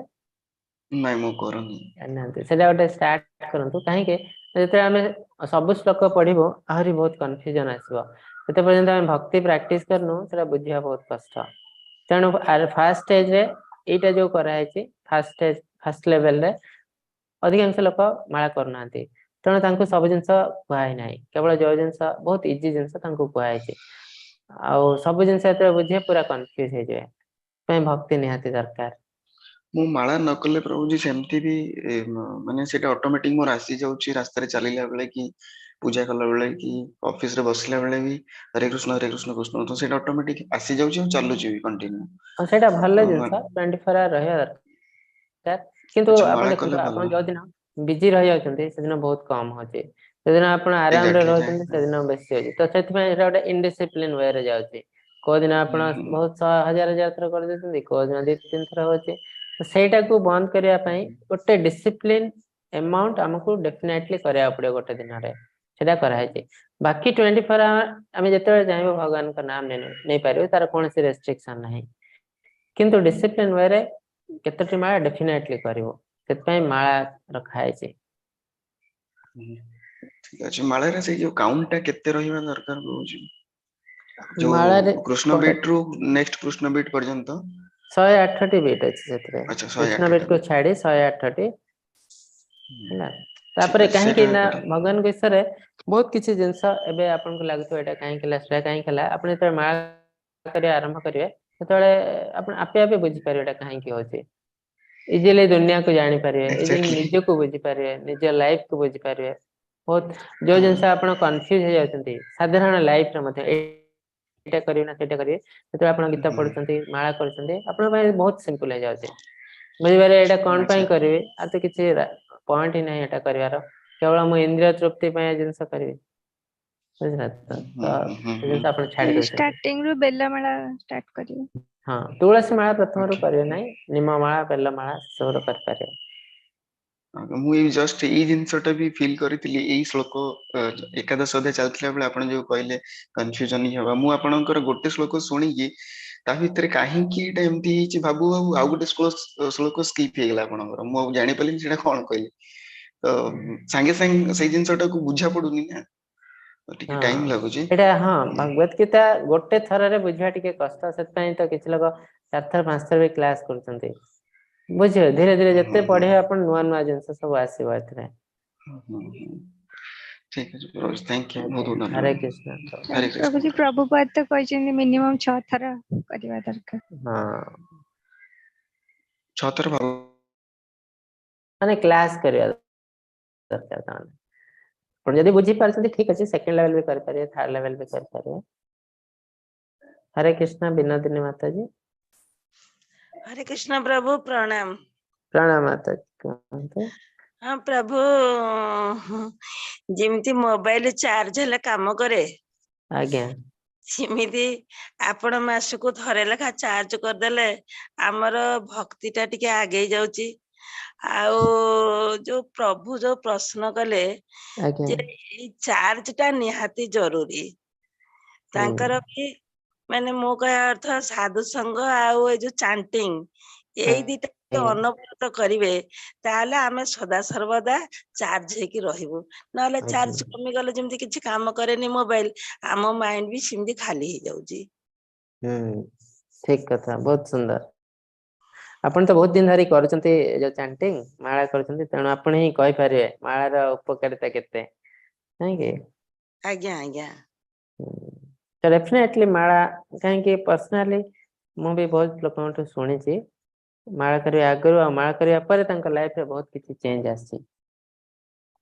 ନାଇଁ, ମୁଁ କରୁନି।
ଜାଣିନାହାନ୍ତି। ସେଇଟା ଗୋଟେ ଷ୍ଟାର୍ଟ କରନ୍ତୁ। କାହିଁକି ଯେତେବେଳେ ଆମେ ସବୁ ଶ୍ଲୋକ ପଢିବୁ, ଆହୁରି ବହୁତ କନଫ୍ୟୁଜନ ଆସିବ। ଯେତେ ପର୍ଯ୍ୟନ୍ତ ଆମେ ଭକ୍ତି ପ୍ରାକ୍ଟିସ କରିନୁ, ସେଟା ବୁଝିବା ବହୁତ କଷ୍ଟ। ତେଣୁ ଫାର୍ଷ୍ଟ ଷ୍ଟେଜରେ ଏଇଟା ଯୋଉ କରାହେଇଛି, ଫାର୍ଷ୍ଟ ଷ୍ଟେଜ, ଫାର୍ଷ୍ଟ ଲେଭେଲରେ ଅଧିକାଂଶ ଲୋକ ମାଳା କରୁନାହାନ୍ତି। ତେଣୁ ତାଙ୍କୁ ସବୁ ଜିନିଷ କୁହା ହେଇନାହିଁ, କେବଳ ଯୋଉ ଜିନିଷ ବହୁତ ଇଜି ଜିନିଷ ତାଙ୍କୁ କୁହାହେଇଛି। ଆଉ ସବୁ ଜିନିଷ ଯେତେବେଳେ ବୁଝିବେ, ପୁରା କନଫ୍ୟୁଜ ହେଇଯିବେ। ପାଇଁ ଭକ୍ତି ନିହାତି ଦରକାର।
ମୁଁ ମାଳା ନ କଲେ ପ୍ରଭୁଜୀ, ସେମିତି ବି ମାନେ ସେଇଟା ଅଟୋମେଟିକ ମୋର ଆସିଯାଉଛି। ରାସ୍ତାରେ ଚାଲିଲା ବେଳେ କି ପୂଜା କଲା ବେଳେ କି ଅଫିସ ରେ ବସିଲା ବେଳେ ବି ହରେ କୃଷ୍ଣ ହରେ କୃଷ୍ଣ କୃଷ୍ଣ, ତ ସେଇଟା ଅଟୋମେଟିକ ଆସିଯାଉଛି ଆଉ ଚାଲୁଛି ବି କଣ୍ଟିନ୍ୟୁ।
ଆଉ ସେଇଟା ଭଲ ଜିନିଷ, 24 ଆୱାର ରହିବା ଦରକାର। କିନ୍ତୁ ଆପଣ
ମାଳା
ଦେଖନ୍ତୁ,
କଲେ
ଆପଣ
ଭଲ।
ଯୋଉ ଦିନ ବିଜି ରହିଯାଉଛନ୍ତି, ସେଦିନ ବହୁତ କମ ହଉଛି। ସେଦିନ ଆପଣ ଆରାମରେ ରହୁଛନ୍ତି, ସେଦିନ ବେଶୀ ହଉଛି। ତ ସେଥିପାଇଁ ଏଇଟା ଗୋଟେ ଇନଡିସିପ୍ଲିନ ୱେରେ ଯାଉଛି। କୋଉ ଦିନ ଆପଣ ବହୁତ ହଜାର ହଜାର ଥର କରିଦଉଛନ୍ତି, କୋଉ ଦିନ ଦି ତିନି ଥର ହଉଛି। ତ ସେଇଟାକୁ ବନ୍ଦ କରିବା ପାଇଁ ଗୋଟେ ଡିସିପ୍ଲିନ ଏମାଉଣ୍ଟ ଆମକୁ ଡେଫିନେଟଲି କରିବାକୁ ପଡିବ ଗୋଟେ ଦିନରେ। ସେଇଟା କରାହେଇଛି। ବାକି 24 ଆୱାର ଆମେ ଯେତେବେଳେ ଚାହିଁବୁ ଭଗବାନଙ୍କ ନାମ ନେଇପାରିବୁ, ତାର କୌଣସି ରେଷ୍ଟ୍ରିକ୍ସନ ନାହିଁ। କିନ୍ତୁ ଡିସିପ୍ଲିନ ୱେରେ କେତୋଟି ମାଳା ଡେଫିନେଟଲି କରିବୁ, ସେଥିପାଇଁ ମାଳା ରଖା ହେଇଛି।
ଠିକ ଅଛି। ମାଳାରେ ସେଇ ଯୋଉ କାଉଣ୍ଟ ଟା କେତେ ରହିବା ଦରକାର କହୁଛି ଯୋଉ
ମାଳାରେ
କୃଷ୍ଣ
କୋଉଟା?
ବିଟ୍ ରୁ ନେକ୍ସଟ କୃଷ୍ଣ ବିଟ୍ ପର୍ଯ୍ୟନ୍ତ।
108ଟି ବିଟ୍ ଅଛି ସେଥିରେ।
ଆଚ୍ଛା, 108
କୃଷ୍ଣ ବିଟ୍ କୁ
ଟା।
ଛାଡି 108ଟି ହେଲା। ତାପରେ
ଅଛି,
କାହିଁକି
ସେଇଟା
ନା
ଗୋଟେ
ଭଗବାନଙ୍କ ବିଷୟରେ ବହୁତ କିଛି ଜିନିଷ ଏବେ ଆପଣଙ୍କୁ ଲାଗୁଥିବ ଏଇଟା କାହିଁକି ହେଲା, ସେଟା କାହିଁକି ହେଲା। ଆପଣ ଯେତେବେଳେ ମାଳା କରିବା ଆରମ୍ଭ କରିବେ, ସେତେବେଳେ ଆପଣ ଆପେ ଆପେ ବୁଝିପାରିବେ ଏଇଟା କାହିଁକି ହଉଛି। ଇଜିଲି ଦୁନିଆକୁ ଜାଣିପାରିବେ, ଇଜିଲି ନିଜକୁ ବୁଝିପାରିବେ, ନିଜ ଲାଇଫ କୁ ବୁଝିପାରିବେ। ବହୁତ ଯୋଉ ଜିନିଷ ଆପଣ କନଫ୍ୟୁଜ ହେଇଯାଉଛନ୍ତି ସାଧାରଣ ଲାଇଫରେ ମଧ୍ୟ, ଏଇଟା କରିବି ନା ସେଇଟା କରିବି, ଯେତେବେଳେ ଆପଣ ଗୀତା ପଢୁଛନ୍ତି, ମାଳା କରୁଛନ୍ତି, ଆପଣଙ୍କ ପାଇଁ ବହୁତ ସିମ୍ପଲ ହେଇଯାଉଛି ବୁଝିପାରିବେ ଏଇଟା କଣ ପାଇଁ କରିବି। ଆଉ ତ କିଛି ପଏଣ୍ଟ ହିଁ ନାହିଁ ଏଇଟା କରିବାର, କେବଳ ମୁଁ ଇନ୍ଦ୍ରିୟ ତୃପ୍ତି ପାଇଁ ଏ ଜିନିଷ କରିବି, ବୁଝିଲେ ତ? ତ ସେ ଜିନିଷ ଆପଣ ଛାଡି ଦଉଛନ୍ତି।
ଷ୍ଟାର୍ଟିଂ ରୁ ବେଲମାଳା ଷ୍ଟାର୍ଟ କରିବେ।
ହଁ, ତୁଳସୀ ମାଳା ପ୍ରଥମରୁ କରିବେ ନାହିଁ, ନିମ ମାଳା, ବେଲ ମାଳା ସେସବୁ କରିପାରିବେ।
ମୁଁ ଏଇ ଜଷ୍ଟ ଏଇ ଜିନିଷଟା ବି ଫିଲ୍ କରିଥିଲି। ଏଇ ଶ୍ଲୋକ ଏକାଦଶ ଅଧ୍ୟାୟ ଚାଲିଥିଲା ବେଳେ ଆପଣ ଯୋଉ କହିଲେ କନଫ୍ୟୁଜନ ହିଁ ହବା, ମୁଁ ଆପଣଙ୍କର ଗୋଟେ ଶ୍ଲୋକ ଶୁଣିକି ତା ଭିତରେ କାହିଁକି ଏଇଟା ଏମିତି ହେଇଛି ଭାବୁ ଭାବୁ ଆଉ ଗୋଟେ ଶ୍ଲୋକ ସ୍କିପ୍ ହେଇଗଲା ଆପଣଙ୍କର। ମୁଁ ଆଉ ଜାଣିପାରିଲିନି ସେଇଟା କଣ କହିଲେ। ତ ସାଙ୍ଗେ ସାଙ୍ଗେ ସେଇ ଜିନିଷଟାକୁ ବୁଝା ପଡୁନି ନା, ତ ଟିକେ ଟାଇମ ଲାଗୁଛି।
ଏଇଟା ହଁ, ଭଗବତ ଗୀତା ଗୋଟେ ଥରରେ ବୁଝିବା ଟିକେ କଷ୍ଟ। ସେଥିପାଇଁ ତ କିଛି ଲୋକ ଚାରି ଥର ପାଞ୍ଚ ଥର ବି କ୍ଲାସ କରୁଛନ୍ତି, ବୁଝିବେ। ଧୀରେ ଧୀରେ ଯେତେ ପଢିବେ ଆପଣ, ନୂଆ ନୂଆ ଜିନିଷ ସବୁ ଆସିବ ଏଥିରେ।
ଠିକ ଅଛି, thank you, ବହୁତ ବହୁତ
ହରେ
ଧନ୍ୟବାଦ।
କୃଷ୍ଣ।
ହରେ କୃଷ୍ଣ।
ପ୍ରଭୁଜୀ, ପ୍ରଭୁପାଦ ତ କହିଛନ୍ତି ମିନିମମ୍ ଛଅ ଥର କରିବା ଦରକାର।
ହଁ।
ଛଅ ଥର
ମାନେ କ୍ଲାସ କରିବା ଦରକାର। ତାମାନେ ଆପଣ ଯଦି ବୁଝିପାରୁଛନ୍ତି, ଠିକ ଅଛି, ସେକେଣ୍ଡ ଲେଭେଲ ବି କରିପାରିବେ, ଥାର୍ଡ ଲେଭେଲ ବି କରିପାରିବେ। ହରେ କୃଷ୍ଣ ବିନୋଦିନୀ ମାତାଜୀ।
ହରେ କୃଷ୍ଣ ପ୍ରଭୁ, ପ୍ରଣାମ।
ପ୍ରଣାମ ମାତାଜୀ, କୁହନ୍ତୁ।
ହଁ ପ୍ରଭୁ, ଯେମିତି ମୋବାଇଲ ଚାର୍ଜ ହେଲେ କାମ କରେ, ସେମିତି ଆପଣ ମାସକୁ ଥରେ ଲେଖା ଚାର୍ଜ କରିଦେଲେ ଆମର ଭକ୍ତି ଟା ଟିକେ ଆଗେଇ ଯାଉଛି। ଆଉ ଯୋଉ ପ୍ରଭୁ ଯୋଉ ପ୍ରଶ୍ନ କଲେ ଯେ ଏଇ ଚାର୍ଜ ଟା ନିହାତି ଜରୁରୀ ତାଙ୍କର ବି, ମାନେ ମୁଁ କହିବା ଅର୍ଥ ସାଧୁ ସଙ୍ଗ ଆଉ ଏଇ ଯୋଉ ଚାଣ୍ଟିଂ, ଏଇ ଦିଟା ଯଦି ଅନବରତ କରିବେ, ତାହେଲେ ଆମେ ସଦା ସର୍ବଦା ଚାର୍ଜ ହେଇକି ରହିବୁ। ନହେଲେ ଚାର୍ଜ କମିଗଲେ ଯେମିତି କିଛି କାମ କରେନି ମୋବାଇଲ, ଆମ ମାଇଣ୍ଡ ବି ସେମିତି ଖାଲି ହେଇଯାଉଛି।
ହୁଁ, ଠିକ କଥା, ବହୁତ ସୁନ୍ଦର। ଆପଣ ତ ବହୁତ ଦିନ ଧରି କରୁଛନ୍ତି ଏ ଯୋଉ ଚାଣ୍ଟିଂ, ମାଳା କରୁଛନ୍ତି, ତେଣୁ ଆପଣ ହିଁ କହିପାରିବେ ମାଳାର ଉପକାରିତା କେତେ, ନାଇଁ କି?
ଆଜ୍ଞା।
ତ ଡେଫିନେଟଲି ମାଳା, କାହିଁକି ପର୍ସନାଲି ମୁଁ ବି ବହୁତ ଲୋକଙ୍କଠୁ ଶୁଣିଛି, ମାଳା କରିବା ଆଗରୁ ଆଉ ମାଳା କରିବା ପରେ ତାଙ୍କ ଲାଇଫରେ ବହୁତ କିଛି ଚେଞ୍ଜ ଆସିଛି।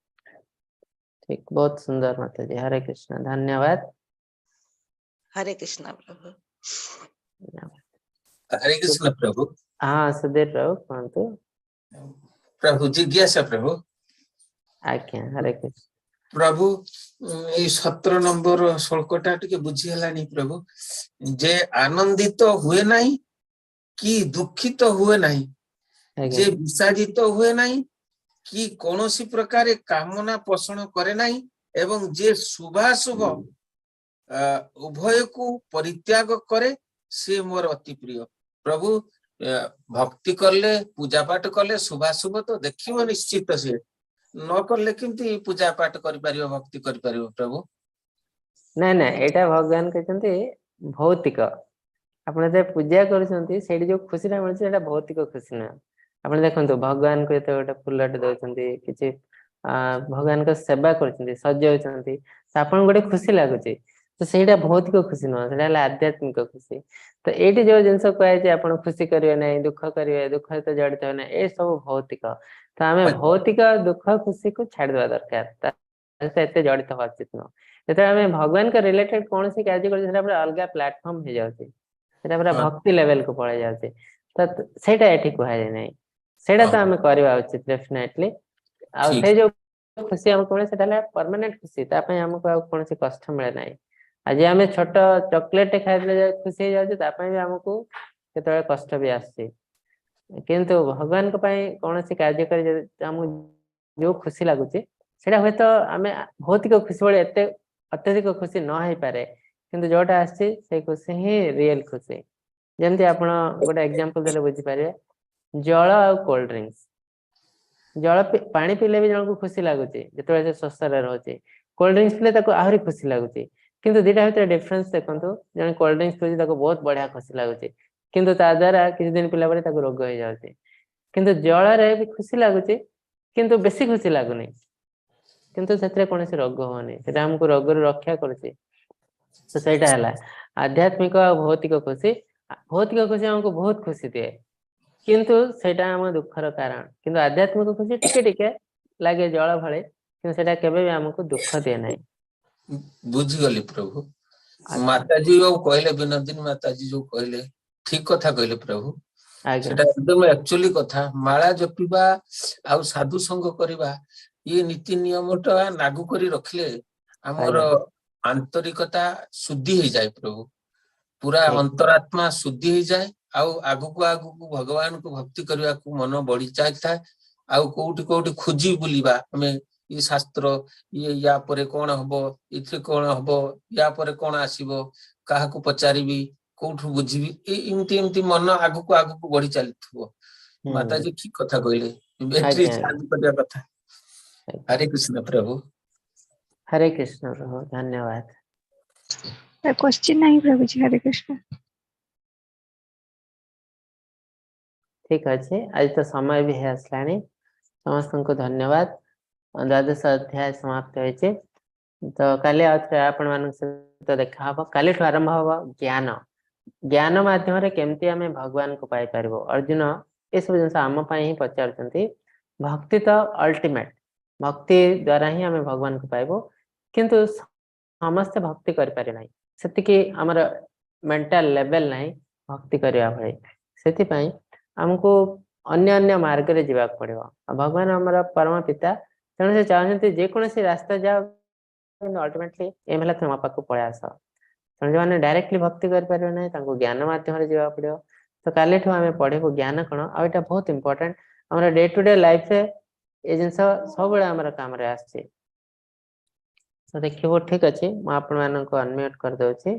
ଠିକ, ବହୁତ ସୁନ୍ଦର ମାତାଜୀ। ହରେ କୃଷ୍ଣ, ଧନ୍ୟବାଦ।
ହରେ କୃଷ୍ଣ ପ୍ରଭୁ।
ହରେ କୃଷ୍ଣ ପ୍ରଭୁ।
ହଁ, ସୁଧୀର ପ୍ରଭୁ, କୁହନ୍ତୁ।
ପ୍ରଭୁ, ଜିଜ୍ଞାସା ପ୍ରଭୁ।
ଆଜ୍ଞା, ହରେ କୃଷ୍ଣ।
ପ୍ରଭୁ, ଏଇ 17 ନମ୍ବର ଶ୍ଳୋକଟା ଟିକେ ବୁଝି ହେଲାନି ପ୍ରଭୁ। ଯେ ଆନନ୍ଦିତ ହୁଏ ନାହିଁ କି ଦୁଃଖିତ ହୁଏ ନାହିଁ, ଯେ ବିଷାଦିତ ହୁଏ ନାହିଁ କି କୌଣସି ପ୍ରକାରେ କାମନା ପୋଷଣ କରେ ନାହିଁ ଏବଂ ଯେ ଶୁଭାଶୁଭ ଉଭୟକୁ ପରିତ୍ୟାଗ କରେ, ସେ ମୋର ଅତି ପ୍ରିୟ। ପ୍ରଭୁ, ଭକ୍ତି କଲେ, ପୂଜା ପାଠ କଲେ ଶୁଭାଶୁଭ ତ ଦେଖିବ ନିଶ୍ଚିତ। ସେ ନ କଲେ କେମିତି ପୂଜା ପାଠ କରିପାରିବ, ଭକ୍ତି କରିପାରିବ ପ୍ରଭୁ?
ନାଇଁ ନାଇଁ, ଏଇଟା ଭଗବାନ କହିଛନ୍ତି ଭୌତିକ। ଆପଣ ଯେତେବେଳେ ପୂଜା କରୁଛନ୍ତି, ସେଇଠି ଯୋଉ ଖୁସିଟା ମିଳୁଛି, ସେଇଟା ଭୌତିକ ଖୁସି ନୁହେଁ। ଆପଣ ଦେଖନ୍ତୁ, ଭଗବାନଙ୍କୁ ଯେତେବେଳେ ଗୋଟେ ଫୁଲଟେ ଦଉଛନ୍ତି, କିଛି ଭଗବାନଙ୍କ ସେବା କରୁଛନ୍ତି, ସଜଉଛନ୍ତି, ତ ଆପଣଙ୍କୁ ଗୋଟେ ଖୁସି ଲାଗୁଛି। ତ ସେଇଟା ଭୌତିକ ଖୁସି ନୁହଁ, ସେଇଟା ହେଲା ଆଧ୍ୟାତ୍ମିକ ଖୁସି। ତ ଏଇଠି ଯୋଉ ଜିନିଷ କୁହାଯାଇଛି, ଆପଣ ଖୁସି କରିବେ ନାହିଁ, ଦୁଃଖ କରିବେ, ଦୁଃଖ ସହିତ ଜଡିତ ହେବେ ନାହିଁ, ଏ ସବୁ ଭୌତିକ। ତ ଆମେ ଭୌତିକ ଦୁଃଖ ଖୁସିକୁ ଛାଡିଦବା ଦରକାର। ତା ସହିତ ଏତେ ଜଡିତ ହବା ଉଚିତ ନୁହଁ। ଯେତେବେଳେ ଆମେ ଭଗବାନଙ୍କ ରିଲେଟେଡ କୌଣସି କାର୍ଯ୍ୟ କରୁଛେ, ସେଟା ପୁରା ଅଲଗା ପ୍ଲାଟଫର୍ମ ହେଇଯାଉଛି, ସେଟା ପୁରା ଭକ୍ତି ଲେଭେଲକୁ ପଳେଇ ଯାଉଛି। ତ ସେଇଟା ଏଠି କୁହାଯାଏ ନାହିଁ। ସେଇଟା ତ ଆମେ କରିବା ଉଚିତ ଡେଫିନେଟଲି। ଆଉ ସେଇ ଯୋଉ ଖୁସି ଆମକୁ ମିଳେ, ସେଟା ହେଲା ପରମାନେଣ୍ଟ ଖୁସି। ତା ପାଇଁ ଆମକୁ ଆଉ କୌଣସି କଷ୍ଟ ମିଳେ ନାହିଁ। ଆଜି ଆମେ ଛୋଟ ଚକୋଲେଟ ଖାଇଦେଲେ ଖୁସି ହେଇଯାଉଛେ, ତା ପାଇଁ ବି ଆମକୁ କେତେବେଳେ କଷ୍ଟ ବି ଆସୁଛି। କିନ୍ତୁ ଭଗବାନଙ୍କ ପାଇଁ କୌଣସି କାର୍ଯ୍ୟ କରି ଯଦି ଆମକୁ ଯୋଉ ଖୁସି ଲାଗୁଛି, ସେଇଟା ହୁଏତ ଆମେ ଭୌତିକ ଖୁସି ଭଳି ଏତେ ଅତ୍ୟଧିକ ଖୁସି ନ ହେଇପାରେ, କିନ୍ତୁ ଯୋଉଟା ଆସିଛି ସେଇ ଖୁସି ହିଁ ରିଏଲ ଖୁସି। ଯେମିତି ଆପଣ ଗୋଟେ ଏକ୍ଜାମ୍ପଲ ଦେଲେ ବୁଝିପାରିବେ, ଜଳ ଆଉ କୋଲ୍ଡ ଡ୍ରିଙ୍କସ। ଜଳ, ପାଣି ପିଇଲେ ବି ଜଣକୁ ଖୁସି ଲାଗୁଛି ଯେତେବେଳେ ସେ ଶୋଷରେ ରହୁଛି। କୋଲ୍ଡ ଡ୍ରିଙ୍କସ ପିଇଲେ ତାକୁ ଆହୁରି ଖୁସି ଲାଗୁଛି। କିନ୍ତୁ ଦିଟା ଭିତରେ ଡିଫରେନ୍ସ ଦେଖନ୍ତୁ, ଜଣେ କୋଲ୍ଡ ଡ୍ରିଙ୍କସ ପିଉଛି, ତାକୁ ବହୁତ ବଢିଆ ଖୁସି ଲାଗୁଛି, କିନ୍ତୁ ତା ଦ୍ଵାରା କିଛି ଦିନ ପିଲା ପରେ ତାକୁ ରୋଗ ହେଇଯାଉଛି। କିନ୍ତୁ ଜଳରେ ବି ଖୁସି ଲାଗୁଛି, କିନ୍ତୁ ବେଶୀ ଖୁସି ଲାଗୁନି, କିନ୍ତୁ ସେଥିରେ କୌଣସି ରୋଗ ହଉନି, ସେଟା ଆମକୁ ରୋଗରୁ ରକ୍ଷା କରୁଛି। ତ ସେଇଟା ହେଲା ଆଧ୍ୟାତ୍ମିକ ଆଉ ଭୌତିକ ଖୁସି। ଭୌତିକ ଖୁସି ଆମକୁ ବହୁତ ଖୁସି ଦିଏ, କିନ୍ତୁ ସେଇଟା ଆମ ଦୁଃଖର କାରଣ। କିନ୍ତୁ ଆଧ୍ୟାତ୍ମିକ ଖୁସି ଟିକେ ଟିକେ ଲାଗେ ଜଳ ଭଳି, କିନ୍ତୁ ସେଇଟା କେବେ ବି ଆମକୁ ଦୁଃଖ ଦିଏ ନାହିଁ।
ବୁଝିଗଲି ପ୍ରଭୁ। ମାତାଜୀ ଯୋଉ କହିଲେ, ବିନୋଦିନୀ ମାତାଜୀ ଯୋଉ କହିଲେ, ଠିକ କଥା କହିଲେ ପ୍ରଭୁ। ସେଟା ଏକଦମ ଆକ୍ଚୁଆଲି କଥା। ମାଳା ଜପିବା ଆଉ ସାଧୁ ସଙ୍ଗ କରିବା, ଇଏ ନୀତି ନିୟମଟା ଲାଗୁ କରି ରଖିଲେ ଆମର ଆନ୍ତରିକତା ଶୁଦ୍ଧି ହେଇଯାଏ ପ୍ରଭୁ। ପୁରା ଅନ୍ତରାତ୍ମା ଶୁଦ୍ଧି ହେଇଯାଏ ଆଉ ଆଗକୁ ଆଗକୁ ଭଗବାନଙ୍କୁ ଭକ୍ତି କରିବାକୁ ମନ ବଢି ଯାଇଥାଏ। ଆଉ କୋଉଠି କୋଉଠି ଖୋଜି ବୁଲିବା ଆମେ, ଇଏ ଶାସ୍ତ୍ର, ଇଏ ୟା ପରେ କଣ ହବ, ଏଥିରେ କଣ ହବ, ୟା ପରେ କଣ ଆସିବ, କାହାକୁ ପଚାରିବି, କୋଉଠୁ ବୁଝିବି, ଏମିତି ଏମିତି ମନ ଆଗକୁ ଆଗକୁ ବଢି ଚାଲିଥିବ। ମାତାଜୀ ଠିକ କଥା କହିଲେ, ବ୍ୟାଟେରୀ ଚାର୍ଜ କରିବା କଥା। ହରେ କୃଷ୍ଣ ପ୍ରଭୁ।
ହରେ କୃଷ୍ଣ ପ୍ରଭୁ, ଧନ୍ୟବାଦ।
କ୍ୱେଶ୍ଚିନ୍ ନାହିଁ ପ୍ରଭୁଜୀ, ହରେ କୃଷ୍ଣ।
ଠିକ ଅଛି, ଆଜି ତ ସମୟ ବି ହେଇ ଆସିଲାଣି। ସମସ୍ତଙ୍କୁ ଧନ୍ୟବାଦ। ଦ୍ୱାଦଶ ଅଧ୍ୟାୟ ସମାପ୍ତ ହେଇଛି। ତ କାଲି ଆଉ ଥରେ ଆପଣମାନଙ୍କ ସହିତ ଦେଖା ହବ। କାଲିଠୁ ଆରମ୍ଭ ହବ ଜ୍ଞାନ। ଜ୍ଞାନ ମାଧ୍ୟମରେ କେମିତି ଆମେ ଭଗବାନଙ୍କୁ ପାଇପାରିବୁ। ଅର୍ଜୁନ ଏସବୁ ଜିନିଷ ଆମ ପାଇଁ ହିଁ ପଚାରୁଛନ୍ତି। ଭକ୍ତି ତ ଅଲ୍ଟିମେଟ, ଭକ୍ତି ଦ୍ଵାରା ହିଁ ଆମେ ଭଗବାନଙ୍କୁ ପାଇବୁ, କିନ୍ତୁ ସମସ୍ତେ ଭକ୍ତି କରିପାରିବେ ନାହିଁ, ସେତିକି ଆମର ମେଣ୍ଟାଲ ଲେଭେଲ ନାହିଁ ଭକ୍ତି କରିବା ଭଳି। ସେଥିପାଇଁ ଆମକୁ ଅନ୍ୟ ଅନ୍ୟ ମାର୍ଗରେ ଯିବାକୁ ପଡିବ। ଆଉ ଭଗବାନ ଆମର ପରମ ପିତା, ତେଣୁ ସେ ଚାହୁଁଛନ୍ତି ଯେକୌଣସି ରାସ୍ତା ଯାଅ, କିନ୍ତୁ ଅଲ୍ଟିମେଟଲି ଏମ୍ ହେଲା ତୁମେ ମୋ ପାଖକୁ ପଳେଇ ଆସ। ତେଣୁ ଯୋଉମାନେ ଡାଇରେକ୍ଟଲି ଭକ୍ତି କରିପାରିବେ ନାହିଁ, ତାଙ୍କୁ ଜ୍ଞାନ ମାଧ୍ୟମରେ ଯିବାକୁ ପଡିବ। ତ କାଲିଠୁ ଆମେ ପଢିବୁ ଜ୍ଞାନ କଣ, ଆଉ ଏଇଟା ବହୁତ ଇମ୍ପୋର୍ଟାଣ୍ଟ, ଆମର ଡେ ଟୁ ଡେ ଲାଇଫରେ ଏ ଜିନିଷ ସବୁବେଳେ ଆମର କାମରେ ଆସୁଛି। ତ ଦେଖିବୁ, ଠିକ ଅଛି, ମୁଁ ଆପଣମାନଙ୍କୁ ଅନମ୍ୟୁଟ କରିଦଉଛି।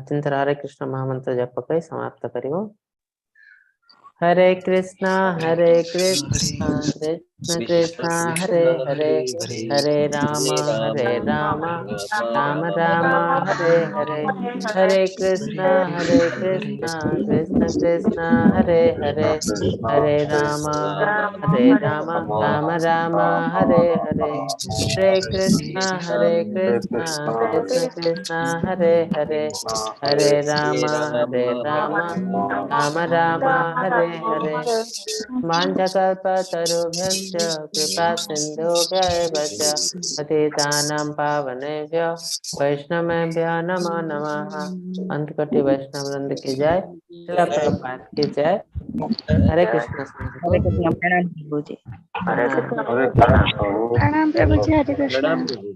ତିନିଥର ହରେ କୃଷ୍ଣ ମହାମନ୍ତ୍ର ଜପ କରି ସମାପ୍ତ କରିବୁ। ହରେ କୃଷ୍ଣ ହରେ କୃଷ୍ଣ କୃଷ୍ଣ କୃଷ୍ଣ ହରେ ହରେ, ହରେ ରାମ ହରେ ରାମ ରାମ ରାମ ହରେ ହରେ, ହରେ କୃଷ୍ଣ ହରେ କୃଷ୍ଣ କୃଷ୍ଣ କୃଷ୍ଣ ହରେ ହରେ, ହରେ ରାମ ହରେ ରାମ ରାମ ରାମ ହରେ ହରେ, ହରେ କୃଷ୍ଣ ହରେ କୃଷ୍ଣ କୃଷ୍ଣ କୃଷ୍ଣ ହରେ ହରେ, ହରେ ରାମ ହରେ ରାମ ରାମ ରାମ ହରେ ହରେ। वाञ्छाकल्पतरुभ्यश्च कृपा सिन्धुभ्य एव च पतितानां पावनेभ्यो वैष्णवेभ्यो नमो नमः। अंतकोटि वैष्णव वृंद की जय, श्रील प्रभुपाद की जय। हरे कृष्ण।
हरे कृष्ण, प्रणाम प्रभु जी।
हरे
प्रणाम प्रभु जी, हरे कृष्ण।
प्रणाम प्रभु।